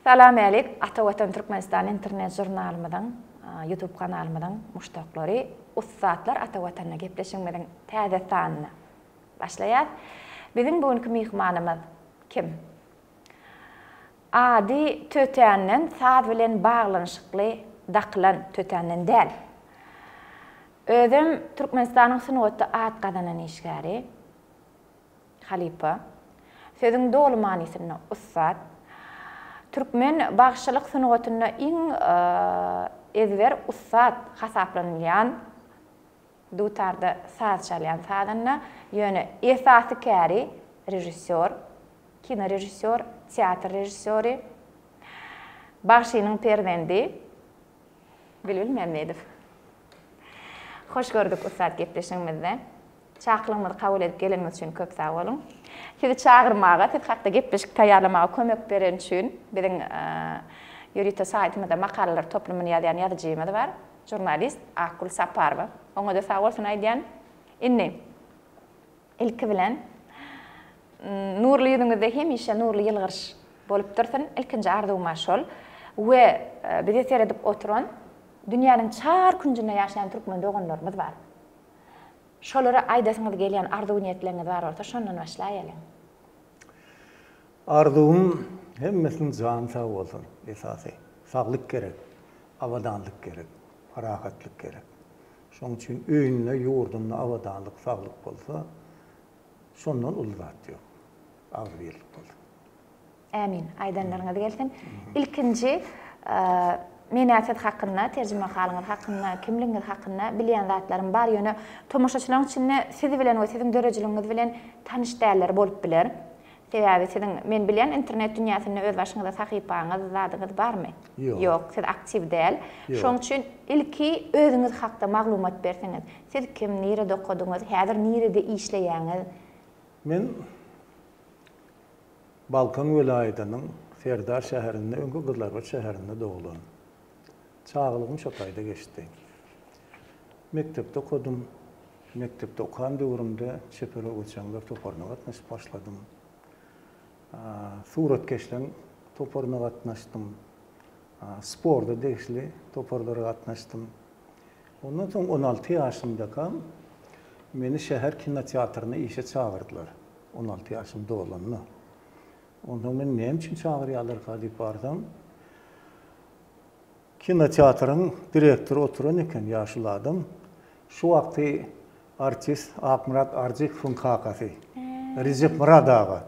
Salam älik, Ata Watan Türkmenistan internet žurnalymyzyň, YouTube kanalymyzyň muşdaklary, ussatlar Ata Watanda gepleşigimiziň täze sanyna başlaýas. Biziň bu günki myhmanymyz kim? Ady tötänden saz bilen baglanyşykly dakylan tötänden däl. Özem Türkmenistanyň sungatda at gazanan işgäri, halypa, sözüň doly manysynda ussat, türkmen bagşylyk sungatynda iň ezber ussat hasaplanylýan dutarda saz çalýan sazanda, ýöne esasy käri režissýor, kinorežissýor, teatr režissýory, bagşynyň perzendi Bilbil Mämmedow. Hoş gördük ussat gepleşigimizde. Çakylygymyzy kabul edip geleniňiz üçin köp sag boluň. Sizi çagyrmaga, siz hakda gepleşik taýýarlamaga kömek beren üçin biziň ýörite saýtymyzda makalalar toplumyny ýazýan ýazyjymyz bar. Žurnalist Akgül Saparowa. Oňa-da sag bolsun aýdýan. Indi ilki bilen nurly ýüzüňizde hemişe nurly ýylgyryş bolup dursun. Ilkinji arzuwym-a şol. We bize seredip oturan dünýäniň çar künjünde ýaşaýan türkmen doganlarymyz bar. Şolara aýdasyňyz gelýän arzuw-niýetleriňiz bar bolsa şondan başlaýalyň. Arzuwym hemmesiniň jany sag bolsun esasy saglyk gerek abadanlyk gerek parahatlyk gerek şoň üçin öýünde ýurdunda abadanlyk saglyk bolsa şondan uly zat ýok agzybirlik bolsun. Ämin. Aýdanlaryňyz gelsin. Ilkinji men-ä siz hakynda, terjimehalyňyz hakynda, kimligiňiz hakynda bilýän zatlarym bar, ýöne tomaşaçylaryň içinde siz bilen we siziň döredijiligiňiz bilen tanyş dälleri bolup biler. Sebäbi siziň, men bilýän, internet dünýäsinde öz başyňyza sahypaňyz, zadyňyz barmy? Ýok. Ýok, siz aktiw däl. Ýok. Şonuň üçin ilki özüňiz hakda maglumat berseňiz. Siz kim, nirede okadyňyz, häzir nirede işleýäňiz? Men Balkan welaýatynyň Serdar şäherinde, öňki Gyzlarbat şäherinde doglan. Çagalygym şo taýda geçdi. Mekdepde okadym. Mekdepde okan döwrümde çeper öwezjaňlar toparyna gatnaşyp başladym. Suratkeşleň toparyna gatnaşdym. Sporta degişli toparlara gatnaşdym. Ondan soň 16 ýaşymdakam meni şäher kinoteatryna işe çagyrdylar. 16 ýaşym dolanda. Onsoň men näme üçin çagyrýarlarka diýip barsam, kinoteatryň direktory oturan eken, ýaşuly adam. Şu wagty artist Akmyrat Arjykowyň kakasy, Rejepmyrat aga.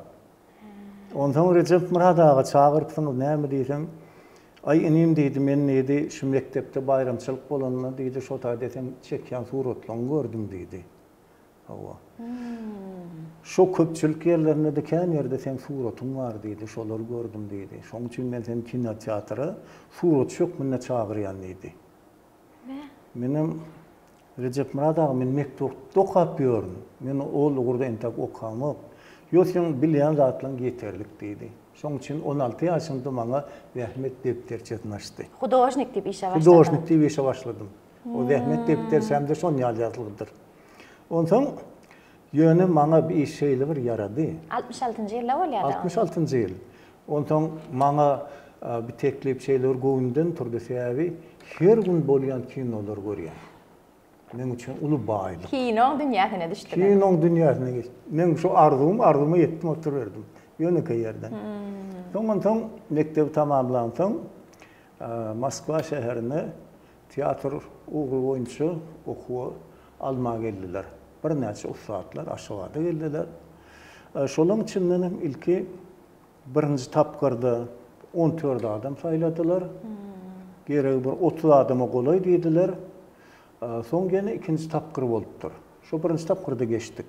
Onsoň Rejepmyrat aga çagyrypsyňyz näme diýsem, Aý inim diýdi, men diýdi, şu mekdepde baýramçylyk bolanda diýdi, şo taýda seň çekýän suratlaryňy gördüm diýdi. Hawa. Şo köpçülik ýerlerinde-de kän ýerde seň suratyň bar diýdi, şolary gördüm diýdi. Şoň üçin men seni kinoteatra suratçy hökmünde çagyrýan diýdi. Menem Rejepmyrat aga men mekdepde okap ýörün. Men ol ugurda entek okamok. Ýok seň bilýän zatlaryň ýeterlik diýdi. Şoň üçin 16 ýaşymda maňa zähmet depderçesini açdy. Hudožnik diýip işe başladyň. Hudožnik diýip işe başladym. O zähmet depderçämde şon ýaly ýazylgydyr. Onsoň ýöne maňa bu iş şeýle bir ýarady. 66-njy ýylda bolýar-da. 66-njy ýyl. Onsoň maňa bu teklip şeýle bir göwünden turdy, sebäbi her gün bolýan kinolary görýän. Meň üçin uly baýlyk. Kinoň dünýäsine düşdüňiz. Kinoň dünýäsine geçdim. Meň şu arzuwym, arzuwyma ýetdim oturyberdim. Ýönekeý ýerden. Soň onsoň mekdebi tamamlansoň Moskwa şäherine Teatr ugry boýunça okuwa almaga geldiler. Birnäçe ussatlar Aşgabada geldiler. Şolaryň içinden hem ilki birinji tapgyrda 14 adam saýladylar. Geregi bir 30 adama golaý diýdiler. Soň ýene ikinji tapgyr bolupdyr. Şo birinji tapgyrda geçdik.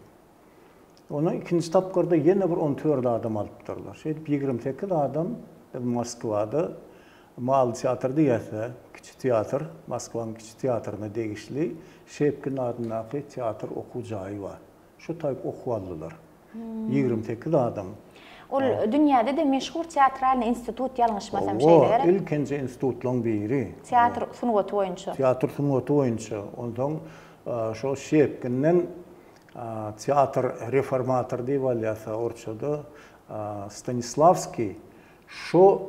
Ondan ikinji tapgyrda ýene bir 14 adam alypdyrlar. Şeýdip 28 adam biz Moskwada Maly teatr diýýäs-dä, kiçi teatr, Moskwanyň kiçi teatryna degişli Şepkin adyndaky teatr okuw jaýy bar. Şo taýyp okuw aldylar. 28 adam. Ol dünýäde-de meşhur teatralnyý institut ýalňyşmasam şeýle gerek? Hawa, ilkinji institutlaryň biri. Teatr sungaty boýunça. Teatr sungaty boýunça. Onsoň şo Şepkinden Teatr reformator diýip alýarsa orsçada Stanislawskiý şo.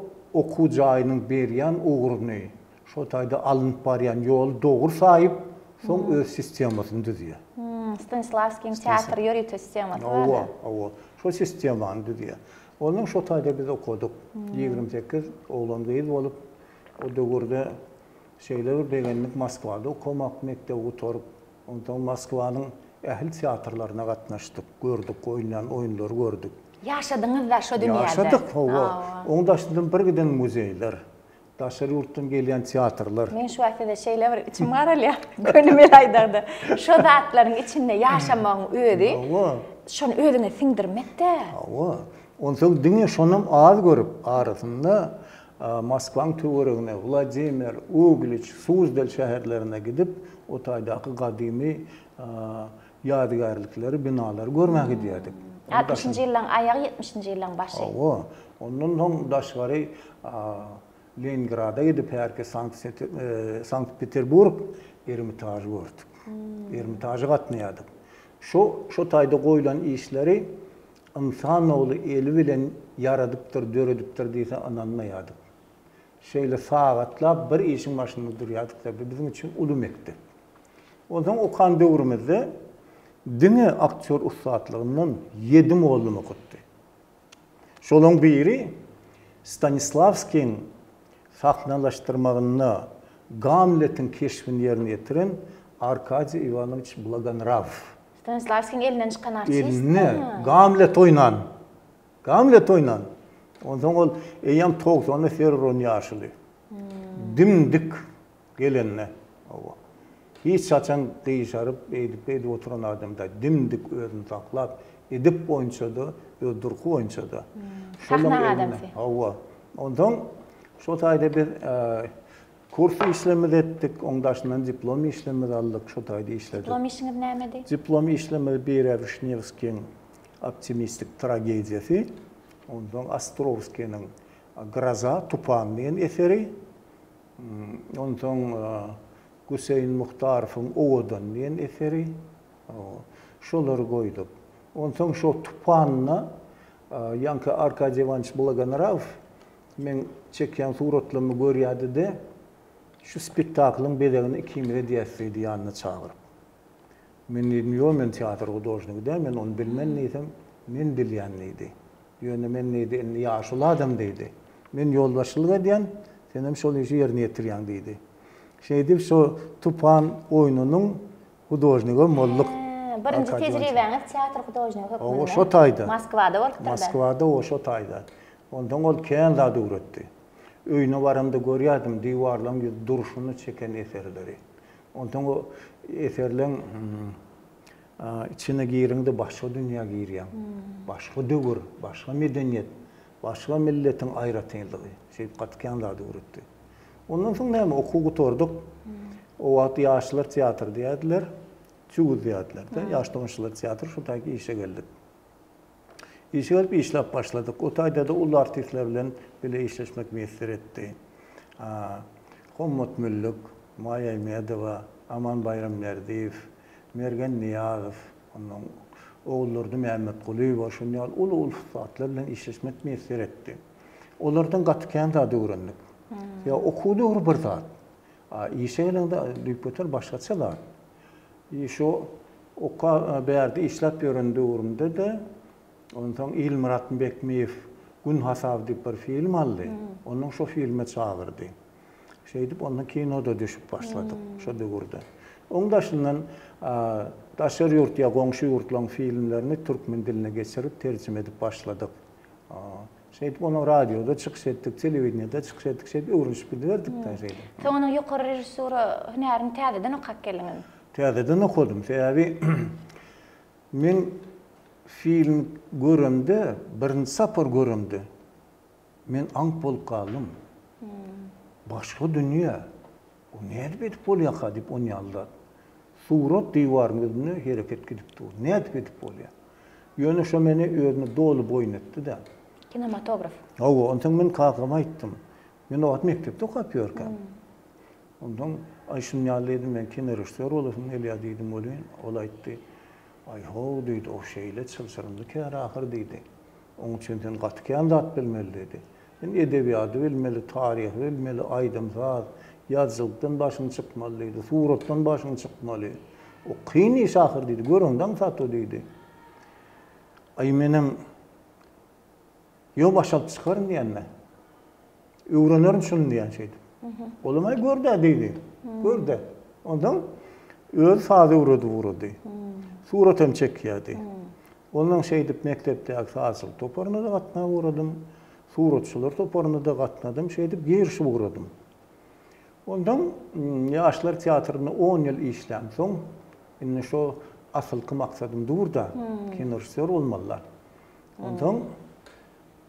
okuw jaýynyň berýän ugruny, şo taýda alnyp barýan ýoly dogry saýyp, soň öz sistemasyny düzýär. Stanislawskiň teatr ýörite sistemasy bar. Hawa, hawa. Şo sistemany düzýär. Ondan şo taýda biz okadyk. 28 oglan-gyz bolup, o döwürde şeýle bir begendik Moskwada okamak, mekdebi gutaryp. Onsoň Moskwanyň ähli teatrlaryna gatnaşdyk, gördük, oýnaýan oýunlary gördük. Ýaşadyňyz-da şo dünýäde. Ýaşadyk, hawa. Oň daşyndan bir giden muzeýler, daşary ýurtdan gelýän teatrlar. Men şu wagt size şeýle bir içim garalýar, gönümel aýdagda. Şo zatlaryň içinde ýaşamagyň özi, şony özüňe siňdirmek-dä. Hawa. Onsoň diňe şonam az görüp, arasynda Moskwaň töweregine, Wladimir, Ugliç, Suzdal şäherlerine gidip, o taýdaky gadymy ýadygärlikleri, binalary görmäge gidýärdik. Altmyşynjy ýyllaň aýagy, ýetmişinji ýyllaň başy. Hawa. Ondan soň daşgary Leningrada gidip, hälki Sankt-Peterburg Ermitažy gördük. Ermitaža gatnaýardyk. Şo, şo taýda goýlan işleri Ynsanogly eli bilen ýaradypdyr, döredipdir diýse ynanmaýardyk. Şeýle sagatlap bir işiň başynda durýardyk-da, bu biziň üçin uly mekdep. Onsoň okan döwrümizde diňe aktýor ussatlygyndan ýedi mugallym okatdy. Şolaň biri Stanislawskiň sahnalaşdyrmagynda Gamletiň keşbini ýerine ýetiren Arkadiý Iwanowiç Blagonraw. Stanislawskiň elinden çykan artist. Elinde Gamlet oýnan. Gamlet oýnan. Onsoň ol eýýäm togsana ser uran ýaşuly. Dim-dik gelende. Hawa. Hiç haçan gyşaryp, eýdip-beýdip oturan adam däl. Dim-dik özüni saklap, edep boýunça-da, öz durky boýunça-da. Sahna adamsy. Hawa. Onsoň şo taýda biz Kurs işlerimizi etdik, oň daşyndan diplom işlerimizi aldyk, şo taýda işledik. Diplom işiňiz nämedi? Diplom işlerimiz bir-ä Wişnewskiň Optimistik tragediýasy, onsoň Ostrowskiniň Groza, Tupan diýen eseri, onsoň Güseýin Muhtarowyň Owadan diýen eseri, şolary goýduk. Onsoň şo Tupanda ýaňky Arkadiý Iwanowiç Blagonrawow Meň çekýän suratlarymy görýärdi-de, Şu spektaklyň bezegini ikimiz edýäs diýdi ýanyna çagyryp. Men diýdim, Ýok, men teatr hudožnigi däl, men ony bilmen diýsem, Men bilýän diýdi. Ýöne men diýdi, indi ýaşuly adam diýdi. Men ýolbaşçylyk edýän, senem şol işi ýerine ýetirýäň diýdi. Şeýdip şo Tupan oýnunyň hudožnigem bolduk. Birinji tejribäňiz teatr hudožnigi hökmünde. Hawa, şo taýda. Moskwada bolupdyr-da. Moskwada, o şo taýda. Onsoň ol kän zat öwretdi. Öýüne baramda görýärdim, diwarlaryň ýüzi durşuna çeken eserleri. Onsoň o eserleň içine giriňde başga dünýä girýäň. Başga döwür, başga medeniýet, başga milletiň aýratynlygy. Şeýdip gaty kän zat öwretdi. Ondan soň näme, okuw gutardyk. O wagt ýaşlar teatry diýerdiler. Çuguz diýerdiler-de. Ýaş tomaşaçylar teatry, şo taýky işe geldik. Işe gelip işläp başladyk. O taýda-da uly artistler bilen bile işleşmek miýesser etdi. Hommat Müllük, Maýa Aýmedowa, Aman Baýramberdiýew, Mergen Nyýazow, ondan Oguldurdy Mämmetgulyýewa şuny ýaly uly-uly ussatlar bilen işleşmek miýesser etdi. Olardan gaty kän zat öwrendik. Ýa okuw döwri bir zat. A işe geleňde düýpgöter başgaça zat. I şo oka bärde işläp ýören döwrümde-de, onsoň Ilmyrat Bekmiýew Gün hasaby diýip bir film aldy. Onnoň şo filme çagyrdy. Şeýdip ondan kino-da düşüp başladyk şo döwürde. Oň daşyndan daşary ýurt ýa goňşy ýurtlaryň filmlerini türkmen diline geçirip terjime edip başladyk. Şeýdip onuň radioda çykyş etdik, telewideniýede çykyş etdik, şeýdip öwrenişip gidiberdik-dä şeýdip. Soň onuň ýokary režissura hünärini täzeden okap geldiňizmi? Täzeden okadym. Sebäbi men film göremde, birinji sapar göremde men aňk bolup galdym. Başga dünýä. O nädip edip bolýarka diýip on ýaly zat. Surat diwaryň ýüzünde hereket gidip dur. Nädip edip bolýar? Ýöne şo meni özüne doly boýun etdi-de. Kinematograf. Hawa, onsoň men kakama aýtdym. Men o wagt mekdepde okap ýörkäm. Onsoň, aý şuny ýaly diýdim, men kinorežissýor bolasym gelýär diýdim welin, ol aýtdy, Aý how diýdi, o şeýle çylşyrymly kär ahyr diýdi. Oň üçin sen gaty kän zat bilmeli diýdi. Sen edebiýaty bilmeli, taryhy bilmeli, aýdym-saz, ýazyjylykdan başyň çykmaly diýdi, suratdan başyň çykmaly. O kyn iş ahyr diýdi, göreňde aňsat o diýdi. Aý menem Ýok baş alyp çykaryn diýende. Öwrenerin şuny diýen şeýdip. Olam aý gör-dä diýdi. Gör-dä. Ondan özi saz öwredip ugrady. Surat hem çekýärdi. Ondan şeýdip mekdepdäki sazçylyk toparyna-da gatnap ugradym. Suratçylar toparyna-da gatnadym. Şeýdip girişip ugradym. Ondan Ýaşlar teatrynda on ýyl işlämsoň, indi şo asylky maksadym dur-da, kinorežissýor bolmaly-da. Onsoň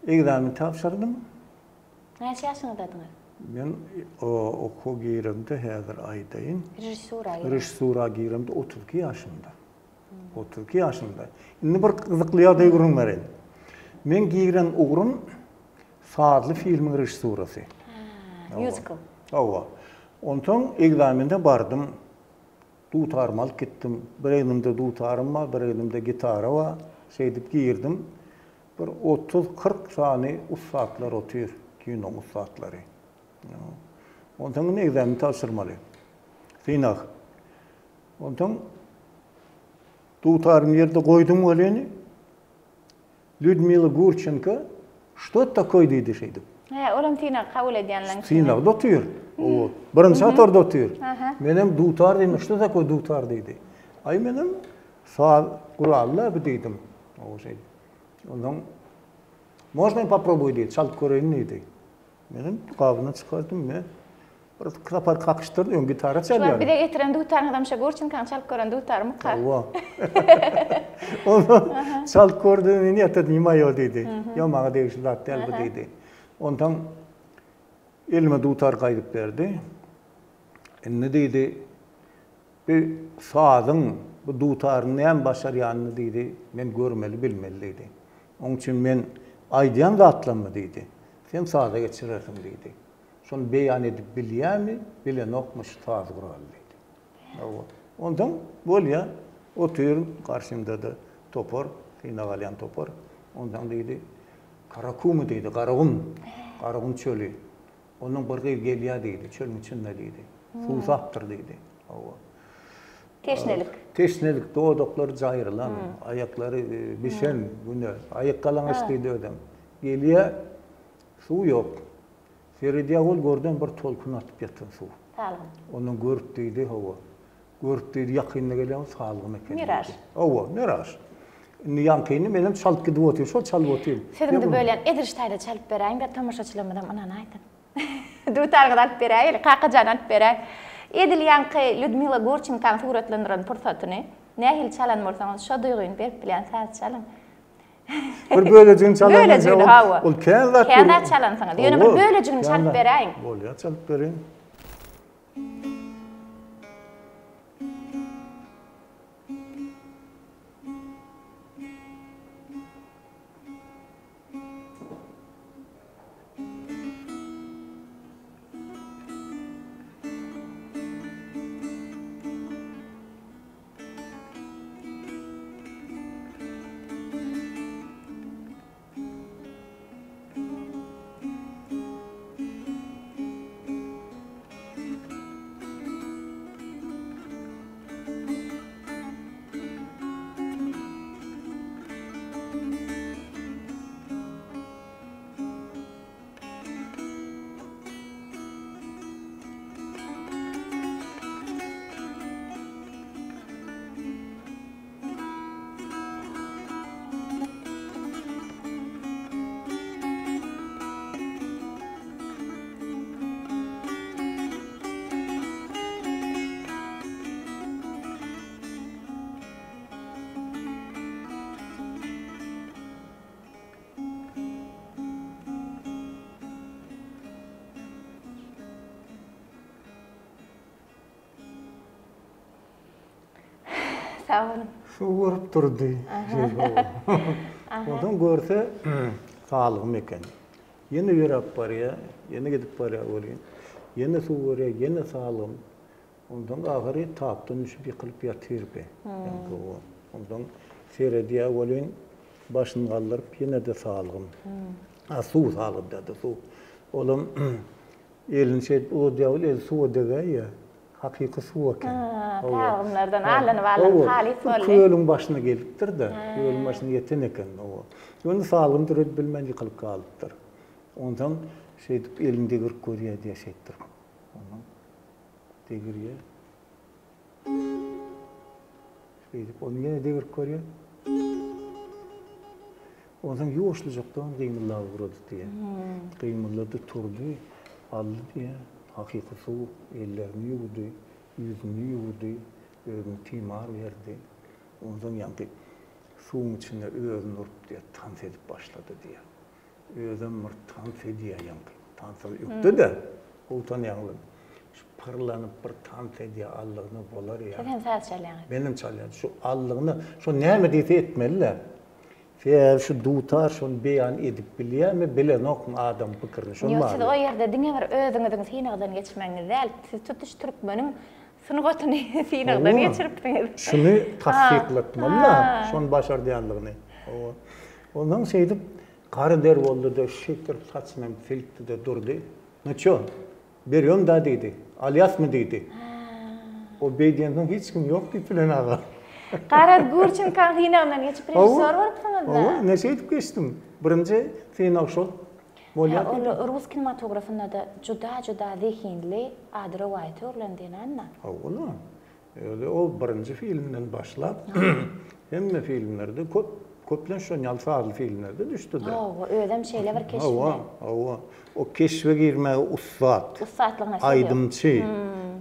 ekzamen tabşyrdym. Näçe ýaşyňyzdadyňyz? Men okuwa giremde häzir aýdaýyn. Režissura giremde. Režissura giremde 32 ýaşymda. 32 ýaşymda. Indi bir gyzykly ýagdaý gürrüň bereýin. Men giren ugrum sazly filmiň režissurasy. Mýuzikl. Hawa. Onsoň ekzamende bardym. Dutarymy alyp gitdim. Bir egnimde dutarym bar, bir egnimde gitara bar. Şeýdip girdim. Bir otuz-kyrk sany ussatlar otyr, kinoň ussatlary. Onsoň indi ekzamen tabşyrmaly. Synag. Onsoň dutarymy ýerde goýdum welin, Lýudmila Gurçenko, Şto et takoý diýdi şeýdip. Hä, olam synag kabul edýänleň içinde. Synagda otyr. Owa. Birinji hatarda otyr. Menem dutar diýdim, şto takoý dutar diýdi. Aý menem saz guraly-la bu diýdim. Owa şeýdip. Onsoň Można ýa poprobuý diýdi, çalyp göreýin diýdi. Menem gabyndan çykardym, me. Bir sapar kakyşdyrdy, öň gitara çalýardy. Şu wagt bize getiren dutaryňyzam şo Gurçenkaň çalyp gören dutarymyka? Hawa. Onsoň çalyp gördi, Net, et ne moýo diýdi. Ýok, maňa degişli zat däl bu diýdi. Onsoň elime dutar gaýdyp berdi. Indi diýdi, bu sazyň, bu dutaryň näme başarýanyny diýdi, men görmeli, bilmeli diýdi. Oň üçin men aýdýan zatlarymy diýdi, sen saza geçirersiň diýdi. Şony beýan edip bilýärmi, bilenokmy şu saz guraly diýdi. Hawa. Onsoň bolýa, otyryn, garşymda-da topar, synag alýan topar. Onsoň diýdi, Karakumy diýdi, Garagum, Garagum çöli. Ondan bir gyz gelýär diýdi, çölüň içinde diýdi. Suwsapdyr diýdi. Hawa. Teşnelik. Teşnelik, dodaklary jaýrylan, aýaklary bişen güne, aýakgalaňaç diýdi özem. Gelýär, suw ýok. Seredýär ol görden bir tolkun atyp ýatan suw. Salgym. Ondan görüp diýdi, hawa. Görüp diýdi, ýakynda gelýän salgym eken. Miraž. Hawa, miraž. Indi ýaňkyny menem çalyp gidip otyryn, şol çalyp otyryn. Sözüňizi bölýän, edil şu taýda çalyp beräýiň-de, tomaşaçylarymyzam ynanaýsyn. Dutaryňyzy alyp beräýeli, Kakajan alyp beräý. Edil ýaňky Lýudmila Gurçenkaň suratlandyran pursatyny nähili çalan bolsaňyz, şo duýgyny berip bilýän saz çalyň. Bir bölejigini çalan. Bölejigini hawa. Ol kän zat. Kän zat çalansyňyz. Ýöne bir bölejigini çalyp beräýiň. Bolýar, çalyp bereýin. Sag boluň. Suw görüp durdy. Ondan görse salgym eken. Ýene ýöräp barýar, ýene gidip barýar welin, ýene suw görýär, ýene salgym. Ondan ahyry tapdan düşüp ýykylyp ýatyr bi. Ondan seredýär welin, başyny galdyryp ýene-de salgym. A suw salgytdady suw. Olam elini şeýdip uzadýar ol eli suwa degäýýär. Hakyky suw eken. Salgymlardan alanyp alanyp halys boldy. Kölüň başyna gelipdir-de, kölüň başyna ýeten eken. Ýöne salgym döredip bilmän ýykylyp galypdyr. Onsoň şeýdip elini degirip görýär diýýär şeýtdirip. Onsoň degirýär. Şeýdip ony ýene degirip görýär. Onsoň ýuwaşlyjakdan gymyldap ugrady diýýär. Gymyldady, turdy, aldy diýýär. Hakyky suw ellerini ýuwdy, ýüzüni ýuwdy, özüne timar berdi. Onsoň ýaňky suwuň içinde özüni urup diýýär, tans edip başlady diýýär. Özem bir tans edýär ýaňky. Tansa ökde-de, gowy tanýaň bilen. Şu pyrlanyp bir tans edýär, allygyna bolar ýa. Siz hem saz çalýaňyz. Menem çalýan. Şu allygyna, şo näme diýse etmeli-dä. Sebäbi şu dutar şony beýan edip bilýärmi, bilenokmy adam pikirini, şony Ýok, siz o ýerde diňe bir özüňiziň synagdan geçmegiňiz däl, siz tutuş türkmeniň sungatyny synagdan geçiripsiňiz. Şuny tassyklatmaly-da, şony başardýanlygyny. Hawa. Onsoň şeýdip gara der boldy-da, şeýtdirip saçynam silkdi-de durdy. Nu ço, berýom-da diýdi. Alýasmy diýdi. O beý diýensoň hiç kim ýok diýip bilen aga. Garaz, Gurçenkaň synagyndan geçip režissýor bolupsyňyz-da. Hawa, ine şeýdip geçdim. Birinji synag şol. Bolýar diýdi. Ol rus kinematografynda-da juda-juda zehinli, ady rowaýata öwrülen zenan-da. Hawa-la. Özi ol birinji filmden başlap hemme filmlerde köp köplenç şon ýaly sazly filmlerde düşdüde. Hawa, özem şeýle bir keşpde. Hawa, hawa. O keşbe girmäge ussat. Ussatlygyna söz ýok. Aýdymçy.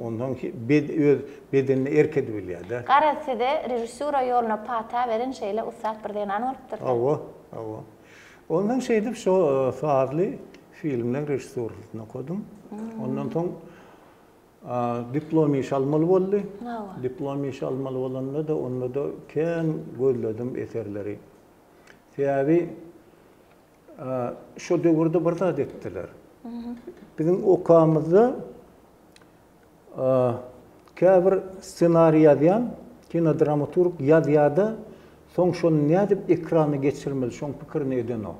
Ondan bed öz bedenine erk edip bilýär-de. Garaz size režissura ýoluna pata beren şeýle ussat bir zenan bolupdyr-da. Hawa, hawa. Ondan şeýdip şo sazly filmleň režissurasyny okadym. Ondan soň Diplom işi almaly boldy. Diplom işi almaly bolanda-da, onda-da kän gözledim eserleri. Sebäbi şo döwürde bir zat etdiler. Biziň okamyzda käbir ssenariý ýazýan kinodramaturg ýazýar-da, soň şony nädip ekrana geçirmeli, şoň pikirini edenok.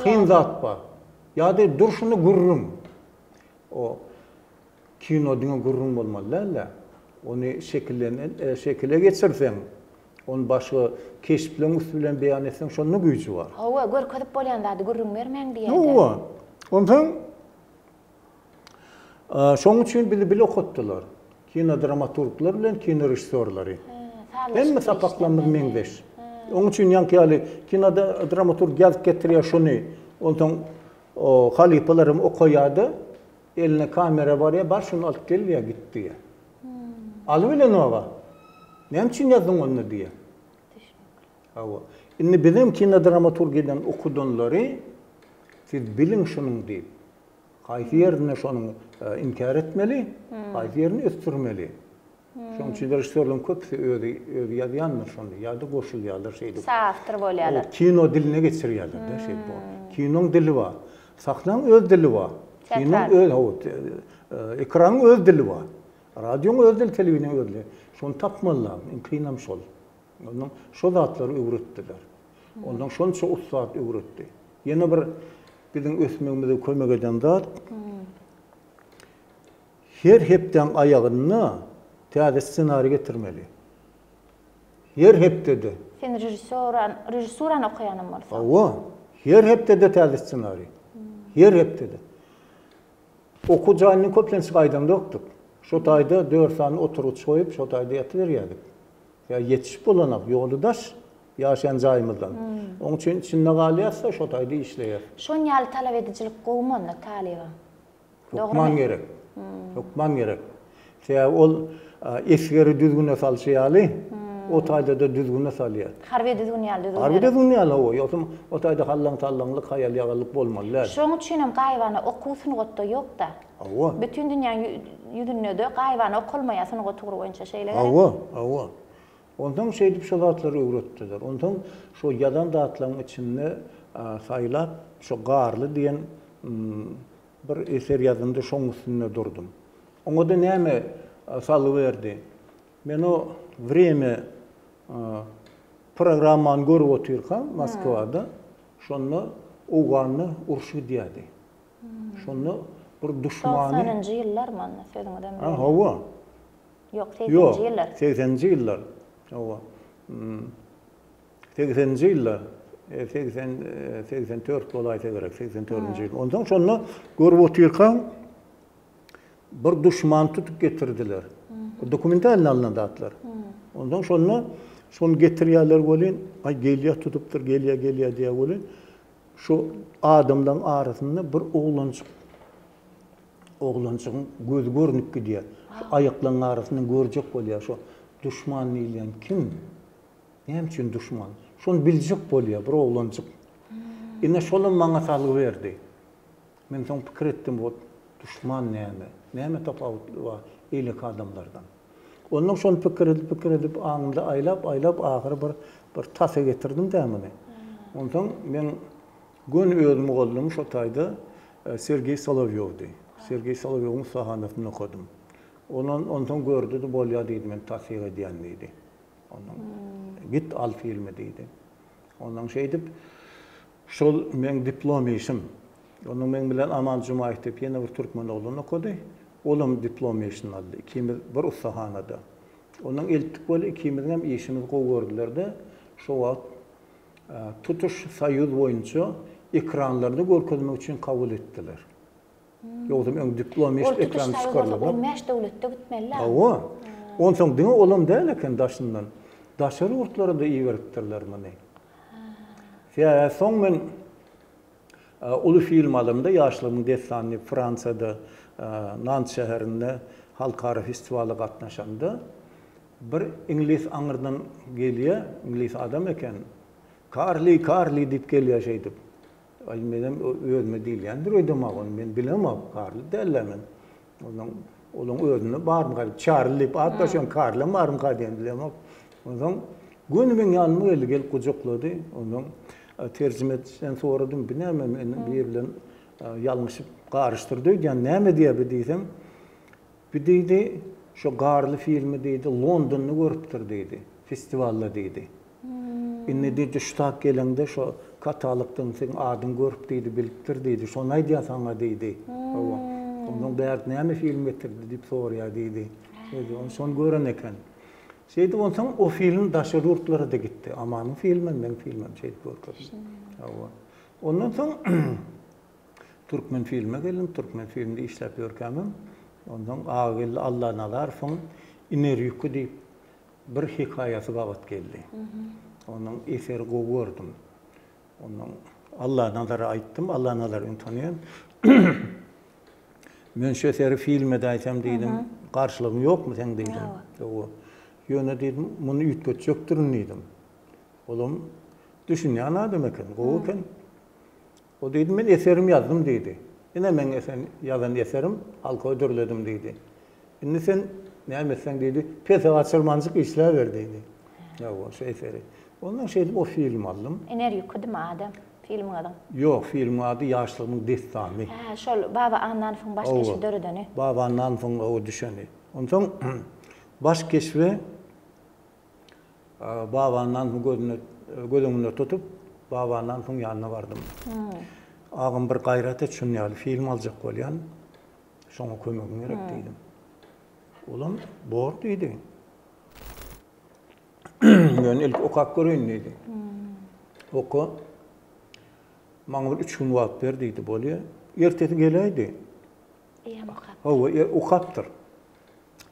Kyn zat bar. Ýa-da durşuna gürrüň. O kino diňe gürrüň bolmaly däl-de, ony şekillenen şekile geçirseň, ony başga keşpleň üsti bilen beýan etseň, şonda güýji bar. Hawa, görkezip bolýan zady gürrüň bermäň diýýär-dä. Hawa. Onsoň şoň üçin bizi bile okatdylar. Kinodramaturglar bilen kinorežissýorlary. Hemme sapaklarymyz meňzeş. Oň üçin ýaňky ýaly kinodramaturg ýazyp getirýär şuny, onsoň O halypalaram okaýada, eline kamera barýa, bar şuny alyp gel diýýä, git diýýä. Alybilenoga. Näme üçin ýazdyň onda diýýä. Düşnükli. Hawa. Indi bizem kinodramaturgiýadan okudanlary siz biliň şunuň diýip. Haýsy ýerinde şonuň inkär etmeli, haýsy ýerini ösdürmeli. Şonuň üçin režissýorlaryň köpüsi özi özi ýazýandyr şony ýa-da goşulýarlar şeýdip. Soawtor bolýarlar. O kino diline geçirýärler-de şeýdip. Kinoň dili bar. Sahnaň öz dili bar. Kinoň öz hawa ekranyň öz dili bar. Radioň öz dili, telewideniýäň öz dili. Şony tapmalylar. Iň kynam şol. Ondan şo zatlary öwretdiler. Ondan şonça ussat öwretdi. Ýene bir biziň ösmegimize kömek eden zat Her hepdäň aýagynda täze ssenariý getirmeli. Her hepdede. Sen režissýoran, režissurany okaýanam bolsaň. Hawa. Her hepdede täze ssenariý. Her hepdede. Okuw jaýyndan köplenç gaýdamzokdyk. Şo taýda dört sany oturgyç goýup, şo taýda ýatyberýärdik. Ýa ýetişip bolanok, ýoly daş ýaşaýan jaýymyzdan. Oň üçin içinde galýas-da, şo taýda işleýäs. Şon ýaly talap edijilik gowumy onda talyba? Hökman gerek. Hökman gerek. Sebäbi ol esgeri düzgüne salşy ýaly, o taýda-da düzgüne salýar. Harby düzgün ýaly düzgün gerek. Harby düzgün ýaly, hawa. Ýogsam o taýda hallaň-sallaňlyk, haýal-ýagallyk bolmaly däl. Şoň üçinem gaýybana okuw sungatda ýok-da. Hawa. Bütin dünýäň ýüzünde-de gaýybana okalmaýar sungat ugry boýunça, şeýle gerek? Hawa, hawa. Onsoň şeýdip şo zatlary öwretdiler. Onsoň şo ýazan zatlaryň içinde saýlap, şo Garly diýen bir eser ýazdym-da, şoň üstünde durdum. Oňa-da näme salgy berdi? Men o Wremýa programmany görüp otyrkam Moskwada, şonda. Owganda uruş gidýärdi. Şonda bir duşmany... Togsanynjy ýyllarmy onda sözüňizem Ha, hawa. Ýok, segseninji ýyllar. Ýok, segseninji ýyllar. Hawa. Segseninji ýylda, 80, 84 bolaýsa gerek, 84-nji ýyl. Onsoň şonda görüp otyrkaň bir duşmany tutup getirdiler. Dokumentalny alnan zatlar. Onsoň şonda şony getirýärler welin, aý gelýär tutupdyr, gelýär, gelýär diýýär welin, şu adamlaryň arasynda bir oglanjyk oglanjygyň gözi görnüp gidýär. Şu aýaklaryň arasyndan görjek bolýar şu duşman diýilýän kim? Näme üçin duşman? Şony biljek bolýar bir oglanjyk. Ine şolam maňa salgy berdi. Men soň pikir etdim, wot duşman näme? Näme tapawutly bar beýleki adamlardan? Ondan şony pikir edip, pikir edip, aňymda aýlap, aýlap ahyry bir bir tasa getirdim-dä muny. Onsoň meň göni öz mugallymym şo taýda Sergeý Solowýowdy. Sergeý Solowýowyň ussahanasynda okadym. Ondan onsoň gördi-de, bolýar diýdi, men tassyk edýän diýdi. Ondan git al filmi diýdi. Ondan şeýdip şol meň diplom işim. Ondan meň bilen Aman Jumaýew diýip ýene bir türkmen oglan okady. Olam diplom işini aldy. Ikimiz bir ussahanada. Ondan eltdik weli ikimiziň hem işimizi gowy gördüler-de, şo wagt tutuş Soýuz boýunça ekranlarda görkezmek üçin kabul etdiler. Ýogsam öň diplom iş ekran çykarylyp. Ol 15 döwletde gitmeli. Hawa. Onsoň diňe olam däl eken daşyndan. Daşary ýurtlara-da iberipdirler muny. Sebäbi soň men uly film alamda Ýaşlygymyň dessany diýip Fransiýada Nant şäherinde halkara festiwala gatnaşamda bir iňlis aňyrdan gelýär, iňlis adam eken. Karli, Karli diýip gelýär şeýdip. Aý menem özüme diýilýändir öýdemok ony men bilemok Karli däl-ä men. Ondan olaň özünde barmyka diýip Çarli diýip at goşan Karlem barmyka diýen bilemok. Onsoň göni meň ýanyma geldi gelip gujaklady. Onsoň terjimeçiden soradym bu näme men biri bilen ýalňyşyp garyşdyrdy öýdýän näme diýýär bu diýsem bu diýdi şo Garly filmi diýdi Londonda görüpdir diýdi festiwalda diýdi. Indi diýdi, ştat geleňde şo katalogdan seň adyňy görüp diýdi, bilipdir diýdi. Şony aýdýar saňa diýdi. Hawa. Onsoň bärde näme film getirdi diýip soraýar diýdi. Şeýdip, ony şony gören eken. Şeýdip onsoň o film daşary ýurtlara-da gitdi. Amanyň filmem, meň filmem şeýdip görkezildi. Hawa. Ondan soň Türkmenfilme geldim. Türkmenfilmde işläp ýörkämem, onsoň Agageldi Allanazarowyň Iner ýüki diýip Bir hekaýasy gabat geldi. Onuň eseri gowy gördüm. Ondan Allanazara aýtdym, Allanazar ony tanaýan. Men şu eseri film edäýsem diýdim, garşylygyň ýokmy seň diýdim. Ýok. Ýöne diýdim, muny üýtgetjekdirin diýdim. Olam düşünýän adam eken, gowy eken. O diýdi, men eserimi ýazdym diýdi. Ine meň esen, ýazan eserim, halka hödürledim diýdi. Indi sen näme etseň diýdi, pese gaçyrmanjyk işläber diýdi. Hawa, şu eseri. Ondan şeýdip o filmi aldym. Iner ýüküdimi ady filmiňiziň? Ýok, filmiň ady Ýaşlygymyň dessany. Hä, şol Baba Annanowyň baş keşbi döredeni. Baba Annanowyň o düşeni. Onsoň baş keşbi Baba Annanowyň gözüne göz öňünde tutup, Baba Annanowyň ýanyna bardym. Agam bir gaýrat et şuny ýaly film aljak bolýan. Şoňa kömegiň gerek diýdim. Olam bor diýdi. Ýöne ilki okap göreýin diýdi. Oka. Maňa bir üç gün wagt ber diýdi. Bolýa. Ertesi geläýdi. Eýýäm okapdyr. Hawa, e, okapdyr.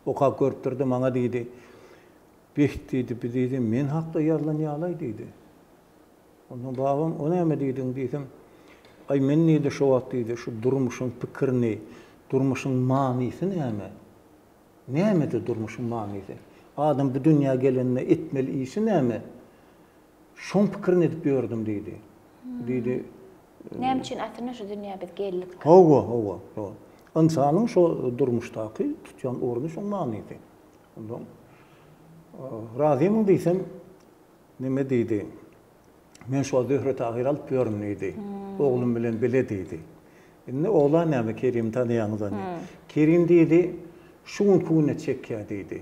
Okap görüpdir-de maňa diýdi. Beh diýdi, bi diýdi, men hakda ýazylan ýalaý diýdi. Onsoň babam, o näme diýdiň diýsem, aý men diýdi şo wagt diýdi, şu durmuşyň pikirini, durmuşyň manysy näme? Nämede durmuşyň manysy? Adam bu dünýä gelende etmeli işi näme? Şoň pikirini edip ýördüm diýdi. Diýdi. Näme üçin aslynda şu dünýä biz geldik? Hawa, hawa, hawa. Ynsanyň şo durmuşdaky tutýan orny şoň manysy. Onsoň razymyň diýsem, neme diýdi. Men şo Zöhre Tahyry alyp ýörün diýdi. Oglum bilen bile diýdi. Indi oglan näme Kerimi tanaýaňyz ony. Kerim diýdi, şu günki güne çekýär diýdi.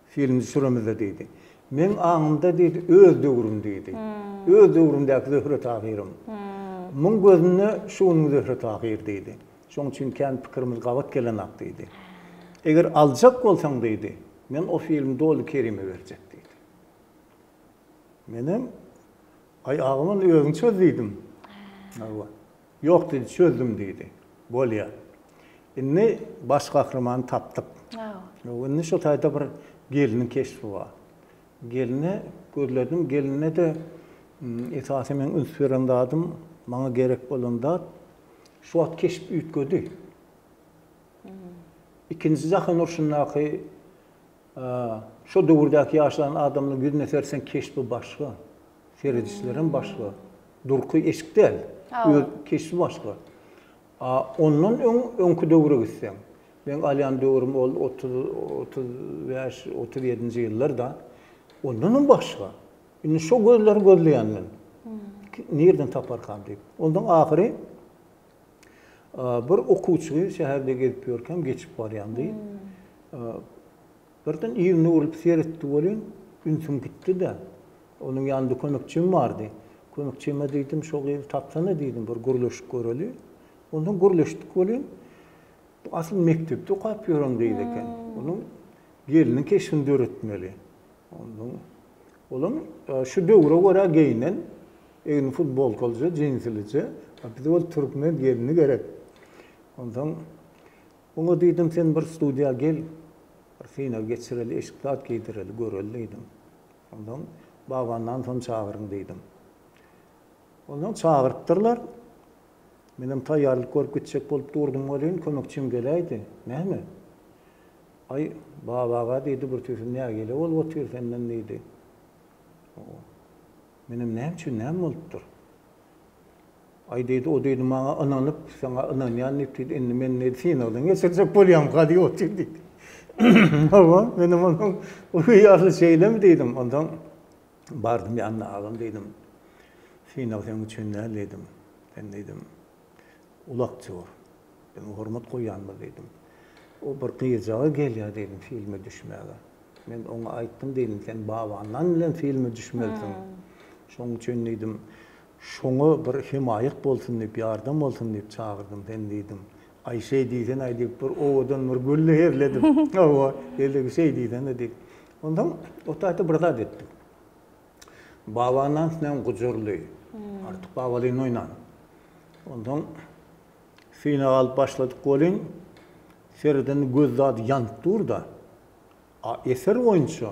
Film düşüremizde diýdi. Meň aňymda diýdi, öz döwrüm diýdi. Öz döwrümdäki Zöhre Tahyrym. Muň gözünde şu günüň Zöhre Tahyr diýdi. Şoň üçin kän pikirimiz gabat gelenak diýdi. Eger aljak bolsaň diýdi, men o filmi doly Kerime berjek diýdi. Menem, Aý agam ony özüň çöz diýdim. Hawa. Ýok diýdi, çözdüm diýdi. Bolýa. Indi baş gahrymany tapdyk. Hawa. Indi şo taýda bir gelniň keşbi bar. Gelne gözledim, gelinde-de esasy meň üns beren zadym, maňa gerek bolan zat, şu wagt keşp üýtgedi. Ikinji jahan urşundaky şo döwürdäki ýaşan adamlaryň ýüzüne seretseň keşbi başga, seredişlerem başga, durky eşik däl, öz keşbi başga. A ondan öň öňki döwre gitseň, meň alýan döwrüm ol 30, 35, 37-nji ýyllar-da, ondanam başga. Indi şo gözleri gözleýän men. Nirden taparkam diýip. Ondan ahyry bir okuwçy şäherde gezip ýörkäm geçip barýan diýip. Birden yzyna öwrülip seretdi welin, ünsüm gitdi-de. Onuň ýanynda kömekçim bardy. Kömekçime diýdim, şo gyzy tapsana diýdim, bir gürleşip göreli. Onsoň gürleşdik welin, bu asyl mekdepde okap ýören gyz eken. Onuň gelniň keşbini döretmeli. Onsoň olam şu döwre görä geýnen, egni futbolkalyja, jinsilije. A bize ol türkmen gelni gerek. Onsoň oňa diýdim, sen bir studiýa gel, bir synag geçireli, eşik zat geýdireli, göreli diýdim. Onsoň Babandan soň çagyryň diýdim. Onsoň çagyrypdyrlar. Menem taýýarlyk görüp gitjek bolup durdum welin, kömekçim geläýdi. Näme? Aý, Baba aga diýdi, bir tüýsli nägile bolup otyr senden diýdi. Menem näme üçin, näme bolupdyr? Aý diýdi, o diýdi, maňa ynanyp, saňa ynanýan diýip diýdi, indi men diýdi, synagdan geçirjek bolýamka diýip otyr diýdi. Hawa, menem onuň o ýaly şeýlemi diýdim. Onsoň bardym ýanyna, agam diýdim, synag seň üçin däl diýdim. Sen diýdim, uly aktýor. Biz hormat goýýanymyz diýdim. O bir gyzjagaz gelýär diýdim filme düşmäge. Men oňa aýtdym diýdim, sen Babandan bilen filme düşmelisiň. Şonuň üçin diýdim, şoňa bir hemaýat bolsun diýip, ýardam bolsun diýip çagyrdym seni diýdim. Aý şeý diýsene-aý diýip, bir owadan bir gülli hezil edip, hawa, hezil şeý diýsene diýip. Onsoň o taýda bir zat etdik. Babandan näme gujurly, Artyk Babalyny oýnan. Onsoň synag alyp başladyk welin, seredende göz zady ýanyp dur-da. A eser boýunça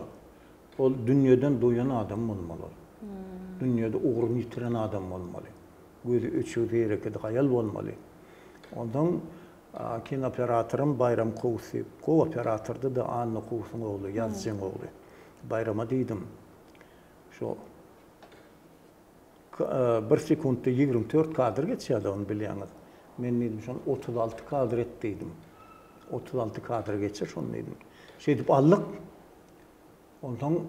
ol dünýeden doýan adam bolmaly ol. Dünýede ugruny ýitiren adam bolmaly. Gözi öçügsi hereketi haýal bolmaly. Onsoň kinooperatorym Baýram Kowus diýip, gowy operatordy-da, Anna Kowusyň ogly, ýazyjyň ogly. Baýrama diýdim, şo Bir sekuntda 24 kadr geçýär-de, ony bilýäňiz. Men diýdim, şony 36 kadr et diýdim. 36 kadr geçir şony diýdim. Şeýdip aldyk. Onsoň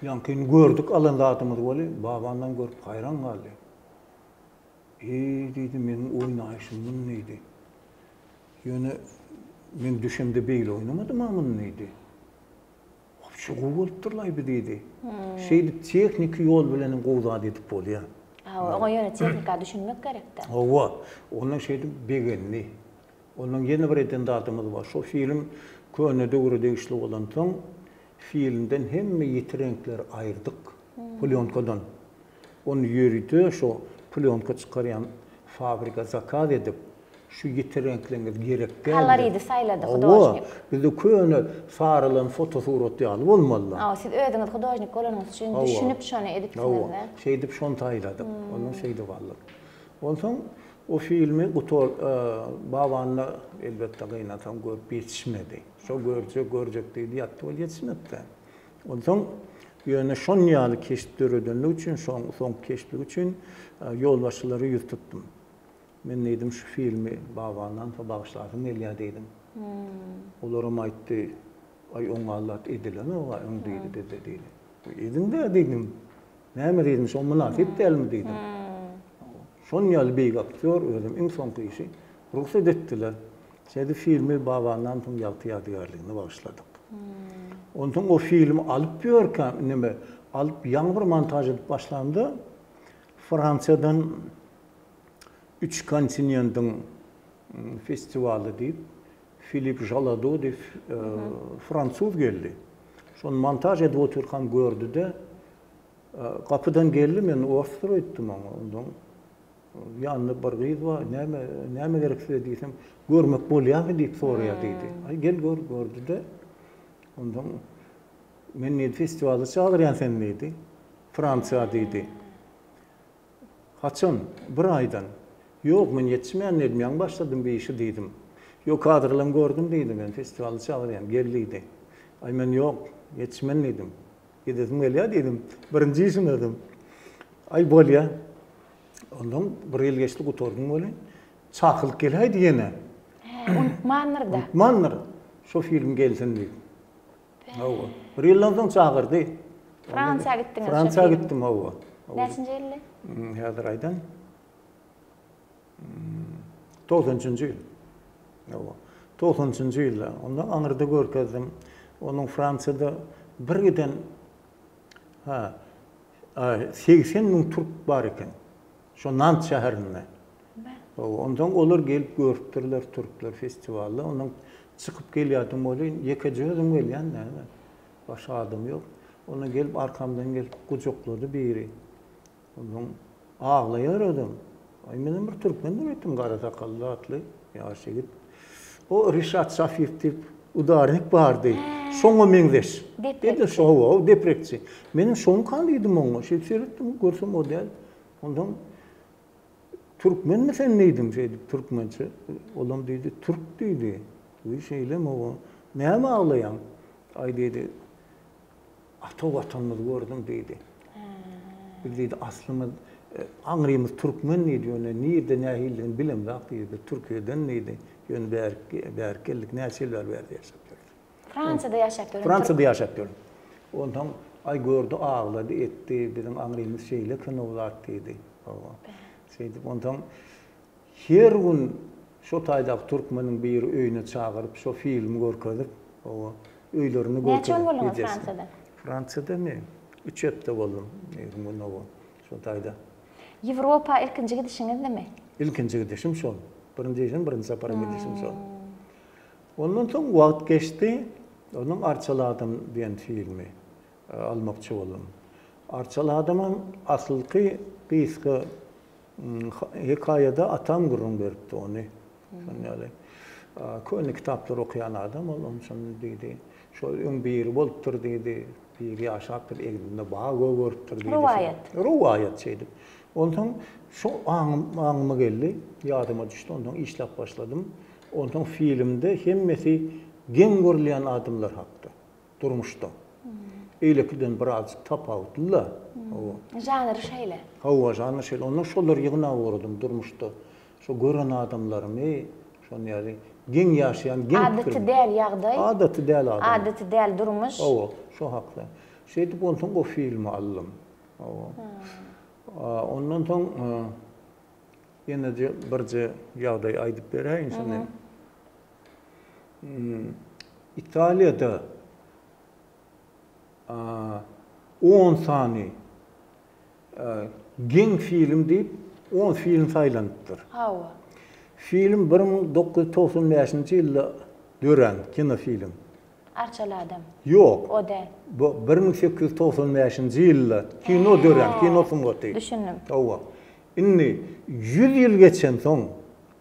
ýaňkyny gördük alan zadymyzy weli, babandan görüp haýran galdy. Eý, diýdi, meniň oýnaýşym muny diýdi. Ýöne men düşemde beýle oýnamadym-a muny diýdi. Wapşe gowy bolupdyrlaý bi diýdi. Şeýdip tehniki ýol bilenem gowy zat edip bolýar. Hawa, oňa ýöne tehnika düşünmek gerekdä. Hawa, ondan şeýdip begendi. Ondan ýene bir eden zadymyz bar. Şo film köne döwre degişli bolansoň, filmden hemme ýiti reňkleri aýyrdyk, plýonkadan. Ony ýörite şo plýonka çykarýan fabrika zakaz edip, şu ýiti reňkleňiz gerek däl. Koloridi saýlady hudožnik. Hawa, bizde köne sarylan fotosurat ýaly bolmaly. Hawa, siz özüňiz hudožnik bolanyňyz üçin düşünip şony edipsiňiz-de. Hawa, şeýdip şony saýladyk. Ondan şeýdip aldyk. Onsoň o filmi gutar Babanna elbetde gynansam görüp ýetişmedi. Şo görjek, görjek diýdi, ýatdy ol ýetişmedi-de. Onsoň ýöne şon ýaly keşp döredenligi üçin, şoň soňky keşpligi üçin ýolbaşçylara ýüz tutdum. Men diýdim, şu filmi Babandan bagyşlasym gelýär diýdim. Olaram aýtdy, aý oňa zat edilenog-a öň diýdi bizde diýdi. Ediň-dä diýdim. Näme diýdim, şo mynasyp dälmi diýdim. Şon ýaly beýik aktýor özem iň soňky işi rugsat etdiler. Şeýdip filmi Babandan soň ýagty ýadygärligine bagyşladyk. Onsoň o filmi alyp ýörkäm, neme, alyp ýaňy bir montaž edip başlamda Fransiýadan. Üç kontinentiň festiwaly diýip, Filip Žalado diýip fransuz geldi. Şony montaž edip otyrkam gördi-de, gapydan geldi, men orsdur öýtdüm oňa. Ondan ýanynda bir gyz bar, näme, näme gerek size diýsem, görmek bolýarmy diýip soraýar diýdi. Aý gel gör, gördi-de, ondan men diýdi festiwala çagyrýan seni diýdi. Fransiýa diýdi. Haçan? Bir aýdan. Ýok, men ýetişmeýän diýdim, ýaňy başladym bu işi diýdim. Ýok, kadrlaryňy gördüm diýdi, men festiwala çagyrýan, gel diýdi. Aý, men ýok, ýetişmen diýdim. Gidesim gelýär diýdim, birinji işim özüm. Aý, bolýa. Ondan bir ýyl geçdi, gutardym welin, çakylyk geläýdi ýene. Hä, unutmandyr-da. Unutmandyr. Şo film gelsin diýip. Hawa. Bir ýyldan soň çagyrdy. Fransiýa gitdiňiz. Fransiýa gitdim, hawa. Näçinji ýyldy? Häzir aýdan. 93-nji ýyl. Hawa. 93-nji ýylda. Onda aňyrda görkezdim. Onuň Fransiýada bir giden ha 80 müň türk bar eken. Şo Nant şäherinde. Hawa, onsoň olar gelip görüpdirler türkler festiwalda. Ondan çykyp gelýärdim welin, ýekeje özüm gelýän näme. Başga adam ýok. Ondan gelip arkamdan gelip gujaklady biri. Ondan aglaýar özem. Aý menem bir türkmendir öýtdüm, gara sakally atly ýaş ýigit. O Rişat Şafiýew diýip udarnik bardy. Şoňa meňzeş. Deprekçi. Hawa, deprekçi. Menem şoňka diýdim oňa. Şeýdip seretdim, görsem o däl. Onsoň Türkmenmi sen diýdim şeýdip türkmençe. Olam diýdi, türk diýdi. Wiý şeýlemi o? Näme aglaýaň? Aý diýdi, ata watanymyzy gördüm diýdi. Biz diýdi aslymyz aňrymyz türkmen diýdi, ýöne nirde nähilidigini bilemzok diýdi. Biz Türkiýeden diýdi. Ýöne bärik bärik geldik, näçe ýyl bäri bärde ýaşap ýörüs. Fransiýada ýaşap ýören. Fransiýada ýaşap ýörün. Onsoň aý gördi aglady etdi biziň aňrymyz şeýle eken o zat diýdi. Hawa. Şeýdip onsoň her gün şo taýdaky türkmeniň biri öýüne çagyryp şo filmi görkezip hawa öýlerini görkezip. Näçe gün bolduňyz Fransiýada? Fransiýadamy? Üç hepde boldum. 20 gün hawa şo taýda. Ýewropa ilkinji gidişiňizdimi? Ilkinji gidişim şol. Birinji işim birinji sapar gidişim şol. Ondan soň wagt geçdi, onuň Arçaly adam diýen filmi almakçy boldum. Arçaly adamam asylky gysga hekaýada atam gürrüň beripdi ony. Şonuň ýaly. Köne kitaplar okaýan adam ol, ony şonda diýdi. Şol öň biri bolupdyr diýdi, biri ýaşapdyr, egninde bag gögeripdir diýdi. Rowaýat. Rowaýat şeýdip. Onsoň şo aňyma geldi, ýadyma düşdi, onsoň işläp başladym. Onsoň filmde hemmesi geň görülýän adamlar hakda, durmuşda. Eýlekiden birazjyk tapawutly-da. Hawa. Žanry şeýle. Hawa, žanry şeýle. Ondan şolary ýygnap ugradym durmuşda. Şo gören adamlarymy, şony ýaly geň ýaşaýan, geň pikir. Adaty däl ýagdaý. Adaty däl adam. Adaty däl durmuş. Hawa, şo hakda. Şeýdip onsoň o filmi aldym. Hawa. Ondan soň Ýene-de birje ýagdaý aýdyp beräýin şuny. Italiýada on sany geň film diýip, on film saýlanypdyr. Hawa. Film 1995-nji ýylda dörän kinofilm. Arçaly adam. Ýok. O däl. Bu 1895-nji ýylda kino dörän, kino sungaty. Düşündim. Hawa. Indi 100 ýyl geçensoň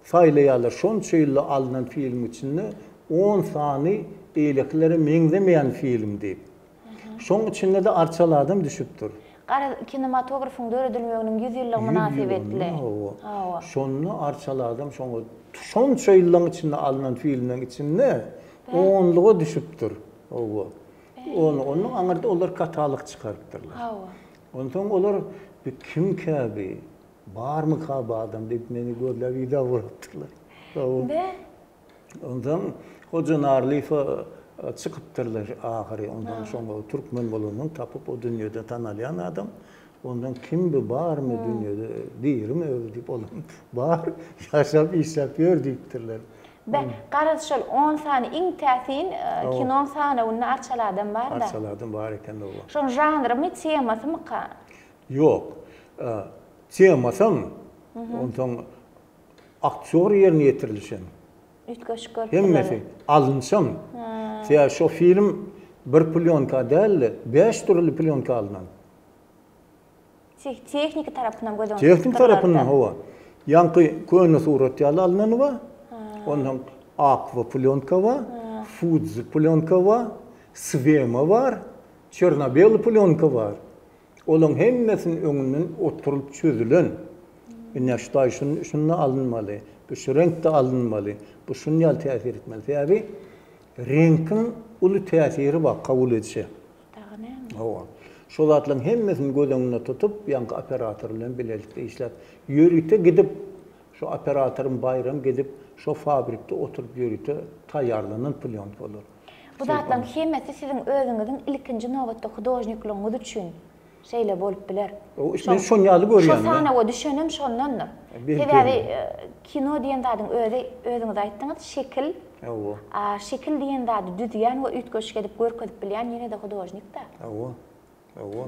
saýlaýarlar, şonça ýylda alnan filmiň içinde on sany beýlekilere meňzemeýän film diýip. Şoň içinde-de Arçaly adam düşüpdir. Garaz, kinematografyň döredilmeginiň 100 ýyllygy mynasybetli. Hawa. Şonda Arçaly adam şoňa şonça ýyllaň içinde alnan filmleň içinde onluga düşüpdir. Hawa. Ony, ondan aňyrda olar katalog çykarypdyrlar. Hawa. Onsoň olar bu kimkä bi? Barmyka bu adam diýip meni gözläp yza ugrapdyrlar. Hawa. Be. Onsoň Hoja Narlyýewe çykypdyrlar ahyry. Onsoň şoňa türkmen bolansoň tapyp o dünýede tanalýan adam. Ondan kim bu barmy dünýede dirimi özi diýip olam bar ýaşap işläp ýör diýipdirler. Be, garaz şol on sany iň täsin kinoň sanawynda Arçaly adam bar-da. Arçaly adam bar eken oba. Şoň žanrymy, temasymyka? Ýok. Temasam, onsoň. Aktýor ýerine ýetirilişem. Üýtgeşik görüp Hemmesi alynşam. Sebäbi şo film bir plýonka däl-de, bäş dürli plýonka alnan. Tehniki tarapyndan göz öňünde Tehniki tarapyndan hawa. Ýaňky köne surat ýaly alnany bar. Ondan akwa plýonka bar, Fudzi plýonka bar, Swema bar, çerno-bely plýonka bar. Olaň hemmesiniň öňünden oturylyp çözülen. Ine şu taý şunda alynmaly, bu şu reňkde alynmaly, bu şun ýaly täsir etmeli. Sebäbi reňkiň uly täsiri bar kabul edişe. Dagy näme? Hawa. Şo zatlaryň hemmesini göz öňünde tutup, ýaňky operator bilen bilelikde işläp, ýörite gidip, şo operatoryň Baýram gidip, şo fabrikde oturyp ýörite taýýarlanan plýonka olar. Bu zatlaryň hemmesi siziň özüňiziň ilkinji nobatda hudožnikligiňiz üçin şeýle bolup biler. Men şon ýaly görýän. Şo sanawa düşenem şondandyr. Sebäbi kino diýen zadyň özi, özüňiz aýtdyňyz, şekil. Hawa. A şekil diýen zady düzýän we üýtgeşik edip görkezip bilýän ýene-de hudožnik-dä. Hawa. Hawa.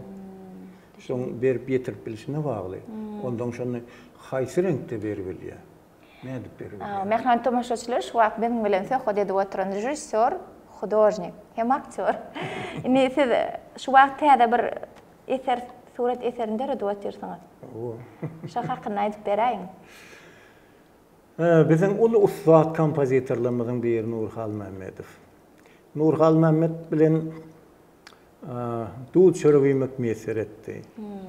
Şoň berip ýetirip bilşine bagly. Onsoň şony haýsy reňkde beribilýär? Nädip beribilýär? Mähriban tomaşaçylar, şu wagt biziň bilen söhbet edip oturan režissýor, hudožnik hem aktýor. Indi siz şu wagt täze bir eser, surat eserini döredip otyrsyňyz. Hawa. Şo hakynda aýdyp beräýiň. Biziň uly ussat kompozitorlarymyzyň biri Nury Halmämmedow. Nury Halmämmet bilen duz çörek iýmek miýesser etdi.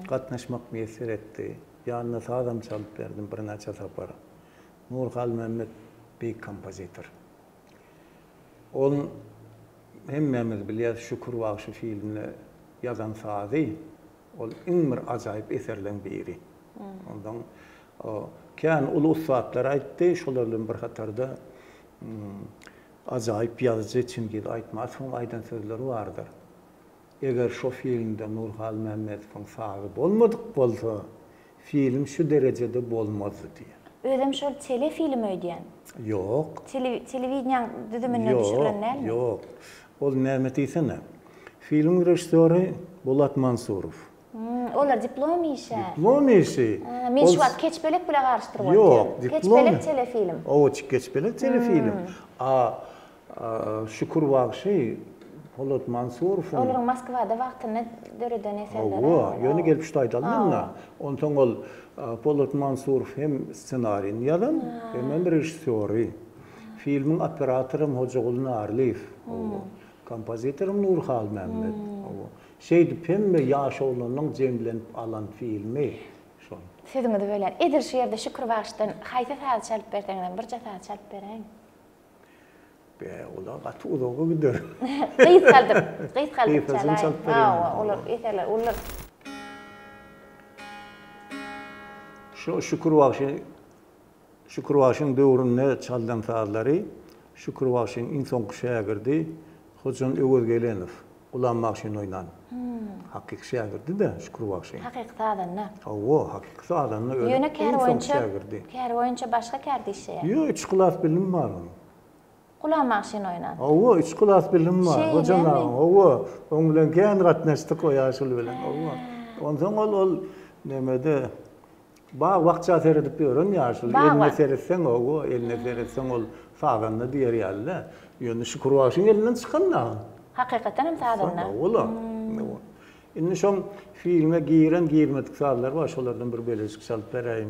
Gatnaşmak miýesser etdi. Ýanynda sazam çalyp berdim birnäçe sapar. Nury Halmämmet beýik kompozitor. Ol hemmämiz bilýäs Şükür bagşy filmine ýazan sazy ol iň bir ajaýyp eserleň biri. Ondan kän uly ussatlar aýtdy, şolar bilen bir hatarda ajaýyp ýazyjy Çingiz Aýtmatowyň aýdan sözleri bardyr. Eger şo filmde Nury Halmämmedowyň sazy bolmadyk bolsa, film şu derejede bolmazdy diýen. Özem şol tele film öýdýän. Ýok. Telewideniýaň düzüminde düşürilen dälmi? Ýok, ýok. Ol näme diýsene. Filmiň režissýory Bulat Mansurow. Olar diplom işi. Diplom işi. Men şu wagt Keçpelek bile garyşdyryp otyryn. Ýok, diplom. Keçpelek telefilm. Owa, Keçpelek telefilm. A Şükür bagşy Polat Mansurowyň. Olaryň Moskwada wagtynda döreden eserleri. Hawa, ýöne gelip şu taýda alynanda. Onsoň ol Polat Mansurow hem ssenarini ýazan, hemem režissýory. Filmiň operatoram Hojaguly Narlyýew. Hawa. Kompozitoram Nury Halmämmet. Hawa. Şeýdip hemme ýaş oglanlaň jemlenip alan filmi şol. Sözüňizi bölýän. Edil şu ýerde Şükür bagşydan haýsy sazy çalyp berseňizem birje saz çalyp beräýiň. Be, olar gaty uzaga gider. Gysgaldyp, gysgaldyp Gysgasyny çalyp çalaýyň. berýän. Hawa, olar eserler uludyr. Şu Şükür bagşy, Şükür bagşyň döwründe çaldan sazlary Şükür bagşyň iň soňky şägirdi Hojan Öwezgelenow, Gulam bagşyny oýnan. Hakyky şägirdi-de Şükür bagşyň. Hakyky sazanda. Hawa, hakyky sazanda özi Ýöne kär iň soňky boýunça, şägirdi. kär boýunça başga kärde işleýär. Ýok, üç klas bilim bar onuň. Gulam bagşyny oýnan. Hawa, üç klas bilim bar. Şeýlemi? Hojan agaň, hawa. Oň bilen kän gatnaşdyk o ýaşuly bilen, hawa. Onsoň ol, ol nemede Bag-bakja seredip ýören ýaşuly. Eline seretseň, hawa, eline seretseň ol sazanda diýer ýaly-da. Ýöne Şükür bagşyň elinden çykan dagy. Hakykatdan hem sazanda. Hawa-la. Hawa. Indi şoň filme giren, girmedik sazlary bar, şolardan bir bölejik çalyp beräýiň.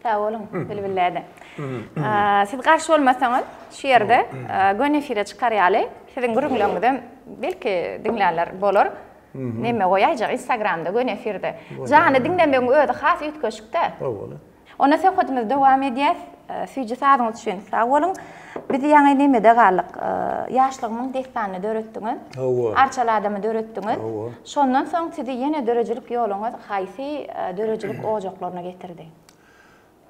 Sag boluň, Bilbil däde. Siz garşy bolmasaňyz, şu ýerde göni efire çykar ýaly, siziň gürrüňleriňizem belki diňlänler bolar. Neme goýaýjak Instagramda göni efirde. Janly diňlemegiň özi has üýtgeşik-dä. Hawa. Onda söhbetimizi dowam edýäs. Süýji sazyňyz üçin sag boluň. Biz ýaňy nemede galdyk. Ýaşlygymyň dessanyny döretdiňiz. Hawa. Arçaly adamy döretdiňiz. Hawa. Şondan soň sizi ýene döredijilik ýoluňyz haýsy döredijilik ojaklaryna getirdi?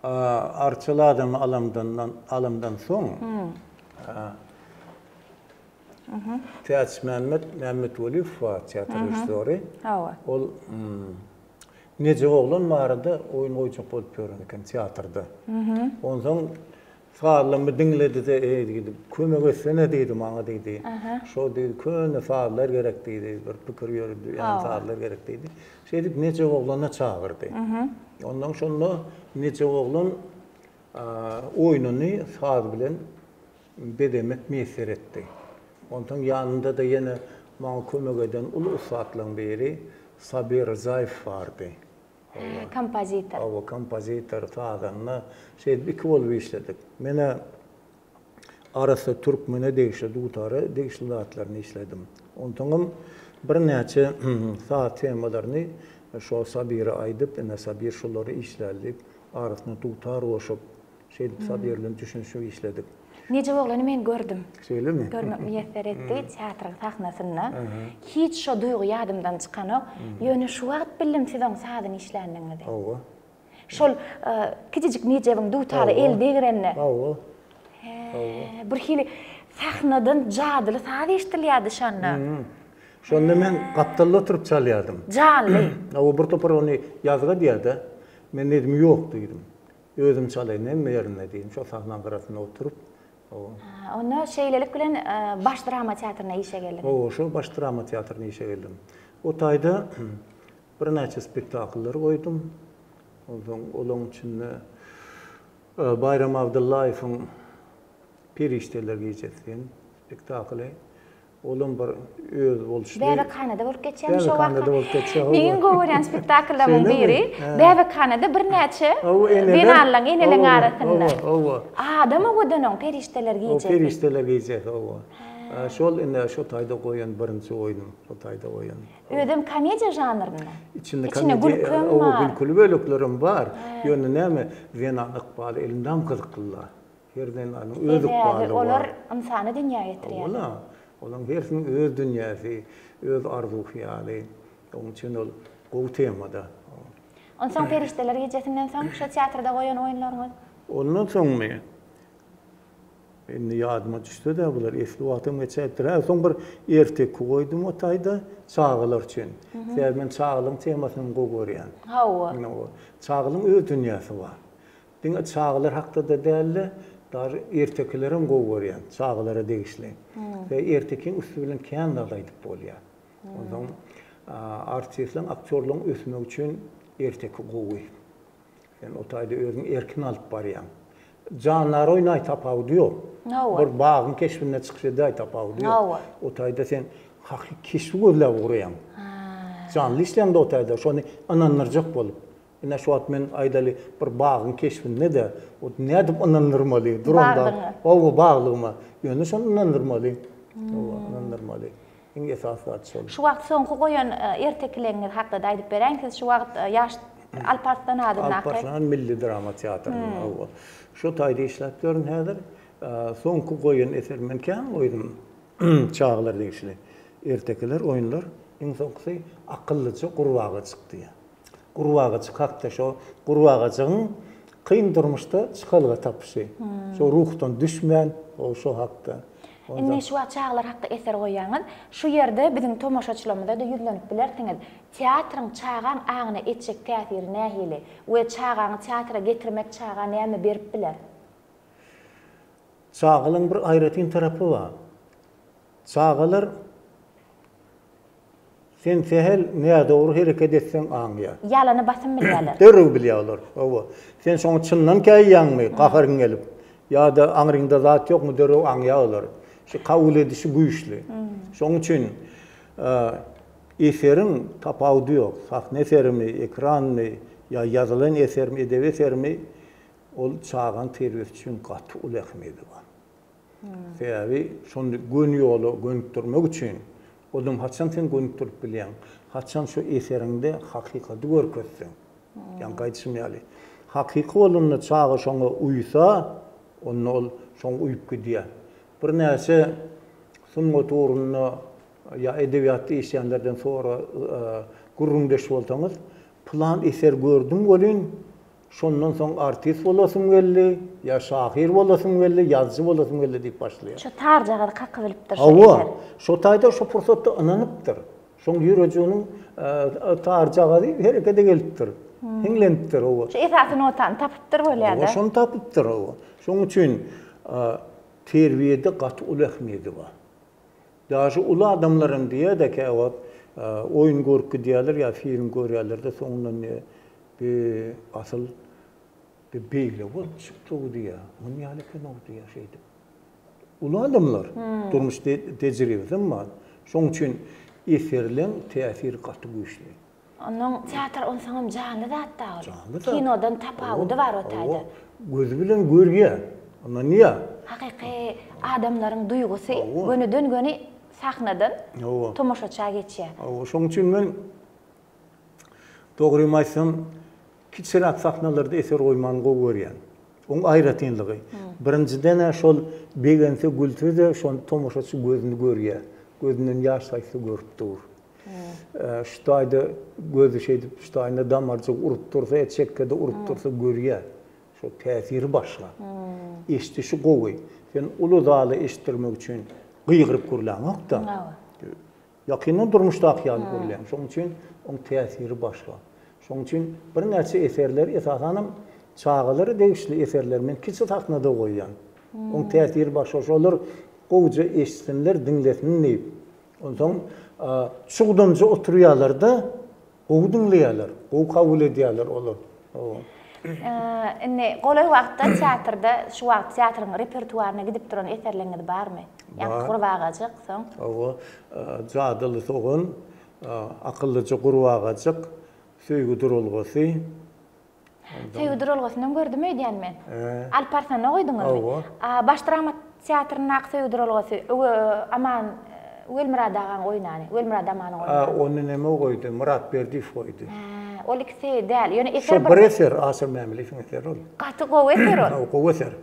Arçaly adamy alamdan alamdan soň Täçmämmet Mämmetweliýew bar teatr režissýory. Hawa. Ol Nejep oglan barada oýun goýjak bolup ýören eken teatrda. Onsoň sazlamy diňledi-de, eý diýdi, kömek etsene diýdi maňa diýdi. Şo diýdi, köne sazlar gerek diýdi, bir pikir ýöredýän sazlar gerek diýdi. Şeýdip Nejep oglana çagyrdy. Ondan şonda Nejep oglan oýnuny saz bilen bezemek miýesser etdi. Onsoň ýanynda-da ýene maňa kömek eden uly ussatlaryň biri Sabir Ryzaýew bardy. Hawa. Kompozitor. Hawa, kompozitor, sazanda. Şeýdip iki bolup işledik. Men-ä arassa türkmene degişli, dutara degişli zatlaryny işledim. Onsoňam birnäçe saz temalaryny şo Sabire aýdyp, ine Sabir şulary işläli diýip, arasyna dutar goşup, Şeýdip Sabir bilen düşünişip işledik. Nejep oglany men gördüm. Şeýlemi? Görmek miýesser etdi teatryň sahnasynda. Hiç şo duýgy ýadymdan çykanok. Ýöne şu wagt bildim siz oň sazyny işländigiňizi. Hawa. Şol kiçijik Nejebiň dutara el degrende. Hawa. Hä, bir hili sahnadan jadyly saz eşidilýärdi şonda. Şonda men gapdalda oturyp çalýardym. Janly. Hawa, bir topar ony ýazgy edýär-de. Men diýdim, ýok diýdim. Özüm çalaýyn hemme ýerinde diýdim. Şo sahnaň gyrasynda oturyp. Hawa. Onda şeýlelik bilen Baş drama teatryna işe geldiňiz. Hawa, şo Baş drama teatryna işe geldim. O taýda birnäçe spektakllar goýdum. Onsoň olaň içinde Baýram Abdyllaýewiň Perişdeler gijesi diýen spektakly. Olam bir özboluşly. Bäbekhanada bolup geçýärmi şo waka? Bäbekhanada bolup geçýär. Meň iň gowy görýän spektakllarymyň biri. Bäbekhanada birnäçe zenanlaryň, eneleriň arasynda. Hawa, hawa. Adam owadan oň Perişdeler gijesi. O Perişdeler gijesi, hawa. Şol ine şo taýda goýan birinji oýnum, şo taýda goýan. Özem komediýa žanrynda. Içinde komediýa, hawa, gülküli böleklerem bar. Ýöne näme, zenan ykbaly elmydam gyzykly-la. Her zenanyň öz ykbaly bar. Sebäbi olar ynsany dünýä getirýärler. Hawa-la, olaryň hersiniň öz dünýäsi, öz arzuw-hyýaly. Onuň üçin ol gowy tema-da. Onsoň Perişdeler gijesinden soň şo teatrda goýan oýunlaryňyz? Ondan soňmy? Indi ýadyma düşse-de bular esli wagtam geçäýipdir. Hä, soň bir erteki goýdum o taýda çagalar üçin. Sebäbi men çagalygyň temasyny gowy görýän. Hawa. Çagalygyň öz dünýäsi bar. Diňe çagalar hakda-da däl-de, daže ertekilerem gowy görýän, çagalara degişli. We ertekiň üsti bilen kän zat aýdyp bolýar. Onsoň artistleň, aktýorlaryň ösmegi üçin erteki gowy. Sen o taýda özüňi erkin alyp barýaň. Jandar oýnaý tapawudy ýok. Bir bagyň keşbinde çykyş edäý tapawudy ýok. O taýda sen hakyky keşbi gözläp ugraýaň. Janly işleýäň-de o taýda, şony ynandyrjak bolup. Ine şu wagt men aýdaly bir bagyň keşbinde-de, ot nädip ynandyrmaly, duramda. Baglygyňa. Hawa, baglygyma. Ýöne şony ynandyrmaly. Hawa, ynandyrmaly. Iň esasy zat şol. Şu wagt soňky goýan ertekileňiz hakda-da aýdyp beräýiň. Siz şu wagt ýaş Alparslan adyndaky. Alparslan milli drama teatrynda, hawa. Şo taýda işläp ýörün häzir. Soňky goýan eserim men kän goýdum. Çagalara degişli ertekiler, oýunlar. Iň soňkusy Akyllyja gurbagajyk diýýär. Gurbagajyk hakda şo gurbagajygyň kyn durmuşda çykalga tapyşy. Şo ruhdan düşmän o şo hakda. Indi şu wagt çagalar hakda eser goýýaňyz. Şu ýerde biziň tomaşaçylarymyza-da ýüzlenip bilersiňiz. Teatryň çagaň aňyna etjek täsiri nähili we çagaňy teatra getirmek çaga näme berip biler? Çagalaryň bir aýratyn tarapy bar. Çagalar Sen sähel nädogry hereket etseň aňýar. Ýalany basym bilýärler. Derrew bilýär olar. Hawa. Sen şoňa çyndan käýýäňmi, gaharyň gelip, ýa-da aňryňda zat ýokmy derrew aňýar olar. Şu kabul edişi güýçli. Şonuň üçin eseriň tapawudy ýok. Sahna eserimi, ekranmy, ýa ýazylan esermi, edebi esermi. Ol çagaň terbiýesi üçin gaty uly ähmiýeti bar. Sebäbi şony göni ýola gönükdirmek üçin, onam haçan sen gönükdirip bilýäň? Haçan şu eseriňde hakykaty görkezseň. Ýaňky aýdyşym ýaly. Hakyky bolanda çaga şoňa uýsa, onda ol şoňa uýup gidýär. Birnäçe sungat ugrunda ýa edebiýatda işleýänlerden sora gürrüňdeş bolsaňyz, pylan eser gördüm welin, Şondan soň artist bolasym geldi, ýa şahyr bolasym geldi, ýazyjy bolasym geldi diýip başlaýar. Şo tarjagazy kakyp bilipdir şo eser. Hawa, şo taýda şo pursatda ynanypdyr. Şoň ýürejiginiň tarjagazy herekete gelipdir. Hiňlenipdir, hawa. Şo esasy notany tapypdyr bolýa-da. Hawa, şony tapypdyr, hawa. Şoň üçin terbiýede gaty uly ähmiýeti bar. Daşy uly adamlaram diýýär-de käwagt oýun görüp gidýärler ýa film görýärler-de soňundan diýýär, Bi asyl bi beýle bolup çykdy-ow diýýär. Muny ýaly eken-ow diýýär şeýdip. Uly adamlar, durmuş tejribesem bar. Şoň üçin eserleň täsiri gaty güýçli. Onnoň teatr onsoňam janly zat-da ol. Janly zat. Kinodan tapawudy bar o taýda. Gözi bilen görýär, ynanýar. Hakyky adamlaryň duýgusy gönüden-göni sahnadan tomaşaça geçýär. Hawa, şoň üçin men dogrymy aýtsam, kiçiräk sahnalarda eser goýmany gowy görýän. Oň aýratynlygy, birinjiden-ä şol begense, gülse-de şony tomaşaçy gözüni görýär. Gözünden ýaş gaýtsa görüp dur. Şu taýda gözi şeýdip, şu taýynda damarjyk urup dursa, ýa çekgede urup dursa görýär. Şo täsiri başga. Eşdişi gowy. Sen uly zala eşitdirmek üçin gygyryp gürläňok-da. Ýakyndan durmuşdaky ýaly gürläň. Şonuň üçin oň täsiri başga. Şonuň üçin birnäçe eserler, esasanam çagalara degişli eserleri men kiçi sahnada goýýan. Oň täsiri başga. Şolar gowuja eşitsinler, diňlesin diýip. Onsoň çugdamja oturýarlar-da, gowy diňleýärler, gowy kabul edýärler olar. Indi golaý wagtda teatrda, şu wagt teatryň repertuaryna gidip duran eserleriňiz barmy? Ýaňky gurbagajyk, soň? Hawa, Jadyly sogan, Akyllyja gurbagajyk, Söýgi duralgasy. Söýgi duralgasynam gördüm öýdýän men. Alp Arslanda goýduňyzmy? Hawa. A Baş drama teatryndaky Söýgi duralgasy Öwe Aman Welmyrat agaň oýnany. Welmyrat Amanyň oýnany. A ony neme goýdy? Myrat Berdiýew goýdy. Hä, ol ikisi däl. Ýöne eser bir. Şo bir eser, Aşyr Mämiliýewiň eseri ol. Gaty gowy eser ol. Hawa, gowy eser.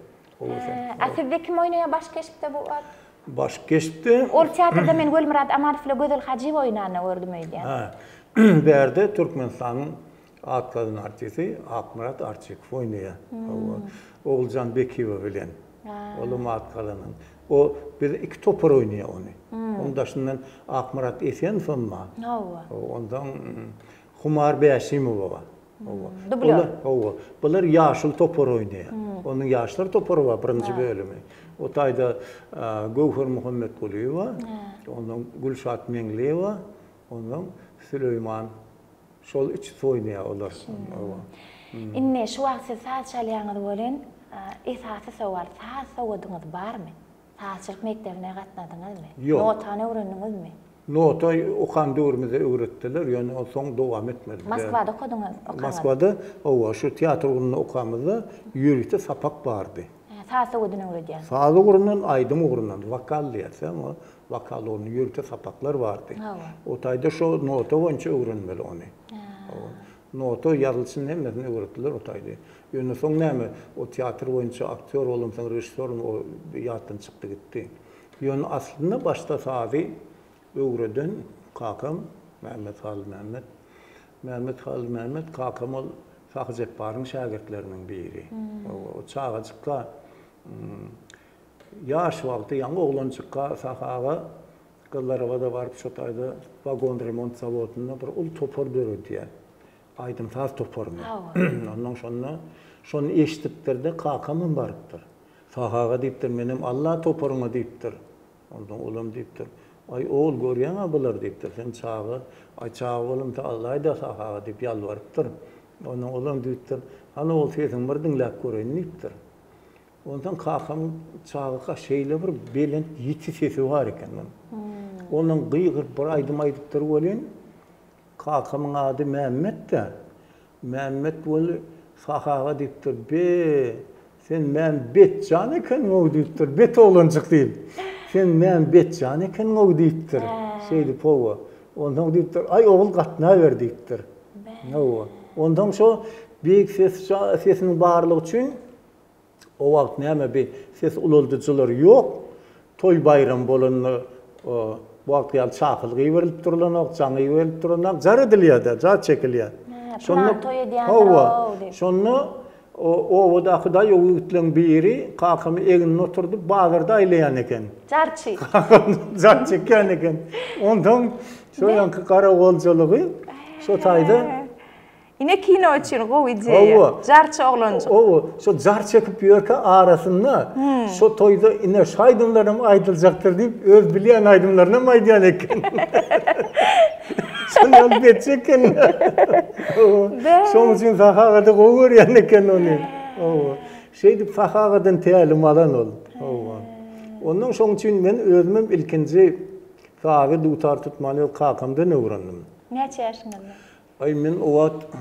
Gowy eser. A sizde kim oýnaýar baş keşpde bu wagt? Baş keşpde. Ol teatrda men Welmyrat Amanow bilen Gözel Hajyýewa oýnanyny gördüm öýdýän. Hä. Bärde Türkmenistanyň At gazanan artisti Akmyrat Arçykow oýnaýar. Hawa. Oguljan Bekiýewa bilen. Olam at gazanan. O biz iki topar oýnaýar ony. Onuň daşyndan Akmyrat Esenowam bar. Hawa. Ondan Humar Bäşimowa bar. Hawa. Dublýor. Hawa. Bular ýaşuly topar oýnaýar. Onuň ýaşlar topary bar, birinji bölümi. O taýda Göwher Muhammetgulyýewa, ondan Gülşat Meňliýewa, ondan Süleýman Şol üçüsi oýnaýar olar. Indi şu wagt siz saz çalýaňyz welin, esasy sowal, saz sowadyňyz barmy? Sazçylyk mekdebine gatnadyňyzmy? Ýok. Notany öwrendiňizmi? Nota okan döwrümizde öwretdiler, ýöne ol soň dowam etmedi. Moskwada okadyňyz, okaňyz? Moskwada, hawa, şu teatr ugrunda okamyzda ýörite sapak bardy. Saz sowadyny öwredýän. Saz ugrundan, aýdym ugrundan, wokal diýerse, oňa wokal ugrunda ýörite sapaklar bardy. O taýda şo nota boýunça öwrenmeli ony. Nota ýazylyşyny hemmesini öwretdiler o taýda. Ýöne soň näme, o teatr boýunça aktýor bolamsoň, režissýor o ýatdan çykdy gitdi. Ýöne aslynda başda sazy öwreden kakam Mämmet Halmämmet. Mämmet Halmämmet kakam ol Sahy Jepbaryň şägirtleriniň biri. O çagajykka ýaş wagty ýaňy oglanjykka Sahy aga Gyzlarabada baryp şo taýda wagon remont zawodynda bir uly topar döredýär. Aýdym-saz toparyny. Onnoň şonda şony eşidipdir-de kakamam barypdyr. Sahy aga diýipdir, menem Alla toparyňa diýipdir. Onsoň olam diýipdir, Aý, ogul, görýäň-ä bulary diýipdir, sen çaga, aý, çaga bolamda Allaý-da Sahy aga diýip ýalbarypdyr. Onsoň olam diýipdir, Hany ogul, sesiňi bir diňläp göreýin diýipdir. Onsoň kakam çagaka şeýle bir belent, ýiti sesi bar eken onuň. Ondan gygyryp bir aýdym aýdypdyr welin, kakamyň ady Mämmet-dä. Mämmet weli. Sahy aga diýipdir, Be, sen Mämbetjan ekeniň-ow diýipdir, bet oglanjyk diýip. Sen Mämbetjan ekeniň-ow diýipdir. Şeýdip, hawa. Onsoň diýipdir, Aý, ogul gatnaber diýipdir. Hawa. Onsoň şo beýik ses sesiniň barlygy üçin O wagt näme bi ses ulaldyjylar ýok. Toý baýram bolanda bu wagtky ýaly çakylyk iberilip durulanok, jaň iberilip duranok, jar edilýär-de, jar çekilýär. Şonda toý edýändir-ow diýip. Şonda obadaky daýaw ýigitleň biri kakamy egnine oturdyp bazarda aýlaýan eken. Jarçy. Kakam jar çekýän eken. Onsoň şo ýaňky garagoljalygy şo taýda Ine kino üçin gowy ideýa. Hawa. Jarçy oglanjyk. Hawa, şo jar çekip ýörkä arasynda şo toýda ine şu aýdymlaram aýdyljakdyr diýip öz bilýän aýdymlarynam aýdýan eken. Şony alyp etjek eken. Hawa. Şoň üçin Sahy aga-da gowy görýän eken ony. Hawa. Şeýdip Sahy agadan tälim alan ol. Hawa. Ondan şoň üçin men özümem ilkinji sazy dutar tutmany öz kakamdan öwrendim. Näçe ýaşyňyzda? Aý, men o wagt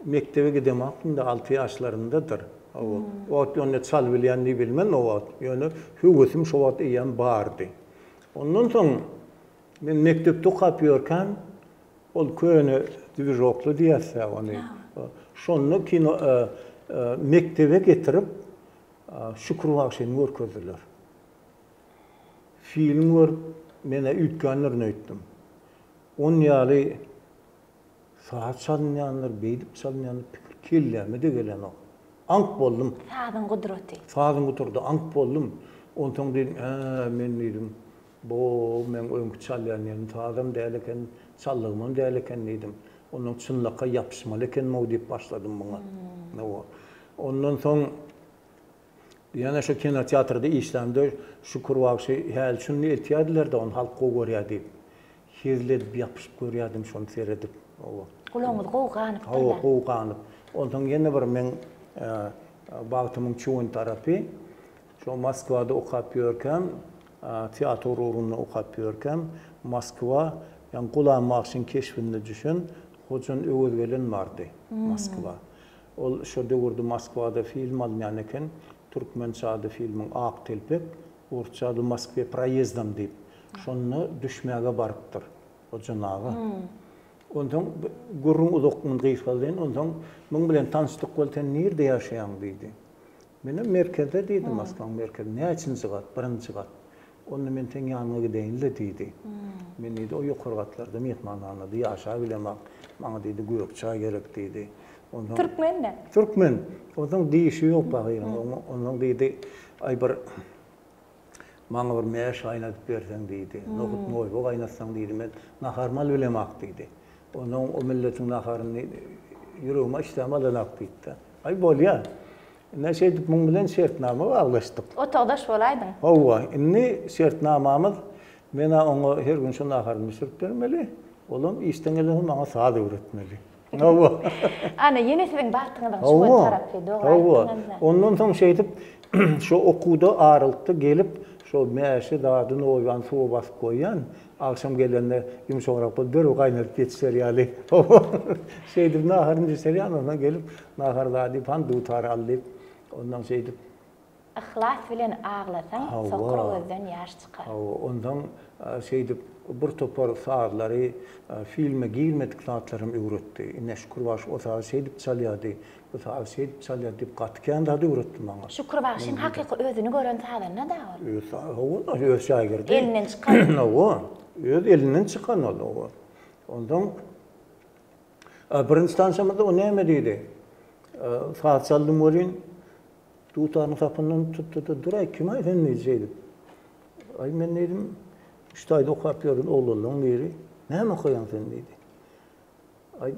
mekdebe gidemakdym-da, alty ýaşlarymdadyr. Hawa, o wagt ýöne çal bilýän diýip bilmen o wagt, ýöne höwesim şo wagt eýýäm bardy. Ondan soň men mekdepde okap ýörkäm, ol köne dwižokly diýýäs-dä ony, şonda kino mekdebe getirip Şükür bagşyny görkezdiler. Film görüp, men-ä üýtgändirin öýtdüm. On ýaly saz çalynýandyr, beýdip çalynýandyr pikir kelläme-de gelenok. Aňk boldum. Sazyň gudraty. Sazyň gudraty, aňk boldum. Onsoň diýdim, Ä, men diýdim, bo meň öňki çalýan ýerim sazam däl eken, çaldygymam däl eken diýdim. Ondan çynlakaý ýapyşmaly ekenim-ow diýip başladym muňa. Ondan soň Ýöne şo kinoteatrda işlämde Şükür bagşy häli şuny eltýärdiler-de ony halk gowy görýär diýip. Hezil edip ýapyşyp görýärdim şony seredip. Hawa. Gulagyňyz gowy ganypdyr-da. Hawa, gowy ganyp. Onsoň ýene bir meň bagtymyň çüwen tarapy, şo Moskwada okap ýörkäm, teatr ugrunda okap ýörkäm, Moskwa, ýagny Gulam bagşyň keşbinde düşen Hojan Öwezgelen bardy Moskwa. Ol şo döwürde Moskwada film alynýan eken, türkmençe ady filmiň Ak telpek, orsça ady Moskwe proýezdom diýip. Şonda düşmäge barypdyr Hojan aga. Onsoň gürrüň uzak, men gysgaldaýyn, onsoň muň bilen tanyşdyk boldy, sen nirde ýaşaýaň diýdi. Menem merkezde diýdim, Moskwaň merkezi. Näçinji gat? Birinji gat. Onda men seň ýanyňa gideýin-le diýdi. Men diýdi, o ýokary gatlarda myhmanhanada ýaşabilemok. Maňa diýdi, gök çaý gerek diýdi. Onsoň Türkmen-dä? Türkmen. Onsoň dişi ýok pahyryň. Onsoň diýdi, aý bir maňa bir mäş gaýnadyp berseň diýdi. Nohut noýba gaýnatsaň diýdi, men naharymy alybilemok diýdi. Onsoň o milletiň naharyny ýüregime işdäm alanok diýdi-de. Aý bolýa. Ine şeýdip muň bilen şertnama baglaşdyk. Otagdaş bolaýdyň. Hawa, indi şertnamamyz men-ä oňa her gün şu naharyny bişirip bermeli, olam işden gelensoň maňa saz öwretmeli. Hawa. Ana, ýene siziň bagtyňyzyň çuwan tarapy, dogry aýtdyňyz-da. Hawa. Ondan soň şeýdip şo okuwda aralykda gelip, şo mäşi zady noýbany suwa basyp goýýan, Agşam gelende ýumşagrak bolup derrew gaýnadyp ýetişer ýaly. Şeýdip naharyny bişirýän, ondan gelip nahar zady diýip, hany dutary al diýip, ondan şeýdip. Yhlas bilen aglasaň, sokur gözden ýaş çykar. Hawa, onsoň şeýdip bir topar sazlary, filme girmedik zatlaram öwretdi. Ine, Şükür bagşy o sazy şeýdip çalýardy, bu sazy şeýdip çalýardy diýip gaty kän zat öwretdi maňa. Şükür bagşyň hakyky özüni gören sazanda-da ol. Öz hawa, öz şägirdi. Elinden çykan. Hawa, öz elinden çykan ol, hawa. Onsoň birinji tanşamyzda o näme diýdi? Saz çaldym welin, dutaryň sapyndan tutdy-da, Dur-aý, kim-aý sen diýdi şeýdip. Aý, men diýdim, üç taýda okap ýören oglanlaryň biri. Näme okaýaň sen diýdi. Aý,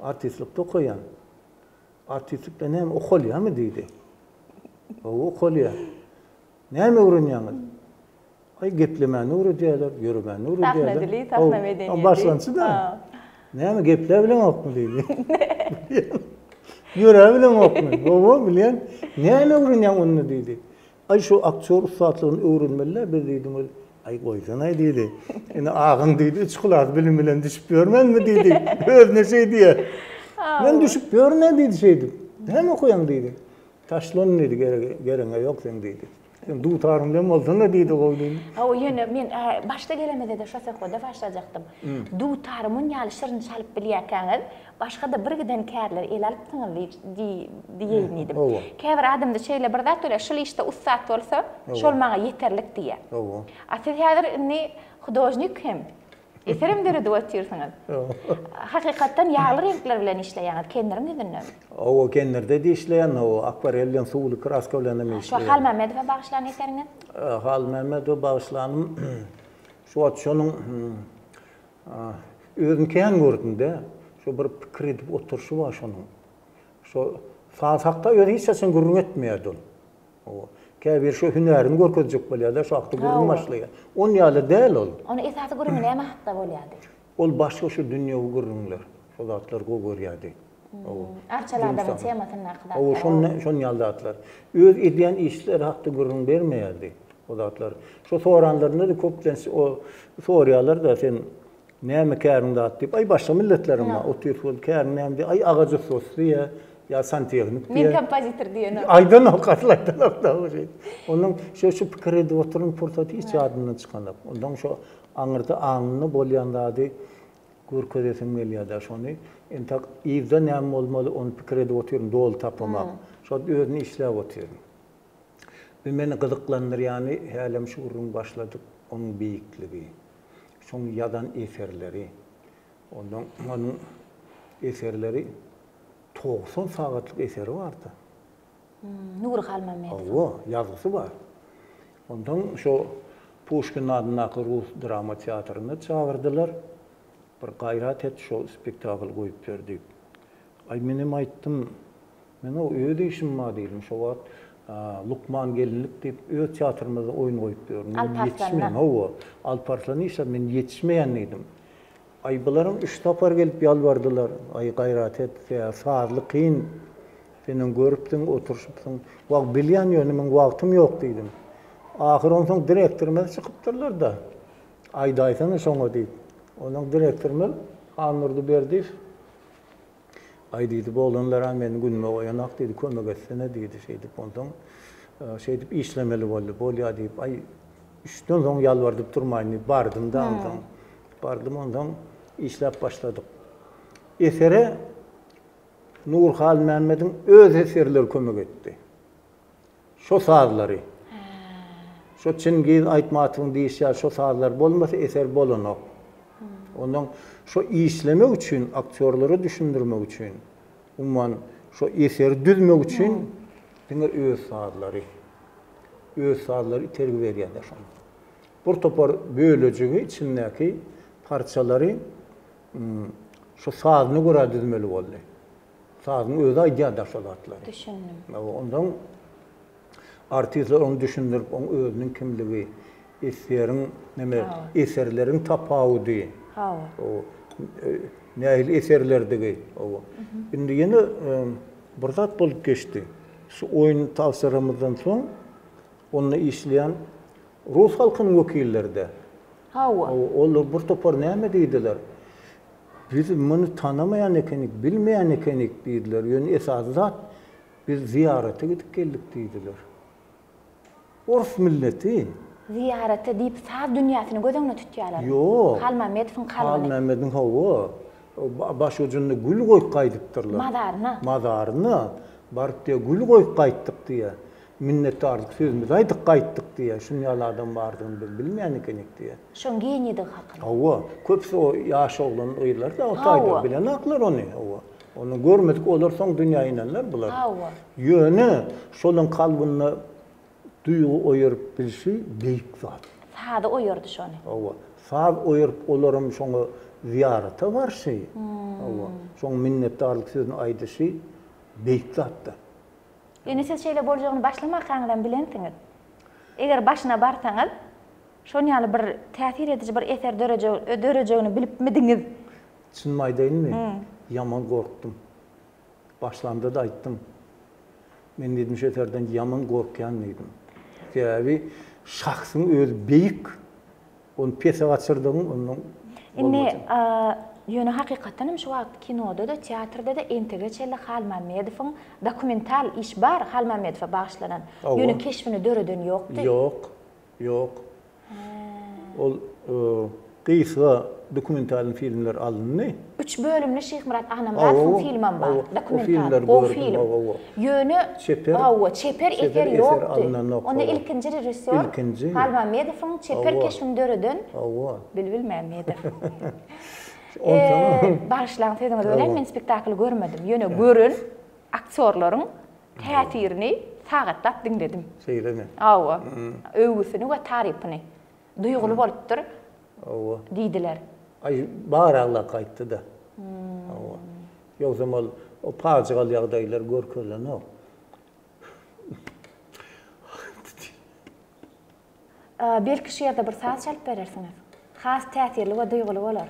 artistlikde okaýan. Artistlikde näme okalýarmy diýdi. Hawa, okalýar. Näme öwrenýäňiz? Aý, geplemäni öwredýärler, ýöremäni öwredýärler. Sahna dili, sahna medeniýeti. Başlançy-da. Näme gepläbileňokmy diýdi. Ýöräbileňokmy? Hawa, bilýän. Näme öwrenýäň onda diýdi. Aý şu aktýor ussatlygyny öwrenmeli-dä biz diýdim ol, Aý goýsanaý diýdi. Ine agaň diýdi, üç klas bilim bilen düşüp ýörmänmi diýdi. Özüne şeý diýýär. Men düşüp ýörün-ä diýdi şeýdip. Näme okaýaň diýdi. Taşla ony diýdi, geregiňe ýok seň diýdi. Sen dutaryň bilen bolsana diýdi gowy diýdi. Hawa ýöne men başda gelemizde-de şo söhbede başlajakdym. Dutary mun ýaly şirin çalyp bilýärkäňiz, başga-da birgiden kärleri ele alypsyňyz diýeýin diýdim. Käbir adamda şeýle bir zat bolýar, şul işde ussat bolsa, şol maňa ýeterlik diýýär. A siz häzir indi hudožnik hem. Eserem döredip otyrsyňyz. Hakykatdan ýagly reňkler bilen işleýäňiz, kendiriň ýüzündemi? Hawa, kendirde-de işleýän, hawa, akwarel bilen, suwly kraska bilen hem işleýän. Şu Halmämmedowa bagyşlan eseriňiz? Halmämmedowa bagyşlanym, şu wagt şonuň özüni kän gördüm-de, şo bir pikir edip oturyşy bar şonuň. Şo saz hakda özi hiç haçan gürrüň etmeýärdi ol. Hawa. Käbiri şo hünärini görkezjek bolýar-da, şo hakda gürrüň başlaýar. On ýaly däl ol. Onuň esasy gürrüňi näme hakda bolýardy? Ol başga şu dünýewi gürrüňler. Şo zatlary gowy görýärdi. Hawa. Arçaly adamyň temasyndaky zatlar. Hawa, şon şon ýaly zatlar. Öz edýän işleri hakda gürrüň bermeýärdi o zatlar. Şo soranlarynda-da köplenç o soraýarlar-da, sen Näme käriň zat diýip, aý başga milletleriň bar, otyr şol käriň näme diýip, aý agaç ussasy diýýär, ýa santehnik diýýär. Men kompozitor diýenok. Aýdanok, asyl aýdanok da o şeý. Onuň şo şu pikir edip oturan pursaty hiç ýadyndan çykanok. Ondan şo aňyrda aňynda bolýan zady görkezesim gelýär-de şony. Entek yzda näme bolmaly, ony pikir edip otyryn, doly tapamak. Şo özüni işläp otyryn. Bu meni gyzyklandyrýany hälem şu gürrüňi başladyk, onuň beýikligi. Şoň ýazan eserleri, ondan onuň eserleri 90 sagatlyk eseri bardy. Nury Halmämmedowyň. Hawa, ýazgysy bar. Ondan şo Puşkin adyndaky rus drama teatryna çagyrdylar. Bir gaýrat et, şo spektakl goýup ber diýip. Aý, menem aýtdym, Men-ow öz işim bar diýdim. Şo wagt Lukman gelinlik diýip öz teatrymyzda oýun goýup ýörün. Men ýetişmeýän, hawa, Alparslan işläp, men ýetişmeýän diýdim. Aý, bularam üç sapar gelip ýalbardylar. Aý, gaýrat et, sebäbi sazly kyn. Senem görüpsiň, oturyşypsyň. Wah, bilýän ýöne meň wagtym ýok diýdim. Ahyry onsoň direktorymyz çykypdyrlar-da. Aýdaýsana şoňa diýip. Onsoň direktorymyz Handurdy Berdiýew Aý diýdi, bu oglanlar-a meni günüme goýanak diýdi, kömek etsene diýdi. Şeýdip onsoň şeýdip işlemeli boldy. Bolýa diýip, aý üçden soň ýalbardyp durmaýyn diýip bardym-da onsoň. Bardym onsoň işläp başladyk. Esere Nury Halmämmediň öz eserleri kömek etdi. Şo sazlary. Şo Çingiz Aýtmatowyň diýişi ýaly şo sazlar bolmasa eser bolanok. Ondan şo işlemek üçin, aktýorlara düşündirmek üçin, umuman şo eseri düzmek üçin diňe öz sazlary. Öz sazlary itergi berýär-de şoňa. Bir topar bölejigi içindäki parçalary şo sazyna görä düzmeli boldy. Sazyň özi aýdýar-da şo zatlary. Düşündim. Onsoň artistler ony düşündirip, oň özüniň kimligi, eseriň neme, eserleriň tapawudy. Hawa. Nähili eserlerdigi. Hawa. Indi ýene bir zat bolup geçdi. Şu oýun tabşyramyzdan soň onda işleýän rus halkynyň wekilleri-de. Hawa. Olar bir topar näme diýdiler? Biz muny tanamaýan ekenik, bilmeýän ekenik diýdiler. Ýöne esasy zat, biz zyýarata gidip geldik diýdiler. Ors milleti. Zyýarata diýip saz dünýäsini göz öňüne tutýarlar. Ýok. Halmämmedowyň kalbyny. Halmämmediň hawa, başujunda gül goýup gaýdypdyrlar. Mazaryna. Mazaryna baryp diýýär, gül goýup gaýtdyk diýýär. Minnetdarlyk sözümizi aýdyp gaýtdyk diýýär. Şuny ýaly adam bardygyny biz bilmeýän ekenik diýýär. Şoň geniýdigi hakynda. Hawa, köpüsi o ýaş oglan-gyzlar-da o taýda bilenaklar ony, hawa. Ony görmedik olar soň dünýä inenler bular. Hawa. Ýöne şolaň kalbynda duýgy oýaryp bilşi beýik zat. Sazy oýardy şony. Hawa. Saz oýaryp olaram şoňa zyýarata barşy, hawa, şoň minnetdarlyk sözüni aýdyşy beýik zat-da. Ýöne siz şeýle boljagyny başlamakaňyzam bilensiňiz. Eger başyna barsaňyz, Şon ýaly bir täsir ediji bir eser dörejegini bilipmidiňiz? Çynymy aýdaýynmy? Ýaman gorkdum. Başlamda-da aýtdym. Men diýdim şu eserden ýaman gorkýan diýdim. Sebäbi şahsyň özi beýik. Ony pese gaçyrdygyň ondan Indi bolmajak. Ýöne hakykatdan hem şu wagt kinoda-da, teatrda-da entege çenli Halmämmedowyň dokumental iş bar Halmämmedowa bagyşlanan. Ýöne keşbini döreden ýokdy. Ýok. Ýok. Ol gysga dokumentalnyý filmler alyndy. Üç bölümli Şyhmyrat Annamyradowyň filmem bar. Dokumental. Gowy film. Ýöne hawa, çeper eser ýokdy. Onda ilkinji režissýor Halmämmedowyň çeper keşbini döreden Bilbil Mämmedow. Bagyşlaň sözüňizi böleýin, men spektakly görmedim. Ýöne gören aktýorlaryň täsirini sagatlap diňledim. Şeýlemi? Hawa. Öwgüsini we tarypyny. Duýguly bolupdyr. Hawa. Diýdiler. Aý, bar aglak gaýtdy-da. Hawa. Ýogsam ol o pajygaly ýagdaýlar görkezilenok. Belki şu ýerde bir saz çalyp berersiňiz? Has täsirli we duýguly bolar.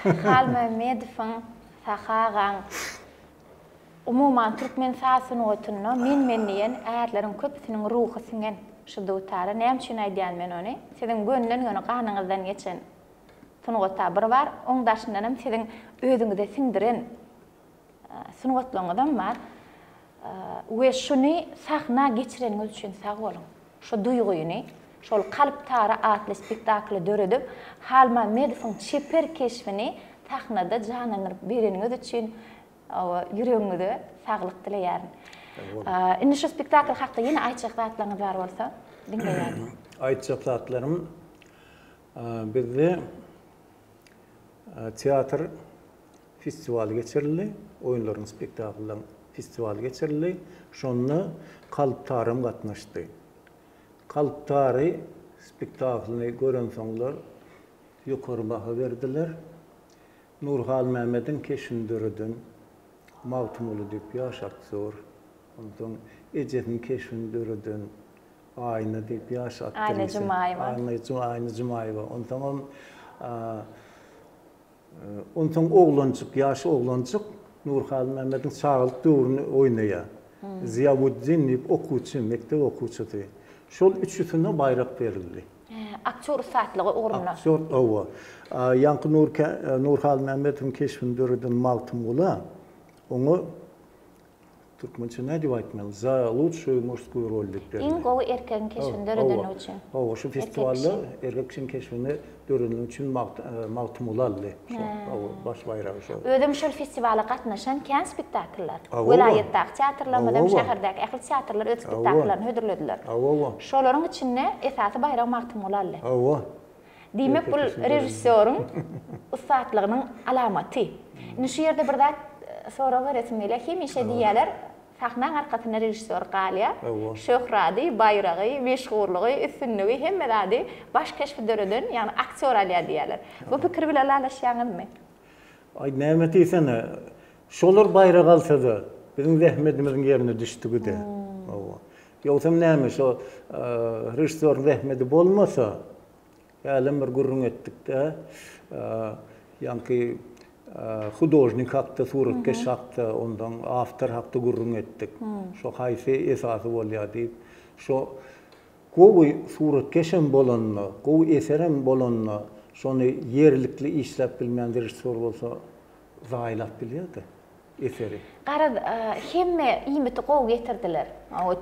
Halmämmedowyň, Sahy agaň, umuman türkmen saz sungatynda men-men diýen ärleriň köpüsiniň ruhy siňen şu dutara. Näme üçin aýdýan men ony? Siziň gönden-göni ganyňyzdan geçen sungata bir bar, oň daşyndanam siziň özüňize siňdiren sungatlaryňyzam bar. We şuny sahna geçireniňiz üçin sag boluň. Şu duýgyny, şol Kalp tary atly spektakly döredip, Halmämmedowyň çeper keşbini sahnada janlandyryp bereniňiz üçin ýüregiňize saglyk dileýärin. Indi şu spektakl hakda ýene aýtjak zatlaryňyz bar bolsa, diňleýärin. Aýtjak zatlarym, bizde teatr festiwaly geçirildi, oýunlaryň, spektakllaryň festiwaly geçirildi. Şonda Kalp taram gatnaşdy. Kalp tary spektaklyny görensoňlar ýokary baha berdiler. Nury Halmämediň keşbini döreden Magtymguly diýip ýaş aktýor, onsoň ejesiniň keşbini döreden Aýna diýip ýaş aktrisa. Aýna Jumaýewa. Aýna Jumaýewa. Onsoňam Onsoň oglanjyk, ýaş oglanjyk Nury Halmämmediň çagalyk döwrüni oýnaýar. Ziýawuddin diýip okuwçy, mekdep okuwçysy. Şol üçüsine baýrak berildi. Aktýor ussatlygy ugrunda. Aktýor, hawa. Ýaňky Nury Halmämmedowyň keşbini döreden Magtymgula oňa Türkmençe nädip aýtmaly? Za lучшую мужскую rol diýip berildi. Iň gowy erkegiň keşbini döredenligi üçin. Hawa, şu festiwalda erkek kişiniň keşbini döredenligi üçin Magtymguly aldy. Şo, hawa, baş baýragy şo. Özem şol festiwala gatnaşan kän spektakllar. Welaýatdaky teatrlarymyzam, şäherdäki ähli teatrlar öz spektakllaryny hödürlediler. Hawa. Şolaryň içinde esasy baýragy Magtymguly aldy. Hawa. Diýmek bul režissýoryň ussatlygynyň alamaty. Indi şu ýerde bir zat sorag beresim gelýär. Hemişe diýýärler, sahnaň arkasynda režissýor galýar. Şöhrady, baýragy, meşhurlygy, üstünligi, hemme zady baş keşbi döreden, ýagny aktýor alýar diýýärler. Bu pikir bilen ylalaşýaňyzmy? Aý, näme diýsene, şolar baýrak alsa-da, biziň zähmedimiziň ýerine düşdügi-dä. Hawa. Ýogsam näme, şo režissýoryň zähmedi bolmasa, hälem bir gürrüň etdik-dä, ýaňky hudožnik hakda, suratkeş hakda, ondan awtor hakda gürrüň etdik. Şo haýsy esasy bolýar diýip. Şo gowy suratkeşem bolanda, gowy eserem bolanda, şony ýerlikli işläp bilmeýän režissýor bolsa, zaýalap bilýär-de. eseri. Garaz, hemme iýmiti gowy getirdiler.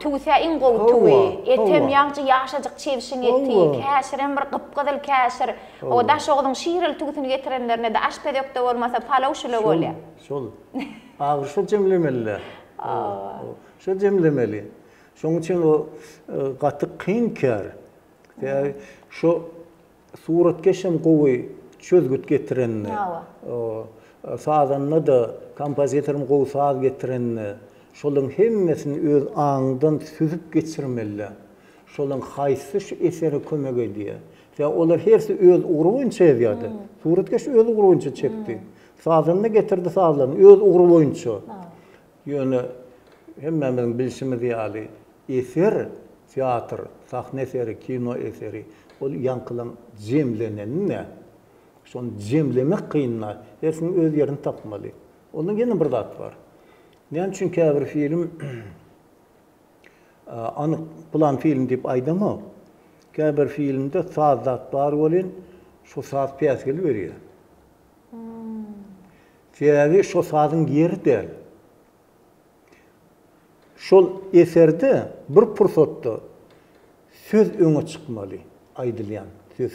Tüwüs-ä iň gowy tüwi. Etem ýaňja ýaşajyk çebşiň eti, käşirem bir gyp-gyzyl käşir. Hawa, Daşoguzyň şireli tüwüsini getirenlerine-de aşpez ökde bolmasa, palaw şüle bolýar. Şol, şol. Ahyry şo jemlemeli-dä. Hawa. Şo jemlemeli. Şonuň üçin o gaty kyn kär. Sebäbi şo Suratkeşem gowy çözgüt getirende, sazanda-da, kompozitoram gowy saz getirende, şolaryň hemmesini öz aňyňdan süzüp geçirmeli. Şolaryň haýsysy şu esere kömek edýär? Sebäbi olar hersi öz ugry boýunça ýazýardy. Suratkeş öz ugry boýunça çekdi. Sazanda getirdi sazlaryny öz ugry boýunça. Ýöne hemmämiziň bilşimiz ýaly, eser, teatr, sahna eseri, kino eseri, ol ýaňkylaň jemleneni-dä. Şony jemlemek kyn-da, hersiniň öz ýerini tapmaly. Onda ýene bir zat bar. Näme üçin käbir film anyk pylan film diýip aýdamok. Käbir filmde saz zat bar welin, şo saz päsgel berýär. Sebäbi şo sazyň ýeri däl. Şol eserde bir pursatda söz öňe çykmaly, aýdylýan söz.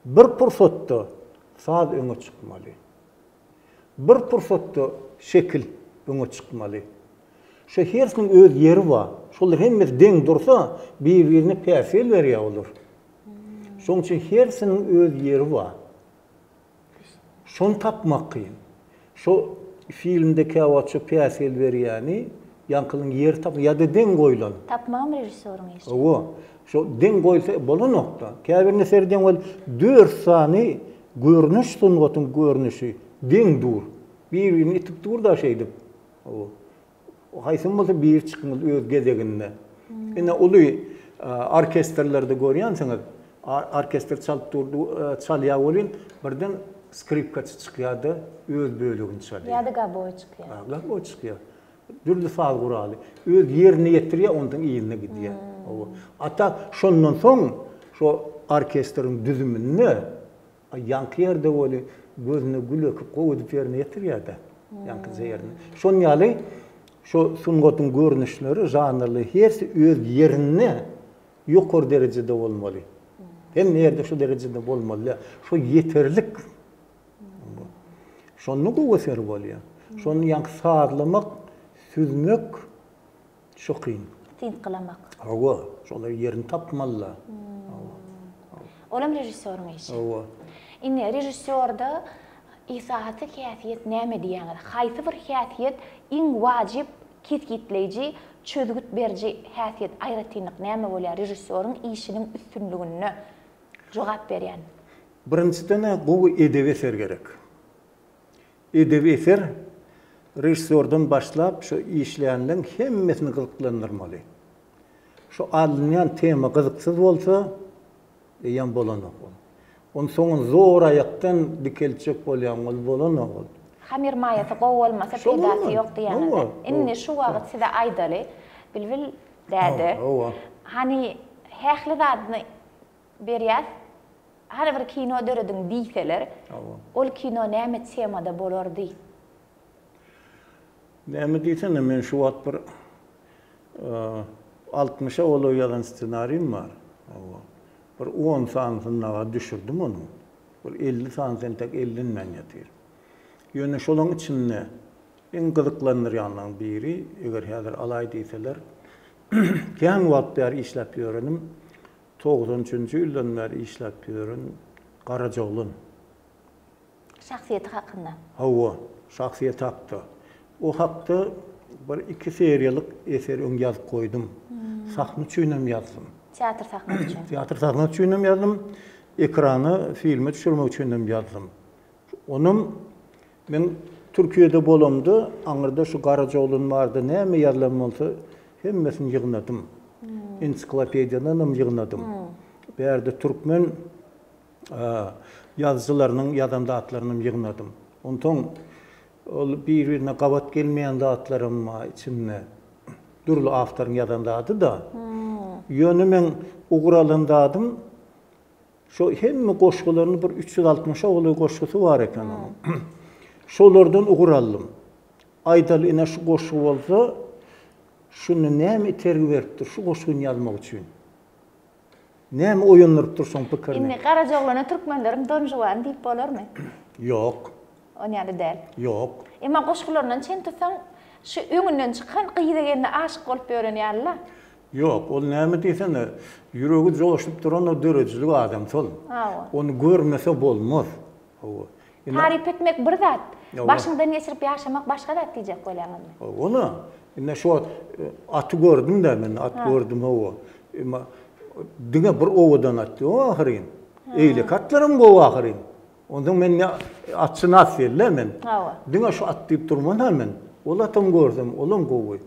Bir pursatda saz öňe çykmaly. Bir pursatda şekil öňe çykmaly. Şo hersiniň öz ýeri bar. Şolar hemmesi deň dursa, bir-birine päsgel berýär olar. Şonuň üçin hersiniň öz ýeri bar. Şony tapmak kyn. Şo filmde käwagt şo päsgel berýäni ýaňkynyň ýeri tap ýa-da deň goýlan. Tapmagam režissýoryň işi. Hawa. Şo deň goýulsa bolanok-da. Käbirine seredýäň weli dört sany görnüş sungatyň görnüşi deň dur. Bir-birini itip dur-da şeýdip. Hawa. Haýsam bolsa biri çykmaly öz gezeginde. Ine uly orkestrlerde görýänsiňiz, orkestr çalyp dur, çalýar welin birden skripkaçy çykýar-da öz bölegini çalýar. Ýa-da gaboý çykýar. Gaboý çykýar. Dürli saz guraly. Öz ýerine ýetirýär, ondan yzyna gidýär. Hawa. A tak şondan soň şo orkestriň düzüminde A ýaňky ýerde weli gözüne gül ekip gowy edip ýerine ýetirýär-dä. Ýaňkyja ýerine. Şon ýaly şo sungatyň görnüşleri, žanrlary hersi öz ýerinde ýokary derejede bolmaly. Hemme ýerde şu derejede bolmaly däl. Şo ýeterlik. Şonda gowy eser bolýar. Şony ýaňky sazlamak, süzmek Şo kyn. Syntgylamak. Hawa, şolar ýerini tapmalylar. Hawa. Olam režissýoryň işi. Hawa. Indi režissýorda esasy häsiýet näme diýýäňiz? Haýsy bir häsiýet iň wajyp kesgitleýji, çözgüt beriji häsiýet, aýratynlyk näme bolýar režissýoryň işiniň üstünliginde jogap berýän? Birinjiden-ä gowy edebi eser gerek. Edebi eser režissýordan başlap şu işleýänleň hemmesini gyzyklandyrmaly. Şu alynýan tema gyzyksyz bolsa, eýýäm bolanok ol. Ony soňun zor aýakdan dikeltjek bolýaň, ol bolanok ol. Hamyr maýasy gowy bolmasa peýdasy ýok diýýäňiz-dä. Indi şu wagt size aýdaly, Bilbil däde, hany hähli zadyny berýäs, Hany bir kino dörediň diýseler, ol kino näme temada bolardy? Näme diýsene, men şu wagt bir altmyşa golaý ýazan ssenarim bar. Hawa. Bir on sanysyny daga düşürdim onuň. Bir 50 sanysy entek ellenmän ýatyr. Ýöne şolaň içinde iň gyzyklandyrýanlaryň biri, eger häzir alaý diýseler, kän wagt bäri işläp ýörenim. 93-nji ýyldan bäri işläp ýören Garajaoglan. Şahsyýeti hakynda. Hawa, şahsyýeti hakda. O hakda bir iki seriýalyk eser öň ýazyp goýdum. Sahna üçinem ýazdym. Teatr sahnasy üçin. Teatr sahnasy üçinem ýazdym, ekrana, filme düşürmek üçinem ýazdym. Onam men Türkiýede bolamda, aňyrda şu Garajaoglan barada näme ýazylan bolsa, hemmesini ýygnadym. Ensiklopediýadanam ýygnadym. Bärde türkmen ýazyjylarynyň ýazan zatlarynam ýygnadym. Onsoň ol bir-birine gabat gelmeýän zatlaram bar içinde. Dürli awtoryň ýazan zady-da. Ýöne meň ugur alan zadym şo hemme goşgularyny bir 360-a golaý goşgusy bar eken onuň. Şolardan ugur aldym. Aýdaly ine şu goşgy bolsa, şunda näme itergi beripdir şu goşgyny ýazmak üçin? Näme oýandyrypdyr şoň pikirini? Indi Garajaoglana türkmenleriň Don Žuany diýip bolarmy? Ýok. On ýaly däl. Ýok. Emma goşgularyndan çen tutsaň, şu öňünden çykan gyza-gelne aşyk bolup ýören ýaly-la. Ýok, ol näme diýsene, ýüregi joşup duran o döredijilik adamsy ol. Hawa. Ony görmese bolmaz. Hawa. Taryp etmek bir zat, başyňdan geçirip ýaşamak başga zat diýjek bolýaňyzmy? Hawa-la. Indi şu wagt aty gördüm-dä men, at gördüm, hawa. Emma diňe bir owadan at ýok ahyryn. Eýleki atlaram gowy ahyryn. Onsoň men ne atşynas diýeli-dä men. Hawa. Diňe şu at diýip durman-a men. Ol atam görsem, olam gowy.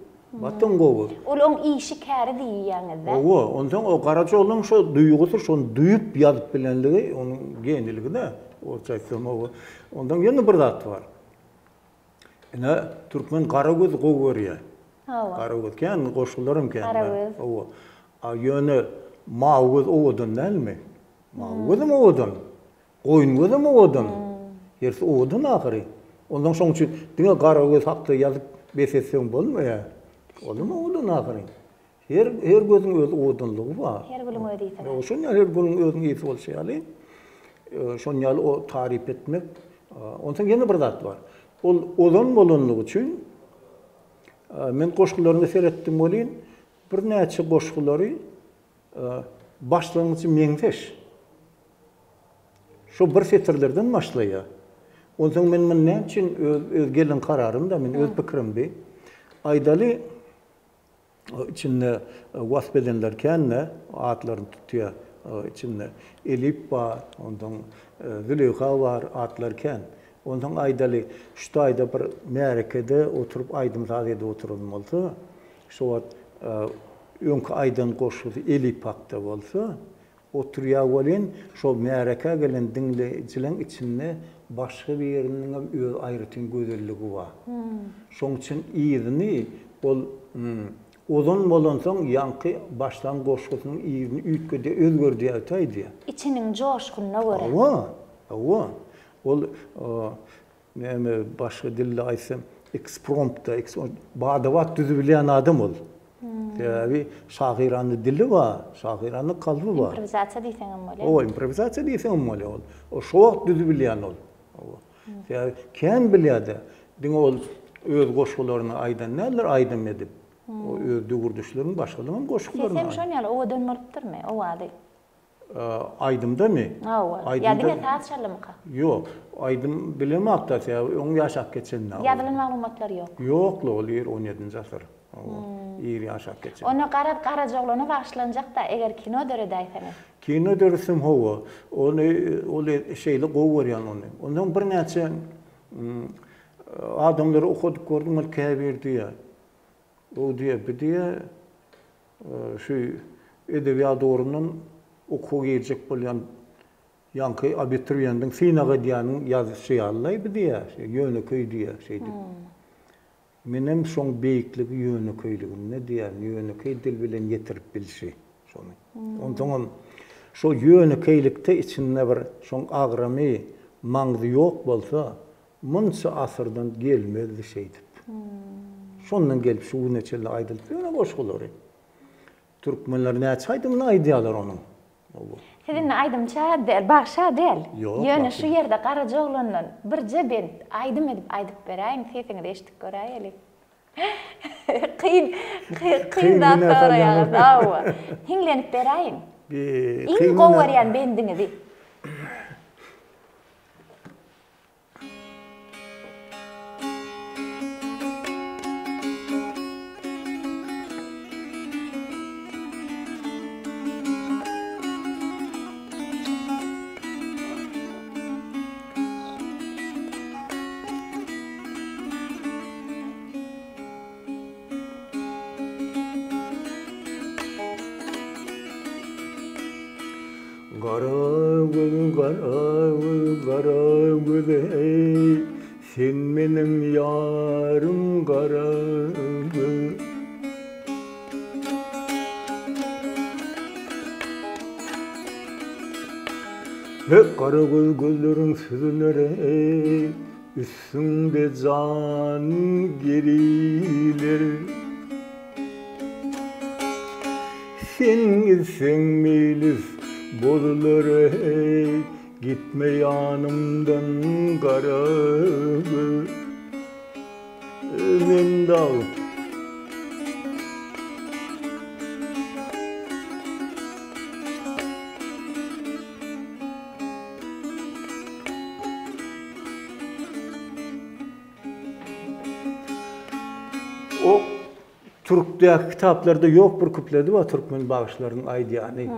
Atam gowy. Ol oň işi, käri diýýäňiz-dä? Hawa, onsoň o Garajaogluň şo duýgusy, şony duýup ýazyp bilenligi onuň geniligi-dä, orsça aýtsam, hawa. Onsoň ýene bir zat bar. Ine, türkmen gara gözi gowy görýär. Hawa. Gara göz kän, goşgularam kän. Gara göz. Hawa. A ýöne mawy göz owadan dälmi? Mawy gözem owadan. Goýun gözem owadan. Hersi owadan ahyry. Ondan şoň üçin diňe gara göz hakda ýazyp bes etseň bolmaýar. Olam owadan ahyry. Her her gözüň öz owadanlygy bar. Her gülüň öz ysy bar. Şon ýaly her gülüň özüniň ysy bolşy ýaly, şon ýaly o taryp etmek. Onsoň ýene bir zat bar. Ol ozan bolanlygy üçin men goşgularyna seretdim welin, birnäçe goşgulary Başlangyjy meňzeş. Şo bir setirlerden başlaýar. Onsoň men muny näme üçin öz öz gelen kararym-da, men öz pikirim bi. Aýdaly, içinde wasp edenler kän-de, atlaryny tutýar içinde. Elip bar, onsoň Züleýha bar, atlar kän. Onsoň aýdaly, şu taýda bir märekede oturyp aýdym-saz edip oturan bolsa, Şo wagt öňki aýdan goşgusy Elip hakda bolsa, oturýar welin, şo märekä gelen diňleýjileň içinde başga biriniňem öz aýratyn gözelligi bar. Şoň üçin yzyny ol ozan bolansoň ýaňky başlan goşgusynyň yzyny üýtgedýär, özgerdýär ötäýdýär. Içiniň joşgunyna görä. Hawa, hawa. Ol Näme, başga dilde aýtsam, ekspromptda, bada-bat düzübilýän adam ol. Sebäbi şahyrana dili bar, şahyrana kalby bar. Improwizasiýa diýseňem bolýar. Hawa, improwizasiýa diýseňem bolýar ol. Ol şo wagt düzübilýän ol. Hawa. Sebäbi kän bilýär-de. Diňe ol öz goşgularyny aýdan däldir, aýdym edip. O öz döwürdeşleriniň, başgalaryň goşgularyny. Sesem şon ýaly owadan bolupdyrmy, owazy? Aýdymdamy? Hawa. Ýa diňe saz çaldymyka? Ýok. Aýdym bilemok-da, sebäbi öň ýaşap geçen-dä ol. Ýazylan maglumatlar ýok. Ýok-la, ol ir on ýedinji asyr. Hawa. Ir ýaşap geçen. Onda garaz Garajaoglana bagyşlanjak-da, eger kino döredäýseňiz. Kino döretsem, hawa. Ony, ol şeýle gowy görýän ony. Onsoň birnäçe adamlara okadyp gördüm, ol käbir diýýär. O diýýär, bu diýýär, Şu edebiýat ugrundan okuwa girjek bolýan ýaňky abituriýendiň synag edýäniň ýazyşy ýaly-laý bu diýýär, ýönekeý diýýär şeýdip. Menem şoň beýikligi ýönekeýliginde diýýän, ýönekeý dil bilen ýetirip bilşi şony. Onsoňam şo ýönekeýlikde içinde bir şoň agramy, maňzy ýok bolsa, Munça asyrdan gelmezdi şeýdip. Şondan gelip şu güne çenli aýdylyp ýören goşgulary. Türkmenler näçe aýdymyny aýdýarlar onuň. Siz indi aýdymça däl, bagşa däl. Ýok, Ýöne şu ýerde Garajaoglandan birje bent aýdym edip aýdyp beräýiň, sesiňizi eşidip göräýeli. Kyn, kyn zat soraýaňyz. Hawa. Hiňlenip beräýiň. Iň gowy görýän bendiňizi. Gara göz, gara göz, gara göz eý, Sen meniň ýarym gara göz. Gara göz gözleriň süzüler eý, Üstüňde jan geriler. Sen gitseň meýlis bozular eý, Gitme ýanymdan gara göz. Men dag. O türkdäki kitaplarda ýok bir küpledi bar türkmen bagşylarynyň aýdýany.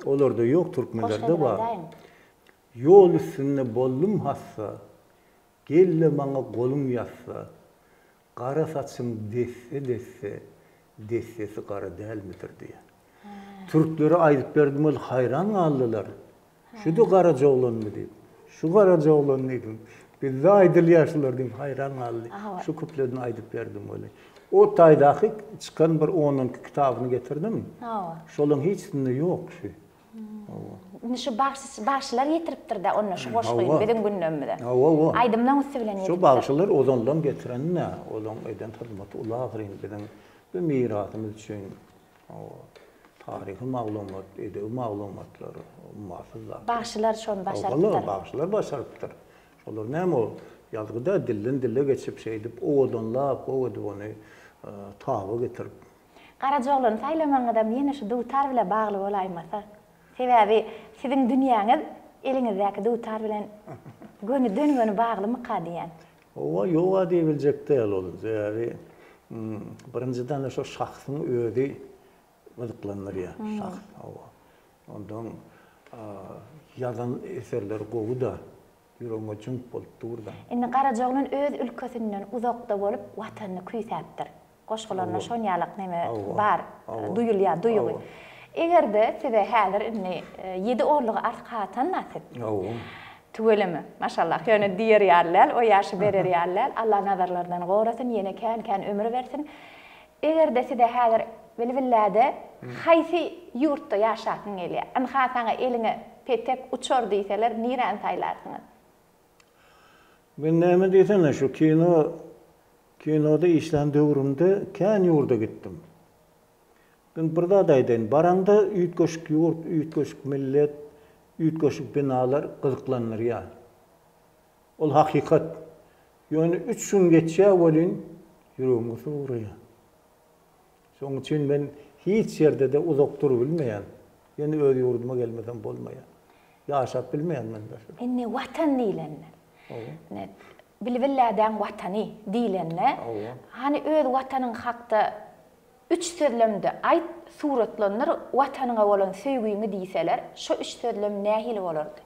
Olarda ýok türkmenlerde bar. Ýol üstünde boldum hassa, Gel-de maňa goluň ýassa. Gara saçyň desse-desse, Dessesi gara dälmidir diýýär. Türklere aýdyp berdim ol haýran galdylar. Şu-da Garajaoglanmy diýip. Şu Garajaoglan diýdim. Bizde aýdylýar şular diýip haýran galdy. Şu kupledini aýdyp berdim weli. O taýdaky çykan bir onuňky kitabyny getirdim. Şolaň hiçisinde ýok şu. Indi şu bagşy bagşylar ýetiripdir-dä onda şu goşgyny biziň gündemimize. Hawa, hawa. Aýdymlaň üsti bilen ýetiripdir. Şu bagşylar ozandan getiren-dä, olaň eden hyzmaty uly ahyryn biziň bu mirasymyz üçin. Hawa. Taryhy maglumat, edebi maglumatlar ummasyz zat. Bagşylar şony başarypdyr. Hawa, bagşylar başarypdyr. Şolar näme ol ýazgy-da dilden-dile geçip şeýdip owadanlap, gowy edip ony taba getirip. Garajaoglany saýlamagyňyzam ýene şu dutar bile bagly bolaýmasa. Sebäbi siziň dünýäňiz eliňizdäki dutar bilen gönüden-göni baglymyka diýýän. Hawa, ýoga diýibiljek däl ol. Sebäbi birinjiden-de şo şahsyň özi gyzyklandyrýar. Şahs, hawa. Ondan ýazan eserleri gowy-da. Ýüregiňe jüňk bolup dur-da. Indi Garajaoglan öz ülkesinden uzakda bolup Watanyny küýsäpdir. Goşgularynda şon ýalak neme bar, duýulýar duýgy. Eger-de size häzir indi ýedi onlugy arka atan-da siz. Tüweleme, maşallah, ýöne diýer ýaly däl, o ýaşy berer ýaly däl. Allah nazarlardan gorasyn, ýene kän-kän ömür bersin. Eger-de size häzir bilbilläde haýsy ýurtda ýaşasyň gelýär? Ynha saňa eliňe petek, uçar diýseler niräni saýlarsyňyz? Men näme diýsene şu kino kinoda işlän döwrümde kän ýurda gitdim. Men bir zat aýdaýyn, baraňda üýtgeşik ýurt, üýtgeşik millet, üýtgeşik binalar gyzyklandyrýar. Ol hakykat. Ýöne üç gün geçýär welin, ýüregim gysyp ugraýar. Şonuň üçin men hiç ýerde-de uzak durubilmeýän. Ýene öz ýurduma gelmesem bolmaýar. Ýaşap bilmeýän men daşarda. Indi Watan diýlende, ine, Bilbil dädäň Watany diýlende, hany öz Watanyň hakda üç sözlemde aýt, suratlandyr Watanyňa bolan söýgüňi diýseler, şo üç sözlem nähili bolardy?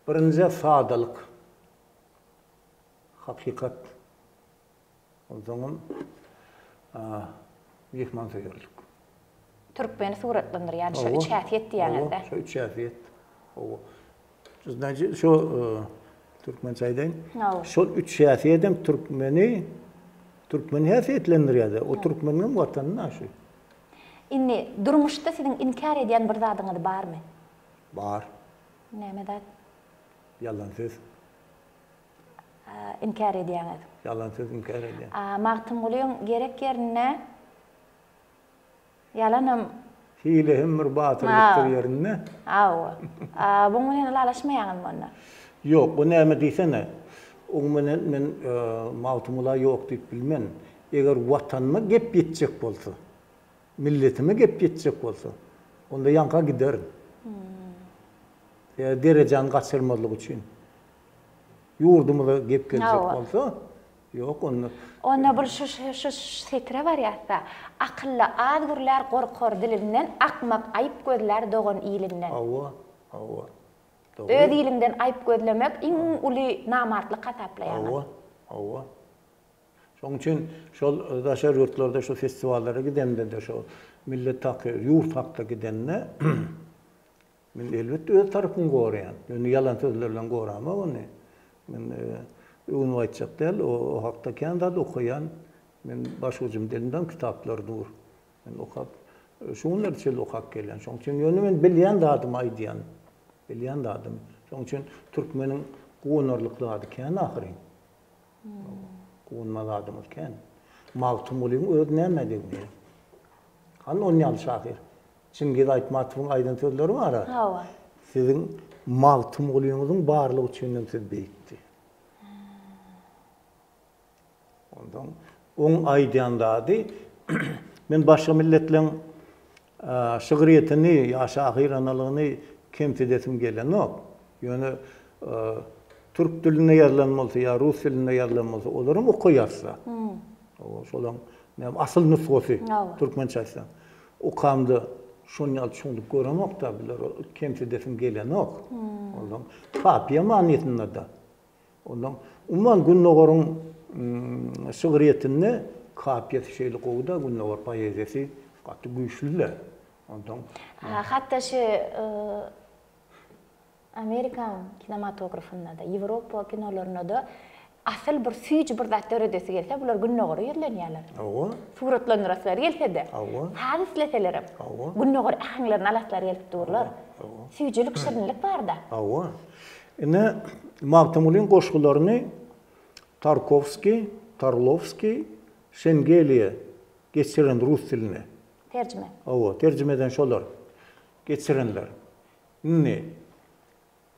Birinjä sadalyk, hakykat, onsoňam myhmansöýerlik. Türkmeni suratlandyrýan şo üç häsiýet diýýäňiz-dä? Hawa, şo üç häsiýet. Hawa. Znaçy, şo türkmençe aýdaýyn. Şol üç häsiýedem türkmeni türkmeni häsiýetlendirýär-de. O türkmeniňem watany-da şu. Indi durmuşda siziň inkär edýän bir zadyňyz barmy? Bar. Näme zat? Ýalan söz. Inkär edýäňiz. Ýalan söz inkär edýän. A Magtymgulyň gerek ýerinde ýalanam. Hile hem bir batyrlykdyr ýerinde. Hawa. A buň bilen ylalaşmaýaňyzmy onda? Ýok, o näme diýsene. Oň bilen men Magtymgula ýok diýip bilmen. Eger Watanyma gep ýetjek bolsa. Milletime gep ýetjek bolsa, onda ýaňka giderin. Sebäbi derejäni gaçyrmazlyk üçin. Ýurdumyza gep geljek bolsa, ýok onda. Onda bul şu şu setire barýas-da. Akylly az gürlär gorkar dilinden, akmak aýyp gözlär dogan ilinden. Hawa, hawa. Dogry. Öz iliňden aýyp gözlemek iň uly namartlyk hasaplaýaňyz. Hawa, hawa. Şonuň üçin şol daşary ýurtlarda şu festiwallara gidemde-de şo millet haky, ýurt hakda gidende men elbetde öz tarapymy goraýan. Ýöne ýalan sözler bilen goramok ony. Men öwünip aýtjak däl, o hakda kän zat okaýan. Men başujumda elimdem kitaplar dur. Men okap, şu günlere çenli okap gelýän. Şonuň üçin ýöne men bilýän zadymy aýdýan. Bilýän zadymy. Şonuň üçin türkmeniň guwanarlyk zady kän ahyryn. Guwanma zadymyz kän. Magtymgulyň özi nämä degmeýär? Hany on ýaly şahyr? Çingiz Aýtmatowyň aýdan sözleri bar-a. Hawa. Siziň Magtymgulyňyzyň barlygy üçinem siz beýikdi. Onsoň oň aýdýan zady men başga milletleň şygryýetini ýa şahyranalygyny kemsidesim gelenok. Ýöne türk dilinde ýazylan bolsa ýa rus dilinde ýazylan bolsa olaram okaýarsa. Şolaň näme asyl nusgasy türkmençe aýtsaň. Okamda şon ýaly çuňluk göremok-da bular kemsidesim gelenok. Onsoň kapiýa manysynda-da. Ondan umuman Gündogaryň şygryýetinde kapiýasy şeýle gowy-da, Gündogar poeziýasy gaty güýçli-de. Ondan Hatda şu Amerikan kinematografynda-da, Ýewropa kinolarynda-da asyl bir süýji bir zat döredesi gelse, bular Gündogara ýüzlenýärler. Hawa. Suratlandyraslary gelse-de. Hawa. Saz isleselerem. Hawa. Gündogar äheňlerini alaslary gelip durlar. Hawa. Süýjülik, şirinlik bar-da. Hawa. Ine, Magtymgulyň goşgularyny Tarkowskiý, Tarlowskiý, Şengeliýa geçiren rus diline. Terjime. Hawa, terjime eden şolar. Geçirenler. Indi,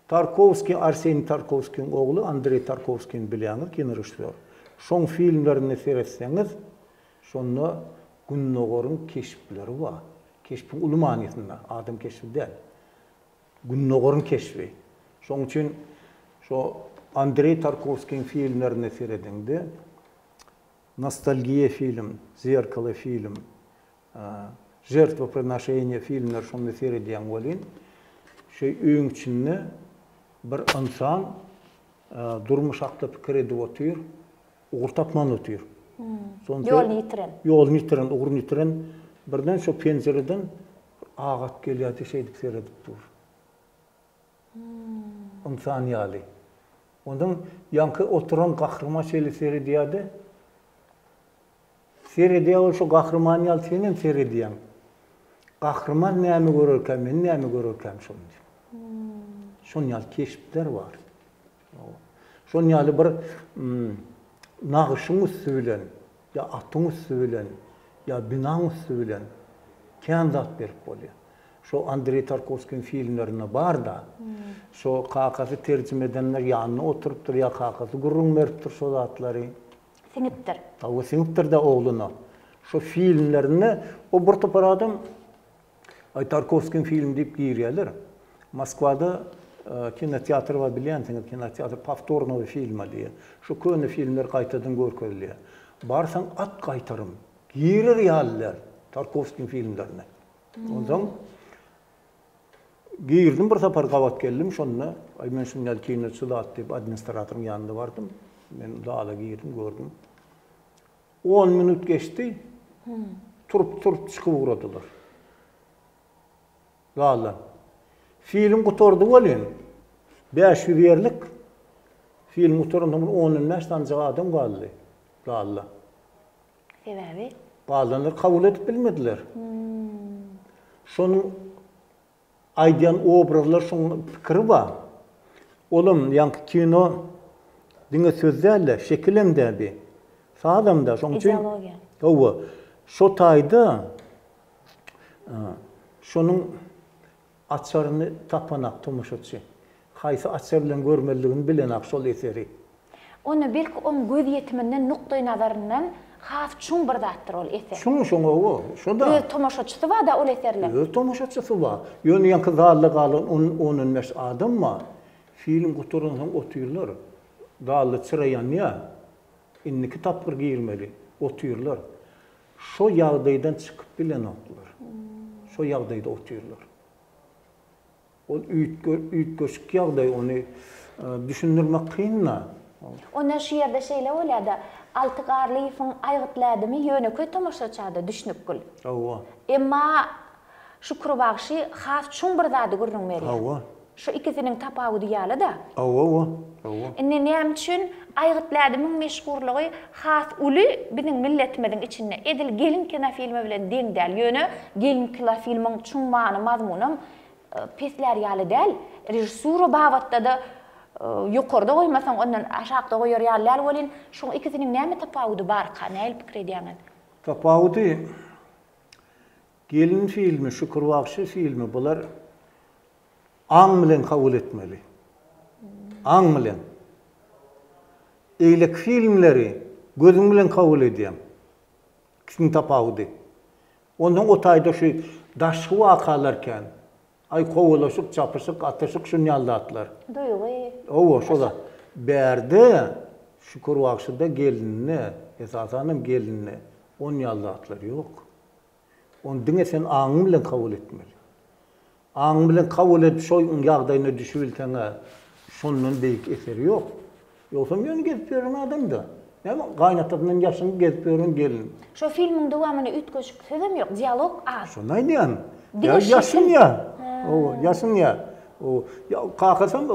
Tarkowskiý, Arseniý Tarkowskiň ogly Andreý Tarkowskini bilýäňiz, kinorežissýor. Şoň filmlerine seretseňiz, şonda Gündogaryň keşpleri bar. Keşbiň uly manysynda, adam keşbi däl. Gündogaryň keşbi. Şoň üçin şo Andreý Tarkowskiň filmlerine serediňde, Nostalgiýa film, Zerkalo film, Žertwoprinoşeniýe filmleri şonda seredýäň welin, şeý öýüň içinde bir ynsan durmuş hakda pikir edip otyr, ugur tapman otyr. Ýoluny ýitiren. Ýoluny ýitiren, ugruny ýitiren. Birden şo penjireden bir ak at gelýär-de şeýdip seredip dur. Ynsan ýaly. Ondan ýaňky oturan gahryman şeýle seredýär-de, Seredýär ol şo gahryman ýaly senem seredýäň. Gahryman näme görerkä, men näme görerkäm şony diýip. Şon ýaly keşpler bar. Şon ýaly bir nagyşyň üsti bilen, ýa atyň üsti bilen, ýa binaň üsti bilen kän zat berip bolýar. Şo Andreý Tarkowskiň filmlerinde bar-da. Şo kakasy terjime edenler ýanynda oturypdyr ýa kakasy gürrüň beripdir şo zatlary. Siňipdir. Hawa, siňipdir-de ogluna. Şo filmlerinde o bir topar adam Aý, Tarkowskiň filmi diýip girýärler. Moskwada kinoteatr bar, bilýänsiňiz, kinoteatr powtornowy filma diýýär. Şo köne filmler gaýtadan görkezilýär. Barsaň at gaýtarym, girer ýaly däl Tarkowskiň filmlerine. Onsoň Girdim bir sapar gabat geldim şonda, aý men şuny ýaly kinoçy zat diýip administratoryň ýanyna bardym. Men zala girdim gördüm. On minut geçdi. Turup turup çykyp ugradylar. Zaldan. Film gutardy welin 500 ýerlik film gutarandan bir ondan bäş sanyjak adam galdy zalda. Sebäbi? Galanlar kabul edip bilmediler. Şonuň aýdýan obrazlar şoň pikiri bar. Olam ýaňky kino diňe söz däl-de, şekilem däl bi. Sazam da, şoň üçin. Ideologiýa. Hawa. Şo taýda şonuň açaryny tapanak tomaşaçy. Haýsy açar bilen görmelidigini bilenak şol eseri. Onda belki oň gözýetiminden, nukdaý nazaryndan. Has çuň bir zatdyr ol eser. Çuň şoň owo, şo-da. Öz tomaşaçysy bar-da ol eserleň. Öz tomaşaçysy bar. Ýöne ýaňky zalda galan on, on-on bäş adam bar. Film gutaransoň otyrlar. Zalda çyra ýanýar. Indiki tapgyr girmeli. Otyrlar. Şo ýagdaýdan çykyp bilenoklar. Şo ýagdaýda otyrlar. Ol üýtgeşik ýagdaý, ony düşündirmek kyn-da. Onda şu ýerde şeýle bolýar-da, Alty Garlyýewiň Aýgytly ädimi ýönekeý tomaşaça-da düşnükgil. Hawa. Emma Şükür bagşy has çuň bir zady gürrüň berýär. Hawa. Şu ikisiniň tapawudy ýaly-da. Hawa, hawa. Indi näme üçin Aýgytly ädimiň meşhurlygy has uly biziň milletimiziň içinde, edil Gelin kinofilmi bilen deň däl, ýöne Gelin kinofilmiň çuň many-mazmunam peslär ýaly däl, režissura babatda-da ýokarda goýmasaň, ondan aşakda goýar ýaly däl welin, şoň ikisiniň näme tapawudy barka, nähili pikir edýäňiz? Tapawudy, Gelin filmi, Şükür bagşy filmi bular aň bilen kabul etmeli. Aň bilen. Eýleki filmleri gözüň bilen kabul edýäň. Ikisiniň tapawudy. Onsoň o taýda şu daşky wakalar kän. Aý kowalaşyk, çapyşyk, atyşyk şun ýaly zatlar. Duýgy. Hawa, şo zat. Bärde Şükür bagşyda gelinde, esasanam gelinde on ýaly zatlar ýok. Ony diňe sen aňyň bilen kabul etmeli. Aňyň bilen kabul edip şoň ýagdaýyna düşübilseň-ä şondan beýik eser ýok. Ýogsam ýöne gezip ýören adam-da. Näme gaýynatasyndan ýaşynyp gezip ýören gelin. Şo filmiň dowamynda üýtgeşik sözem ýok, dialog az. Şony aýdýan. Diňe şekil. Ýaşynýar. Hawa, ýaşynýar. Ýa kakasam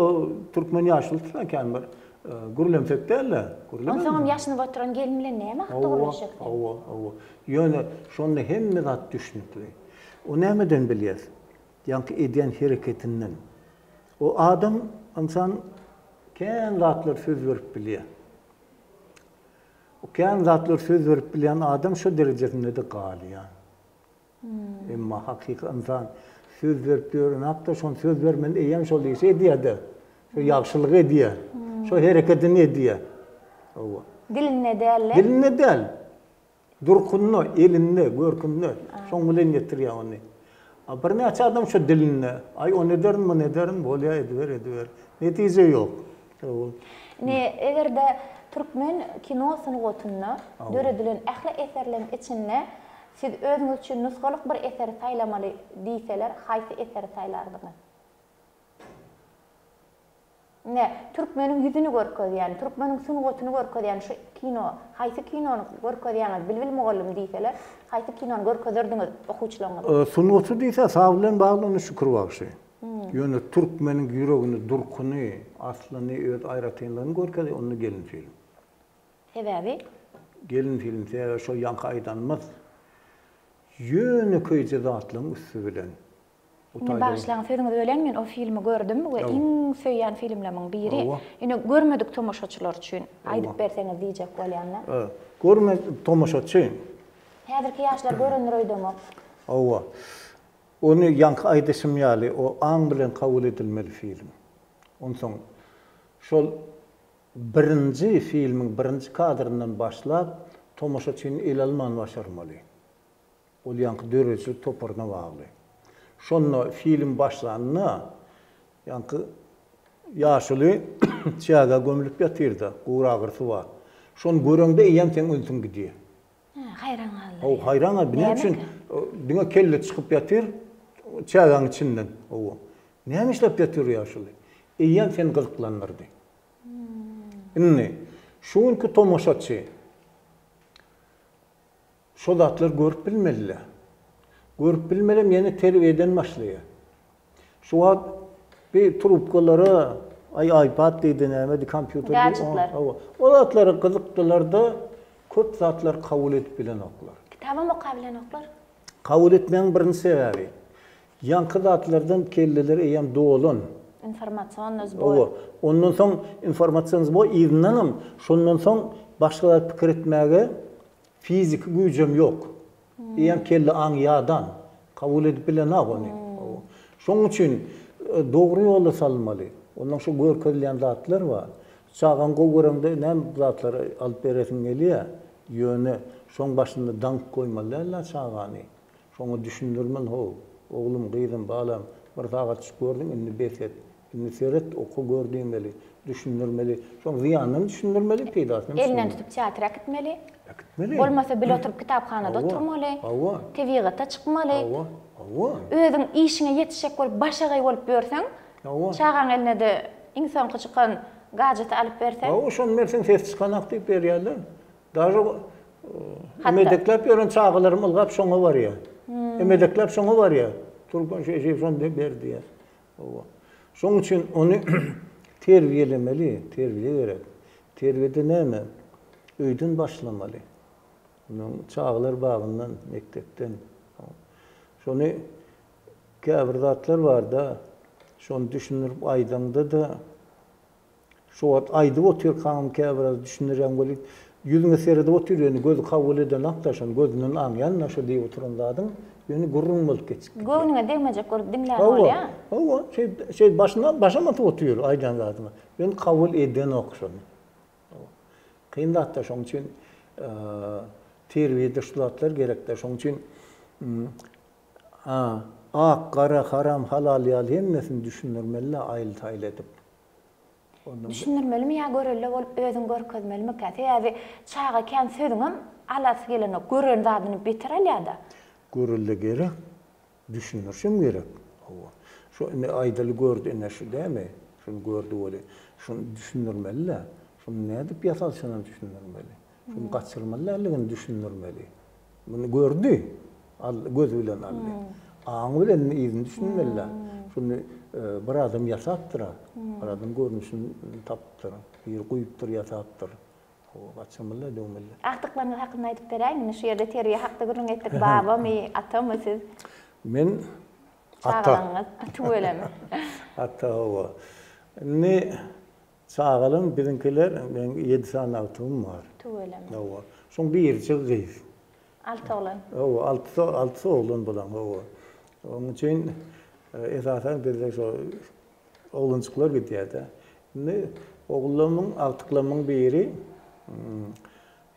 türkmen ýaşulusy kän bir gürlemsek däl-de. Onsoňam ýaşynyp oturan gelin bilen näme hakda gürleşjek sen? Hawa, hawa. Ýöne şonda hemme zat düşnükli. O nämeden bilýäs? Ýaňky edýän hereketinden. O adam, ynsan kän zatlar söz berip bilýär. O kän zatlar söz berip bilýän adam şo derejesinde-de galýar. Emma hakyky ynsan söz berip ýörenakda şony söz bermän eýýäm şol işi edýär-de. Şo ýagşylygy edýär. Şo herekedini edýär. Hawa. Dilinde däl-de. Dilinde däl. Durkunda, elinde, görkünde. Şoň bilen ýetirýär ony. A birnäçe adam şo dilinde, aý ony ederin, muny ederin, bolýar ediber, ediber. Netije ýok. Hawa. Indi eger-de türkmen kino sungatynda döredilen ähli eserleriň içinde siz özüňiz üçin nusgalyk bir eseri saýlamaly diýseler, haýsy eseri saýlardyňyz? Ine, türkmeniň ýüzüni görkezýän, türkmeniň sungatyny görkezýän şu kino, haýsy kinony görkezýäňiz, Bilbil mugallym diýseler, haýsy kinony görkezerdiňiz okuwçylaryňyza? Sungaty diýse, saz bilen bagly onda Şükür bagşy. Ýöne türkmeniň ýüregini, durkuny, aslyny, öz aýratynlygyny görkezýär, onda Gelin film. Sebäbi? Gelin film, sebäbi şo ýaňky aýdanymyz ýönekeýje zatlaryň üsti bilen Indi bagyşlaň sözüňizi böleýin men o filmi gördüm we iň söýýän filmlerimiň biri. Ýöne görmedik tomaşaçylar üçin aýdyp berseňiz diýjek bolýanda. Görmedik tomaşaçy. Häzirki ýaşlar görendir öýdemok. Hawa. Ony ýaňky aýdyşym ýaly o aň bilen kabul edilmeli film. Onsoň şol birinji filmiň birinji kadryndan başlap tomaşaçyny ele alman başarmaly. Ol ýaňky döredijilik toparyna bagly. Şonda film başlanda ýaňky ýaşuly çägä gömlüp ýatyrda, guragyrsy bar. Şony göreňde eýýäm seň ünsüň gidýär. Hä, haýran galdyrýar. Hawa, haýran gal, näme üçin diňe kelle çykyp ýatyr çägäň içinden. Hawa. Näme işläp ýatyr ýaşuly? Eýýäm seni gyzyklandyrdy. Indi şu günki tomaşaçy Şo zatlary görüp bilmeliler. Görüp bilmelem ýene terbiýeden başlaýar. Şu wagt bir trubkalara, aý iPad diýdi, näme diýdi, kompýuter diýdi. Gadjetler. Hawa. O zatlara gyzykdylar-da, köp zatlary kabul edip bilenoklar. Kitabam okabilenoklar. Kabul etmegiň birinji sebäbi, ýaňky zatlardan kelleleri eýýäm dolan. Informasionnyý zboý. Hawa. Ondan soň informasion zboý yzyndanam, şondan soň başga zat pikir etmäge Fiziki güýjem ýok. Eýýäm kelle aň ýadan. Kabul edip bilenok ony. Şonuň üçin dogry ýola salmaly. Ondan şu görkezilýän zatlar bar. Çagaňy gowy göreňde näme zatlary alyp beresiň gelýär. Ýöne şoň başynda daňyp goýmaly däl-dä çagany. Şoňa düşündirmeli, how, oglum, gyzym, balam, bir sagatjyk gördüň, indi bes et. Indi seret, oka, gör diýmeli. Düşündirmeli. Şoň zyýanyny düşündirmeli, peýdasyny Elinden düşündirmeli. tutup teatra äkitmeli. Äkitmeli. Bolmasa bile oturyp kitaphanada Hawa, oturmaly. hawa. Tebigata çykmaly. Hawa, hawa. Özüň işiňe ýetişjek bolup başagaý bolup ýörseň, Hawa. çagaň eline-de iň soňky çykan gajeti alyp berseň. Hawa, şony berseň ses çykanak diýip berýärler. Daže emedekläp ýören çagalarym ylgap şoňa barýar. Emedekläp şoňa barýar. Türkmen şeýle şony ber diýýär. Hawa. Şonuň üçin ony terbiýelemeli, terbiýe gerek. Terbiýede näme? Öýden başlamaly. Onuň çagalar bagyndan, mekdepden. Şony käbir zatlar bar-da, şony düşündirip aýdaňda-da Şo wagt aýdyp otyrkaňam käbir düşündirýän welin, ýüzüňe seredip otyr, ýöne gözi kabul edenok-da şony, gözünden aňýan-da şo diýip oturan zadyň, ýöne gürrüň bolup geçip gidýär. Göwnüňe degmejek bolup diňlän bolýa. Hawa, hawa, şeý, şeý başyna, başam atyp otyr aýdýan zadyňa, ýöne kabul edenok şony. Hawa. Kyn zat-da, şonuň üçin terbiýede şu zatlar gerek-dä, şonuň üçin ak, gara, haram, halal ýaly hemmesini düşündirmeli-dä aýyl-saýyl edip. Düşündirmelimi ýa görelde bolup özüň görkezmelimikä? Sebäbi çaga kän sözüňem alasy gelenok, gören zadyny beter alýada. Görelde gerek, düşündirişem gerek. Hawa. Şu indi aýdaly gördi ine şu dämi? Şuny gördi weli. Şuny düşündirmeli-dä. Şuny nädip ýasalşynam düşündirmeli. Şuny gaçyrmaly däldigini düşündirmeli. Muny gördi, aldy, gözi bilen aldy. Aňy bilen indi yzyny düşünmeli-dä. Şuny bir adam ýasapdyr-a. Bir adam görnüşini tapypdyr. Biri guýupdyr, ýasapdyr. Hawa, gaçyrmaly-dä, döwmeli-dä. Agtyklaryňyz hakynda aýdyp beräýiň. Indi şu ýerde terbiýe hakda gürrüň etdik. Babamy, atamy siz? Men ata. Çagalaryňyz, tüweleme. Ata, hawa. Indi Çagalam biziňkiler, meň ýedi sany agtygym bar. Tüweleme. Hawa. Şoň birjigi gyz. Alty oglan. Hawa, altysy, altysy oglan bulaň, hawa. Onuň üçin esasan bizde şo oglanjyklar gidýär-de. Indi ogullarymyň, agtyklarymyň biri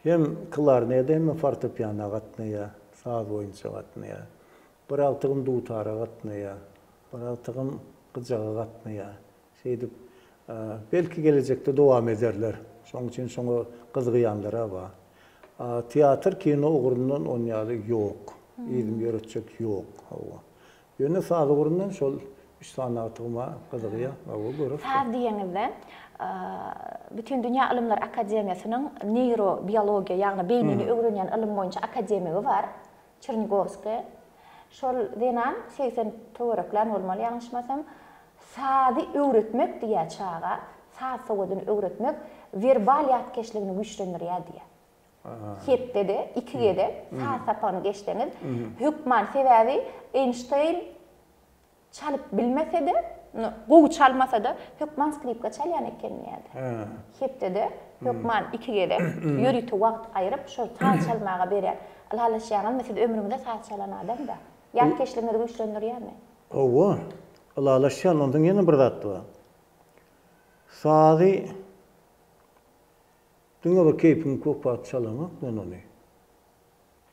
hem klarnede, hem fortepiano gatnaýar, saz boýunça gatnaýar. Bir agtygym dutara gatnaýar, bir agtygym gyjaga gatnaýar. Şeýdip, belki gelejekde dowam ederler. Şonuň üçin şoňa gyzygýanlar-a bar. A teatr, kino ugrundan on ýaly ýok. Yzymy ýöretjek ýok. Hawa. Ýöne saz ugrundan şol üç sany agtygym-a gyzygýar. Hawa, göreris. Saz diýeňizde, Bütindünýä Ylymlar akademiýasynyň neýrobiologiýa, ýagny beýnini öwrenýän ylym boýunça akademigi bar. Çernigowskiý. Şol zenan 80 töwereklän bolmaly ýalňyşmasam, sazy öwretmek diýýär çaga, saz sowadyny öwretmek werbal ýatkeşligini güýçlendirýär diýýär. Hepdede iki gezek saz sapagyny geçseňiz hökman sebäbi Eýnşteýn Çalyp bilmese-de, gowy çalmasa-da, hökman skripka çalýan eken diýýärdi. Hepdede hökman iki gezek ýörite wagt aýryp, şol saz çalmaga berýär. Ylalaşýaňyzmy? Siz ömrüňizde saz çalan adam-da. Ýatkeşligiňizi güýçlendirýärmi? Hawa, ylalaşýan. Onsoň ýene bir zat bar. Sazy diňe bir keýpiň kök wagt çalaňok men ony.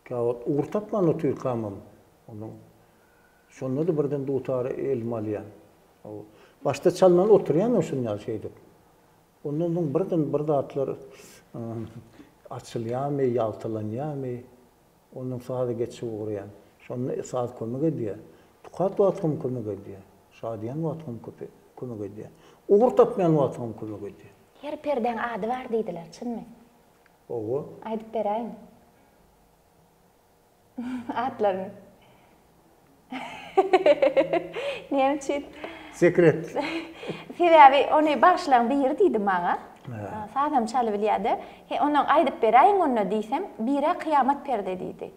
Käwagt ugur tapman otyrkamam, onuň şonda-da birden dutary elime alýan. Başda çalman oturýan şuny ýaly şeýdip. Ondan soň birden bir zatlar açylýarmy, ýagtylanýarmy, ondan saza geçip ugraýan. Şonda saz kömek edýär. Tukat wagtyňam kömek edýär. Şadyýan wagtyňam kömek edýär. Ugur tapmaýan wagtyňam kömek edýär. Her perdäň ady bar diýdiler, çynmy? Hawa. Aýdyp beräýiň. Atlaryny. Näme üçin? Sekret. Sebäbi ony bagşylaryň biri diýdi maňa. Sazam çalybilýär-de. He, ondan aýdyp beräýiň onda diýsem, bir-ä kyýamat perde diýdi.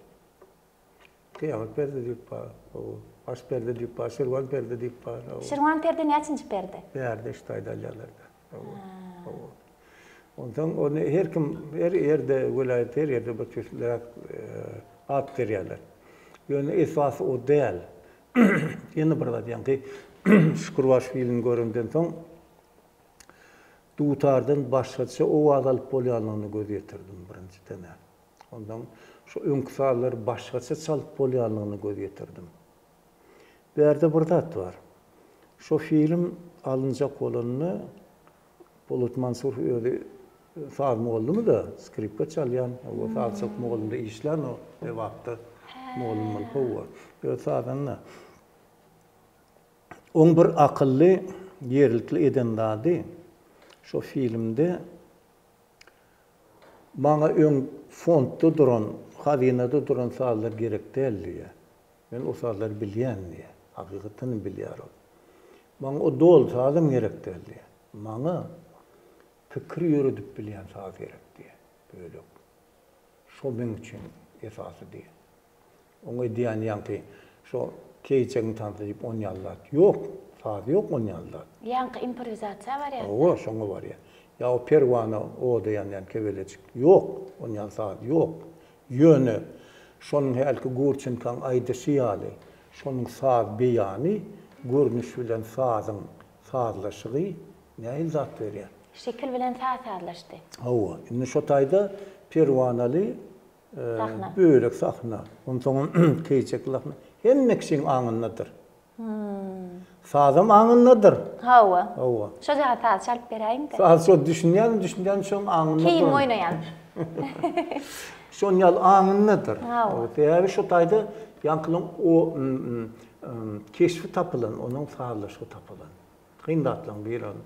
Kyýamat perde diýip bar. Hawa. Baş perde diýip bar, şirwan perde diýip bar. Hawa. Şirwan perde näçinji perde? Bärde şu taýda alýarlar-da. Hawa. Hawa. Onsoň ony her kim, her ýerde, welaýat her ýerde bir tüýsliräk at berýärler. Ýöne esasy o däl. Ýene bir zat, ýaňky Şükürbaş filmini görenden soň dutardan başgaça owaz alyp bolýanlygyna göz ýetirdim birinjiden-ä. Onsoň şo öňki sazlary başgaça çalyp bolýanlygyna göz ýetirdim. Bärde bir zat bar. Şo film alynjak bolanda Polat Mansurow özi saz mugallymy-da, skripka çalýan, hawa, sazçylyk mugallymda işlän o Lebapda mugallym bolup, hawa, özi sazanda. Oň bir akylly, ýerlikli eden zady, şo filmde maňa öň fondda duran, hazynada duran sazlar gerek däl diýýär. Men o sazlary bilýän diýýär. Hakykatdan hem bilýär ol. Maňa o doly sazam gerek däl diýýär. Maňa pikir ýöredip bilýän saz gerek diýýär. Bölek. Şo meň üçin esasy diýýär. Oň edýän ýaňky şo Keýijegiň tansy diýip on ýaly zat ýok. Saz ýok on ýaly zat. Ýaňky improwizasiýa barýar. Hawa, şoňa barýar. Ýa o perwana oda ýanýan kebelejik. Ýok, on ýaly saz ýok. Ýöne şonuň hälki Gurçenkaň aýdyşy ýaly, şonuň saz beýany, görnüş bilen sazyň sazlaşygy nähili zat berýär? Şekil bilen saz sazlaşdy. Hawa, indi şo taýda perwanaly Sahna. Bölek sahna, onsoňam keýjekli sahna hemme kişiň aňyndadyr. Sazam aňyndadyr. Hawa. Hawa. Şo jaga saz çalyp beräýiň-de. Saz şo düşünýän, düşünýän şoň aňynda. Keýgim oýnaýan. Şon ýaly aňyndadyr. Hawa. Sebäbi şo taýda ýaňkynyň o keşbi tapylan, onuň sazlaşygy tapylan. Kyn zatlaryň biri ol.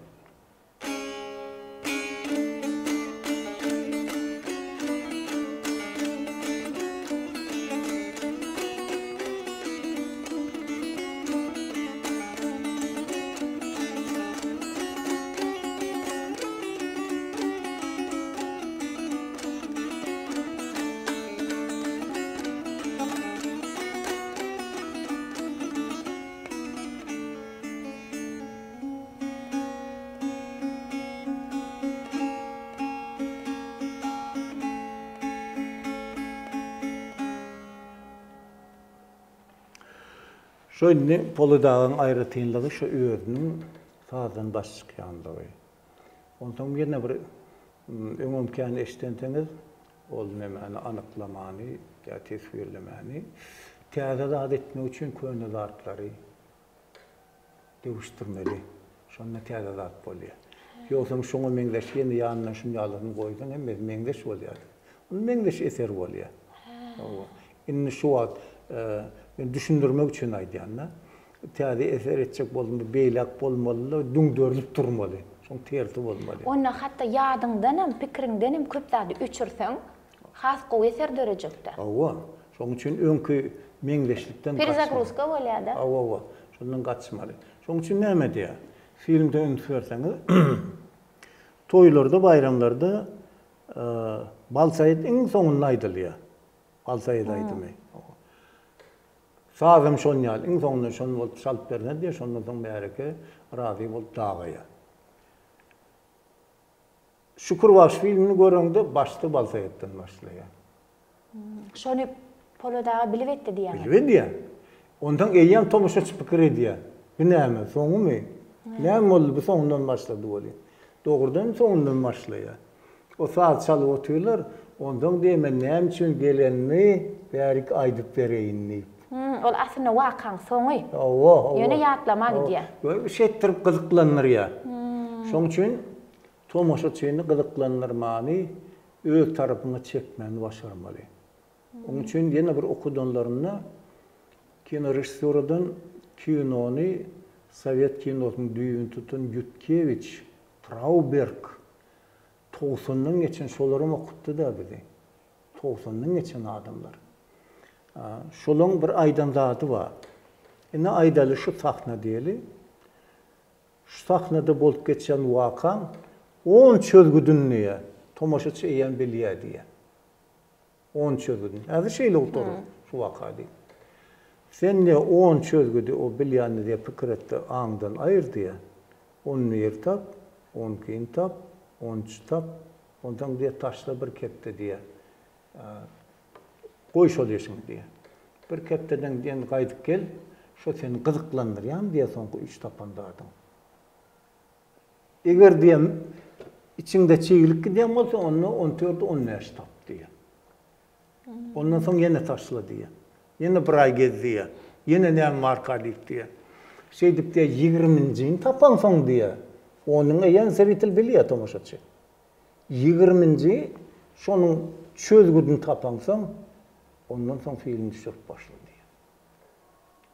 Şo indi Polat agaň aýratynlygy şo özüniň sazdan baş çykýanlygy. Onsoň ýene bir öňem kän eşidensiňiz ol nemäni anyklamany ýa teswirlemäni. Täze zat etmek üçin köne zatlary döwüşdirmeli. Şonda täze zat bolýar. Ýogsam şoňa meňzeş ýene ýanyndan şuny ýalysyny goýsaň hemmesi meňzeş bolýar. Ol meňzeş eser bolýar. Hawa. Indi şu wagt men düşündirmek üçin aýdýan-da. Täze eser etjek bolanda beýläk bolmaly-da, düňderilip durmaly. Şoň tersi bolmaly. Onda hatda ýadyňdanam, pikiriňdenem köp zady öçürseň, Has gowy eser dörejekdä. Hawa. Şonuň üçin öňki meňzeşlikden gaçmaly. Perezagruzka bolýada. Hawa, hawa. Şondan gaçmaly. Şonuň üçin näme edýär? Filmde üns berseňiz, toýlarda, baýramlarda Balsaýat iň soňunda aýdylýar. Balsaýat aýdymy. Sazam şon ýaly, iň soňunda şony bolup çalyp berse diýýär, şondan soň märeke razy bolup dagaýar. Şükür bagşy filmini göreňde başda Balsaýatdan başlaýar. Şony Polat aga bilip etdi diýýäňiz. Bilip edýär. Onsoň eýýäm tomaşaçy pikir edýär. Bu näme, soňumy? Näme boldy, bu soňundan başlady welin. Dogrudan soňundan başlaýar. O saz çalyp otyrlar, onsoň diýýär men näme üçin gelenimi bärik aýdyp bereýin diýip. Ol aslynda wakaň soňy. Hawa, hawa. Ýöne ýatlama gidýär. Şeýtdirip gyzyklandyrýar. Şoň üçin Tomaşaçyny gyzyklandyrmany, öz tarapyňa çekmäni başarmaly. Onuň üçin ýene bir okudanlarynda kinorežissýoradan kinony sowet kinosynyň düýbüni tutan Ýutkewiç, Trauberg, togsandan geçen şolaram okutdy-da bizi. Togsandan geçen adamlar. Şolaň bir aýdan zady bar. Indi aýdaly şu sahna diýeli. Şu sahnada bolup geçýän wakaň on çözgüdini diýýär, tomaşaçy eýýäm bilýär diýýär. On çözgüdini. Häzir şeýle gutarar şu waka diýip. Sen diýýär, on çözgüdi o bilýänini diýýär, pikir et-de aňdan aýyr diýýär. On bir tap, on ikini tap, on üçi tap, onsoň diýýär, taşla bir kepde diýýär. Goý şol işiňi diýýär. Bir hepdeden diýen gaýdyp gel, şo seni gyzyklandyrýarmy diýýär soňky üç tapan zadyň. Eger diýen içiňde çiglik gidýän bolsa onda on dördi, on bäşi tap diýýär. Ondan soň ýene taşla diýýär. Ýene bir aý gez diýýär. Ýene näme barka diýip diýýär. Şeýdip diýýär, ýigriminjini tapansoň diýýär, onuň eýýäm zritel bilýär tomaşaçy. Ýigriminji şonuň çözgüdini tapansoň, ondan soň film düşürip başla diýýär.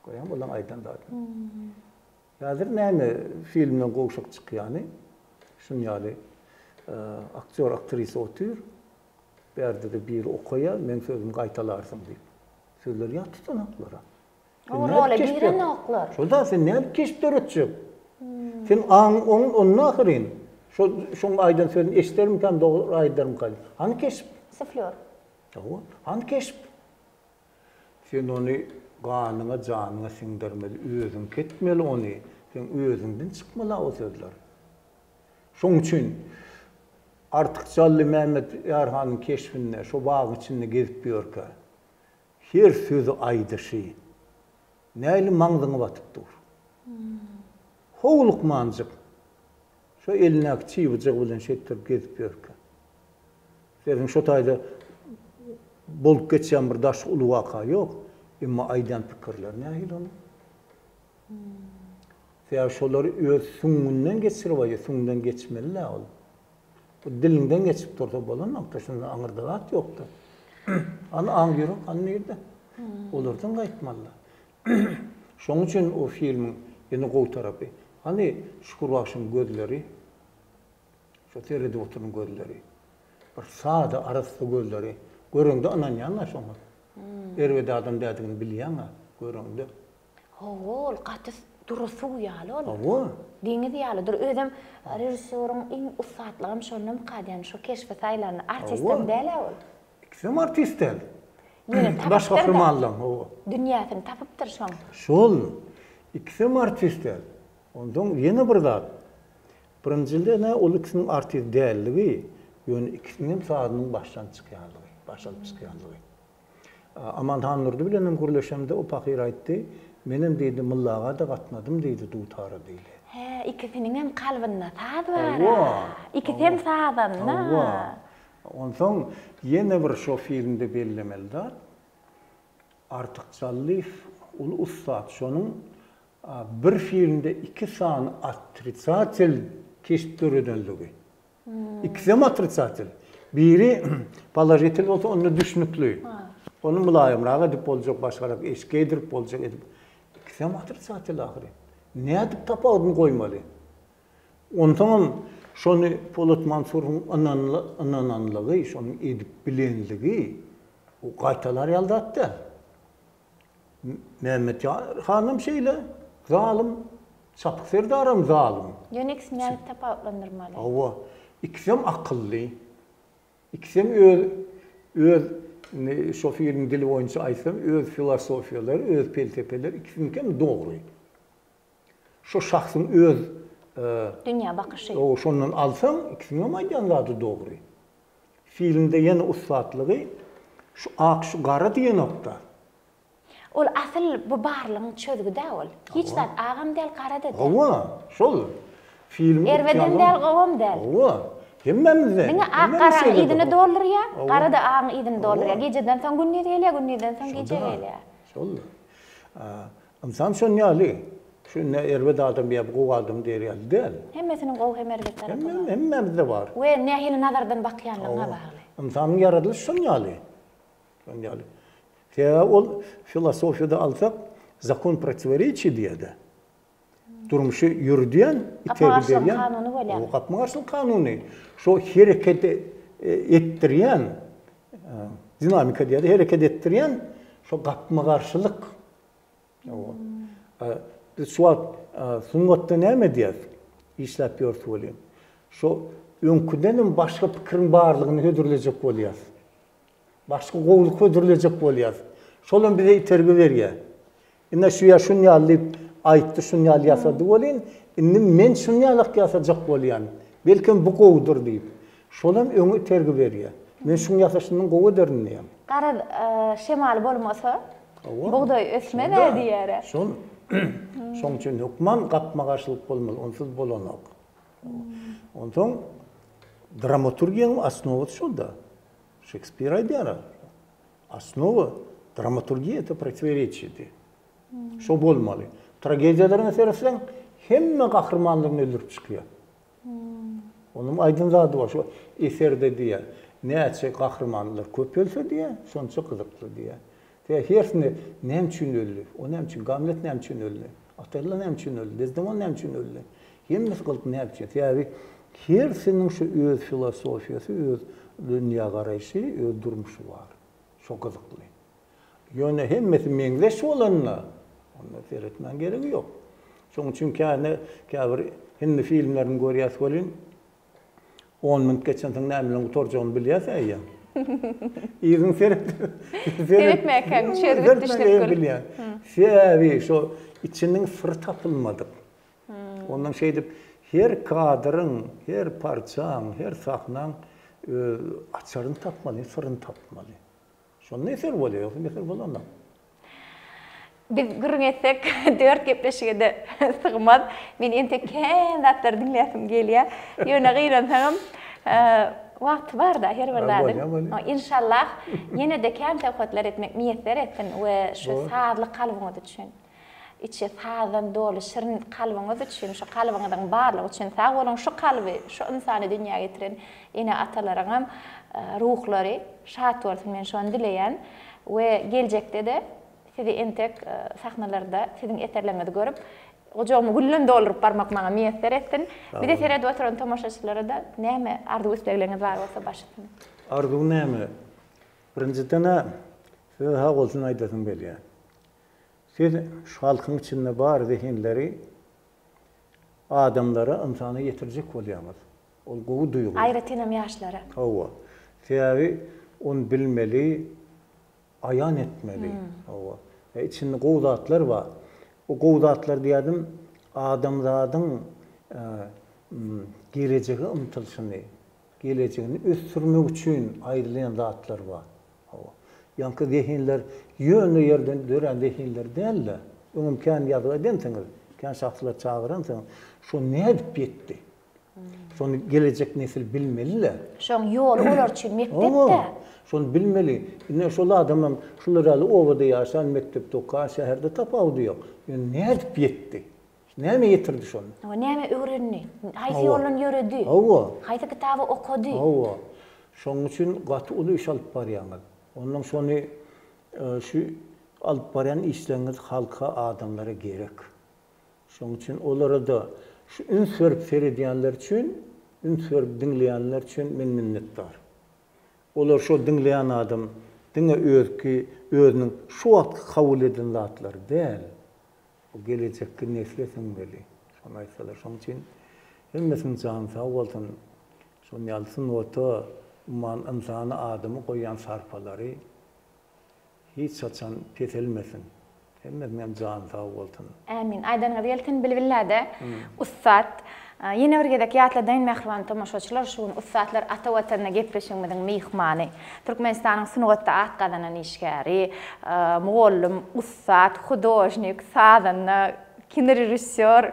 Görýäňmi olaň aýdan zadyny. Häzir näme filmden gowşak çykýany? Şuny ýaly aktýor, aktrisa otyr. Bärde-de biri okaýar, meň sözümi gaýtalarsyň diýip. Sözleri ýat tutanoklar-a. O rola girenoklar. Şo-da, sen nädip keşp döretjek? Sen aň oň onda ahyryn. Şo şoň aýdan sözüni eşidermikäm, dogry aýdarmyka diýip. Hany keşp? Suflýor. Hawa, hany keşp? Sen ony ganyňa, janyňa siňdirmeli, özüňki etmeli ony. Seň özüňden çykmaly-a o sözler. Şoň üçin Artyk Jally Mämmet Ýarhanyň keşbinde şo bagyň içinde gezip ýörkä, her sözi aýdyşy nähili maňzyňa batyp dur. Howlukmanjyk şo elindäki çybyjygy bilen şeýtdirip gezip ýörkä. Serediň şo taýda bolup geçýän bir daşky uly waka ýok, emma aýdýan pikirleri nähili onuň. Sebäbi şolary öz süňňünden geçirip aýdýar, süňňünden geçmeli-dä ol. Bu diliňden geçip dursa bolanok-da, şundan aňyrda zat ýok-da. Hany aň ýürek, hany nirde? Olardan gaýtmaly-da. Şonuň üçin o filmiň ýene gowy tarapy, hany Şükür bagşyň gözleri, şo seredip oturan gözleri. Bir sada, arassa gözleri. Göreňde ynanýaň-a şoňa. Erbet adam däldigini bilýäň-ä göreňde. Hawa, ol gaty dury suw ýaly ol. Hawa. Deňiz ýaly dury. Özem režissýoryň iň ussatlygam şondamyka diýýän, şo keşbi saýlanda. Artistem däl-ä ol. Ikisem artist däl. Ýöne tapypdyr-da. Baş gahrymanlaň, hawa. Dünýäsini tapypdyr şoň. Şol. Ikisem artist däl. Onsoň ýene bir zat. Birinjiden-ä ol ikisiniň artist dälligi, ýöne ikisiniňem sazynyň başdan çykýanlygy, baş alyp çykýanlygy. Aman Handurdy bilenem gürleşemde o pahyr aýtdy, Menem diýdi, Myllaga-da gatnadym diýdi, dutara diýdi. Hä, ikisiniňem kalbynda saz bar-a. Hawa. Ikisem sazanda. Hawa. Onsoň ýene bir şo filmde bellemeli zat, Artyk Jallyýew uly ussat, şonuň bir filmde iki sany otrisatel keşp döredenligi. Ikisem otrisatel. Biri položitel bolsa onda düşnükli. Ony mylaýymrak edip boljak, başgarak eşik geýdirip boljak edip. Ikisem otrisatel ahyry. Nädip tapawudyny goýmaly? Onsoňam şony Polat Mansurowyň ynananlygy, şony edip bilenligi o gaýtalar ýaly zat däl. Mämmet hanam şeýle zalym, Çapyk serdaram zalym. Ýöne ikisini nädip tapawutlandyrmaly? Hawa, ikisem akylly. Ikisem öz öz indi şo filmiň dili boýunça aýtsam, öz filosofiýalary, öz pelsepeleri ikisiniňkem dogry. Şo şahsyň öz Dünýä bakyşy. Hawa, şondan alsaň, ikisiniňem aýdýan zady dogry. Filmde ýene ussatlygy şu ak şu gara diýenokda. Ol asyl bu barlygyň çözgüdä ol. Hiç zat agam däl gara-da däl. Hawa, şol. Filmiň Erbedem däl, gowam däl. Hawa. Hemmämizde. Diňe ak garaň yzyny doldurýa, gara-da agyň yzyny doldurýa. Gijeden soň gündiz gelýä, gündizden soň gije gelýä. Şol. Ynsan şon ýaly. Şu indi erbet adam ýa gowy adam diýer ýaly däl. Hemmesiniň gowy hem erbet tarapy bar. Hemmämizde bar. We nähili nazardan bakýanlygyňa bagly. Ynsanyň ýaradylyşy şon ýaly. Şon ýaly. Sebäbi ol filosofiýada alsak zakon protiworечий diýýär-de. Durmuşy ýöredýän, itergi berýän. Gapma-garşylygyň kanuny bolýar. Gapma-garşylyk kanuny. Şo hereket etdirýän, dinamika diýýär, hereket etdirýän şo gapma-garşylyk. Biz şu wagt sungatda näme edýäris? Işläp ýörüs welin. Şo öňküdenem başga pikiriň barlygyny hödürlejek bolýarys. Başga gowulyk hödürlejek bolýarys. Şolam bize itergi berýär. Ine şu ýa şun ýaly diýip aýtdy, şun ýaly ýasady welin, indi men şun ýalak ýasajak bolýan. Belkem bu gowudyr diýip. Şolam öňe itergi berýär. Men şuň ýasaşyndan gowy ederin diýýän. Garaz, şemal bolmasa, bugdaý ösmez-ä diýýär-ä. Şol. Şoň üçin hökman gapma-garşylyk bolmaly, onsuz bolanok. Onsoň dramaturgiýanyň osnowasy şol-da. Şekspir aýdýar-a. Osnowa dramaturgiýa это противоречие diýýär. Şo bolmaly. Tragediýalaryňa seretseň, hemme gahrymanlaryny öldürip çykýar. Onuň aýdan zady bar, şo eserde diýýär, näçe gahrymanlar köp ölse diýýär, şonça gyzykly diýýär. Sebäbi hersinde näme üçin öldi, o näme üçin, Gamlet näme üçin öldi, Otello näme üçin öldi, Dezdemona näme üçin öldi? Hemmesi gyzykly näme üçin? Sebäbi hersiniň şu öz filosofiýasy, öz dünýägaraýşy, öz durmuşy bar. Şo gyzykly. Ýöne hemmesi meňzeş bolanda, onda seretmäň geregi ýok. Şonuň üçin käne käbir hindi filmlerini görýäs welin, on minut geçensoň näme bilen gutarjagyny bilýäs eýýäm. Yzyny seret. Seretmäkäň çözgüt düşnükli. Bilýän. Sebäbi şo içiniň syry tapylmadyk. Ondan şeýdip her kadryň, her parçaň, her sahnaň öz açaryny tapmaly, syryny tapmaly. Şonda eser bolýar, ýogsa eser bolanok. Biz gürrüň etsek, dört gepleşige-de sygmaz. Men entek kän zatlary diňläsim gelýär. Ýöne gynansagam, wagty bar-da her bir zadyň. Inşallah, ýene-de kän söhbetler etmek miýesser etsin we şu sazly kalbyňyz üçin. Içi sazdan doly şirin kalbyňyz üçin, şu kalbyňyzyň barlygy üçin sag boluň. Şu kalby, şu ynsany dünýä getiren ene-atalaryňam ruhlary şat bolsun men şony dileýän. We geljekde-de sizi entek sahnalarda siziň eserleriňizi görüp, gujagymy gülden dolduryp barmak maňa miýesser etsin. Bize seredip oturan tomaşaçylara-da näme arzuw-islegleriňiz bar bolsa baş üstüne. Arzuw näme? Birinjiden-ä size sag bolsun aýdasym gelýär. Siz şu halkyň içinde bar zehinleri adamlara, ynsana ýetirjek bolýaňyz. Ol gowy duýgy. Aýratynam ýaşlara. Hawa. Sebäbi ony bilmeli, aýan etmeli. Hawa. We içinde gowy zatlar bar. O gowy zatlar diýýädim, adamzadyň gelejege ymtylyşyny, gelejegini ösdürmek üçin aýdylýan zatlar bar. Hawa. Ýaňky zehinler ýöne ýerden dörän zehinler däl-de, öňem kän ýazgy edensiňiz, kän şahslary çagyransyňyz, şo nädip ýetdi? Şony gelejek nesil bilmeli-le. Şoň ýoly olar üçin mekdep-dä. Hawa, şony bilmeli. Ine, şol adamam şular ýaly obada ýaşan, mekdepde okan, şäherde tapawudy ýok. Ýöne nädip ýetdi? Näme ýetirdi şony? Hawa, näme öwrendi? Haýsy ýoldan ýöredi? Hawa. Haýsy kitaby okady? Hawa. Şonuň üçin gaty uly iş alyp barýaňyz. Onnoň şony şu alyp barýan işleriňiz halka, adamlara gerek. Şonuň üçin olara-da şu üns berip seredýänler üçin, üns berip diňleýänler üçin men minnetdar. Olar şo diňleýän adam diňe özki, özüniň şu wagtky kabul eden zatlary däl, Bu gelejekki nesle siňmeli. Şony aýtsalar. Şonuň üçin hemmesiniň jany sag bolsun. Şonuň ýaly sungata, umuman ynsana, adama goýýan sarpalary hiç haçan peselmesin. Hemmesiniň hem jany sag bolsun. Ämin. Aýdanyňyz gelsin Bilbillade ussat. Ýene bir gezek ýatladaýyn mähriban tomaşaçylar şu gün Ussatlar Ata Watanyna gepleşigimiziň myhmany Türkmenistanyň sungatda at gazanan işgäri, mugallym, ussat, hudožnik, sazanda, kinorežissýor,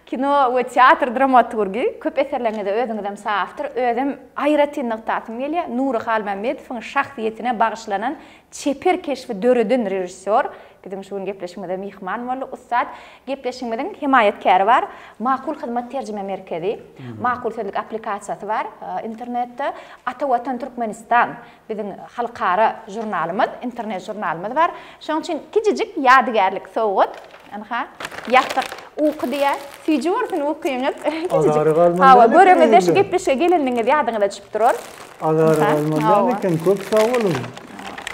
kino we teatr dramaturgy, köp eserleriňizde özüňizem soawtor, özem aýratyn nygtasym gelýär, Nury Halmämmedowyň şahsyýetine bagyşlanan çeper keşbi döreden režissýor biziň şu gün gepleşigimize myhman boldy. Ussat gepleşigimiziň hemaýatkäri bar, Makul Hyzmat terjime merkezi, Makul Sözlük applikasiýasy bar internetde, Ata Watan Türkmenistan Biziň halkara žurnalymyz, internet žurnalymyz bar. Şonuň üçin kiçijik ýadygärlik sowgat. Ynha, ýassyk uky diýýär. Süýji bolsun ukyňyz. Azary galmaly Hawa, göreňizde şu gepleşige gelendigiňiz ýadyňyza düşüp durar. Azary galmaly däl eken. Köp sag boluň.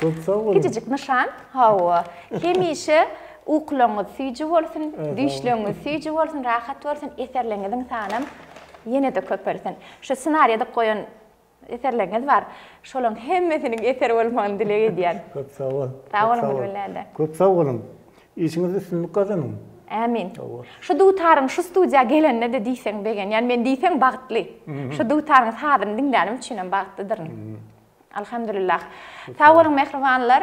Köp sag boluň. Kiçijik nyşan. Hawa. Hemişe ukularyňyz süýji bolsun, düýşleriňiz süýji bolsun, rahat bolsun, eserleriňiziň sanam ýene-de köpelsin. Şu ssenariýada goýan Eserleriňiz bar. Şolaň hemmesiniň eser bolmagyny dileg edýän. Köp sag bol. Sag boluň Gülbinläde. Köp sag boluň. Işiňizde üstünlik gazanyň. Ämin. Şu dutaryň şu studiýa gelenine-de diýseň begenýän. Men diýseň bagtly. Şu dutaryň sazyny diňlänim üçinem bagtlydyryn. Alhamdulillah. Sag boluň mähribanlar.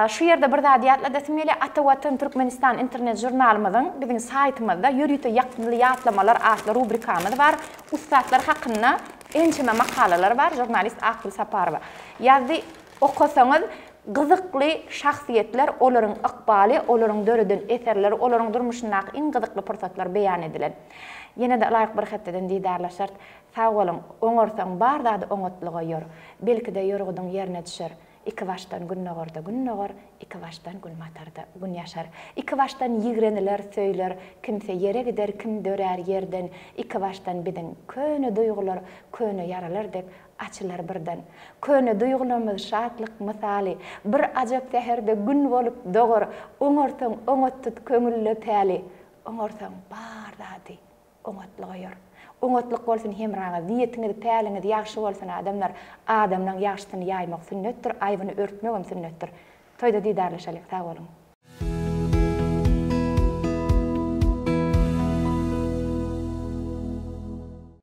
Şu ýerde bir zady ýatladasym gelýär. Ata Watan Türkmenistan internet žurnalymyzyň biziň saýtymyzda ýörite ýakymly ýatlamalar atly rubrikamyz bar. Ussatlar hakynda Ençeme makalalar bar, žurnalist Akgül Saparowa ýazdy. Okasaňyz, Gyzykly şahsyýetler, olaryň ykbaly, olaryň döreden eserleri, olaryň durmuşyndaky iň gyzykly pursatlar beýan edilen. Ýene-de ylaýyk bir hepdeden didarlaşarys. Sag boluň! Oňarsaň bar zady oňatlyga ýor. Belki-de ýorgudyň ýerine düşer. Ikibaşdan gündogarda gün dogar, ikibaşdan günbatarda gün ýaşar. Ikibaşdan ýigreniler, söýler, kimse ýere gider, kim dörär ýerden. Ikibaşdan biziň köne duýgular, köne ýaralar dek açylar birden. Köne duýgularymyz şatlyk mysaly, bir ajap säherde gün bolup dogar. Oňarsaň oňat tut köňülde päli, oňarsaň bar zady Oňatlyga ýör. Oňatlyk bolsun hemraňyz, niýetiňiz, päliňiz ýagşy bolsun adamlar. Adamlaň ýagşysyny ýaýmak sünnetdir, aýbyny örtmegem sünnetdir. Toýda didarlaşalyň, sag boluň.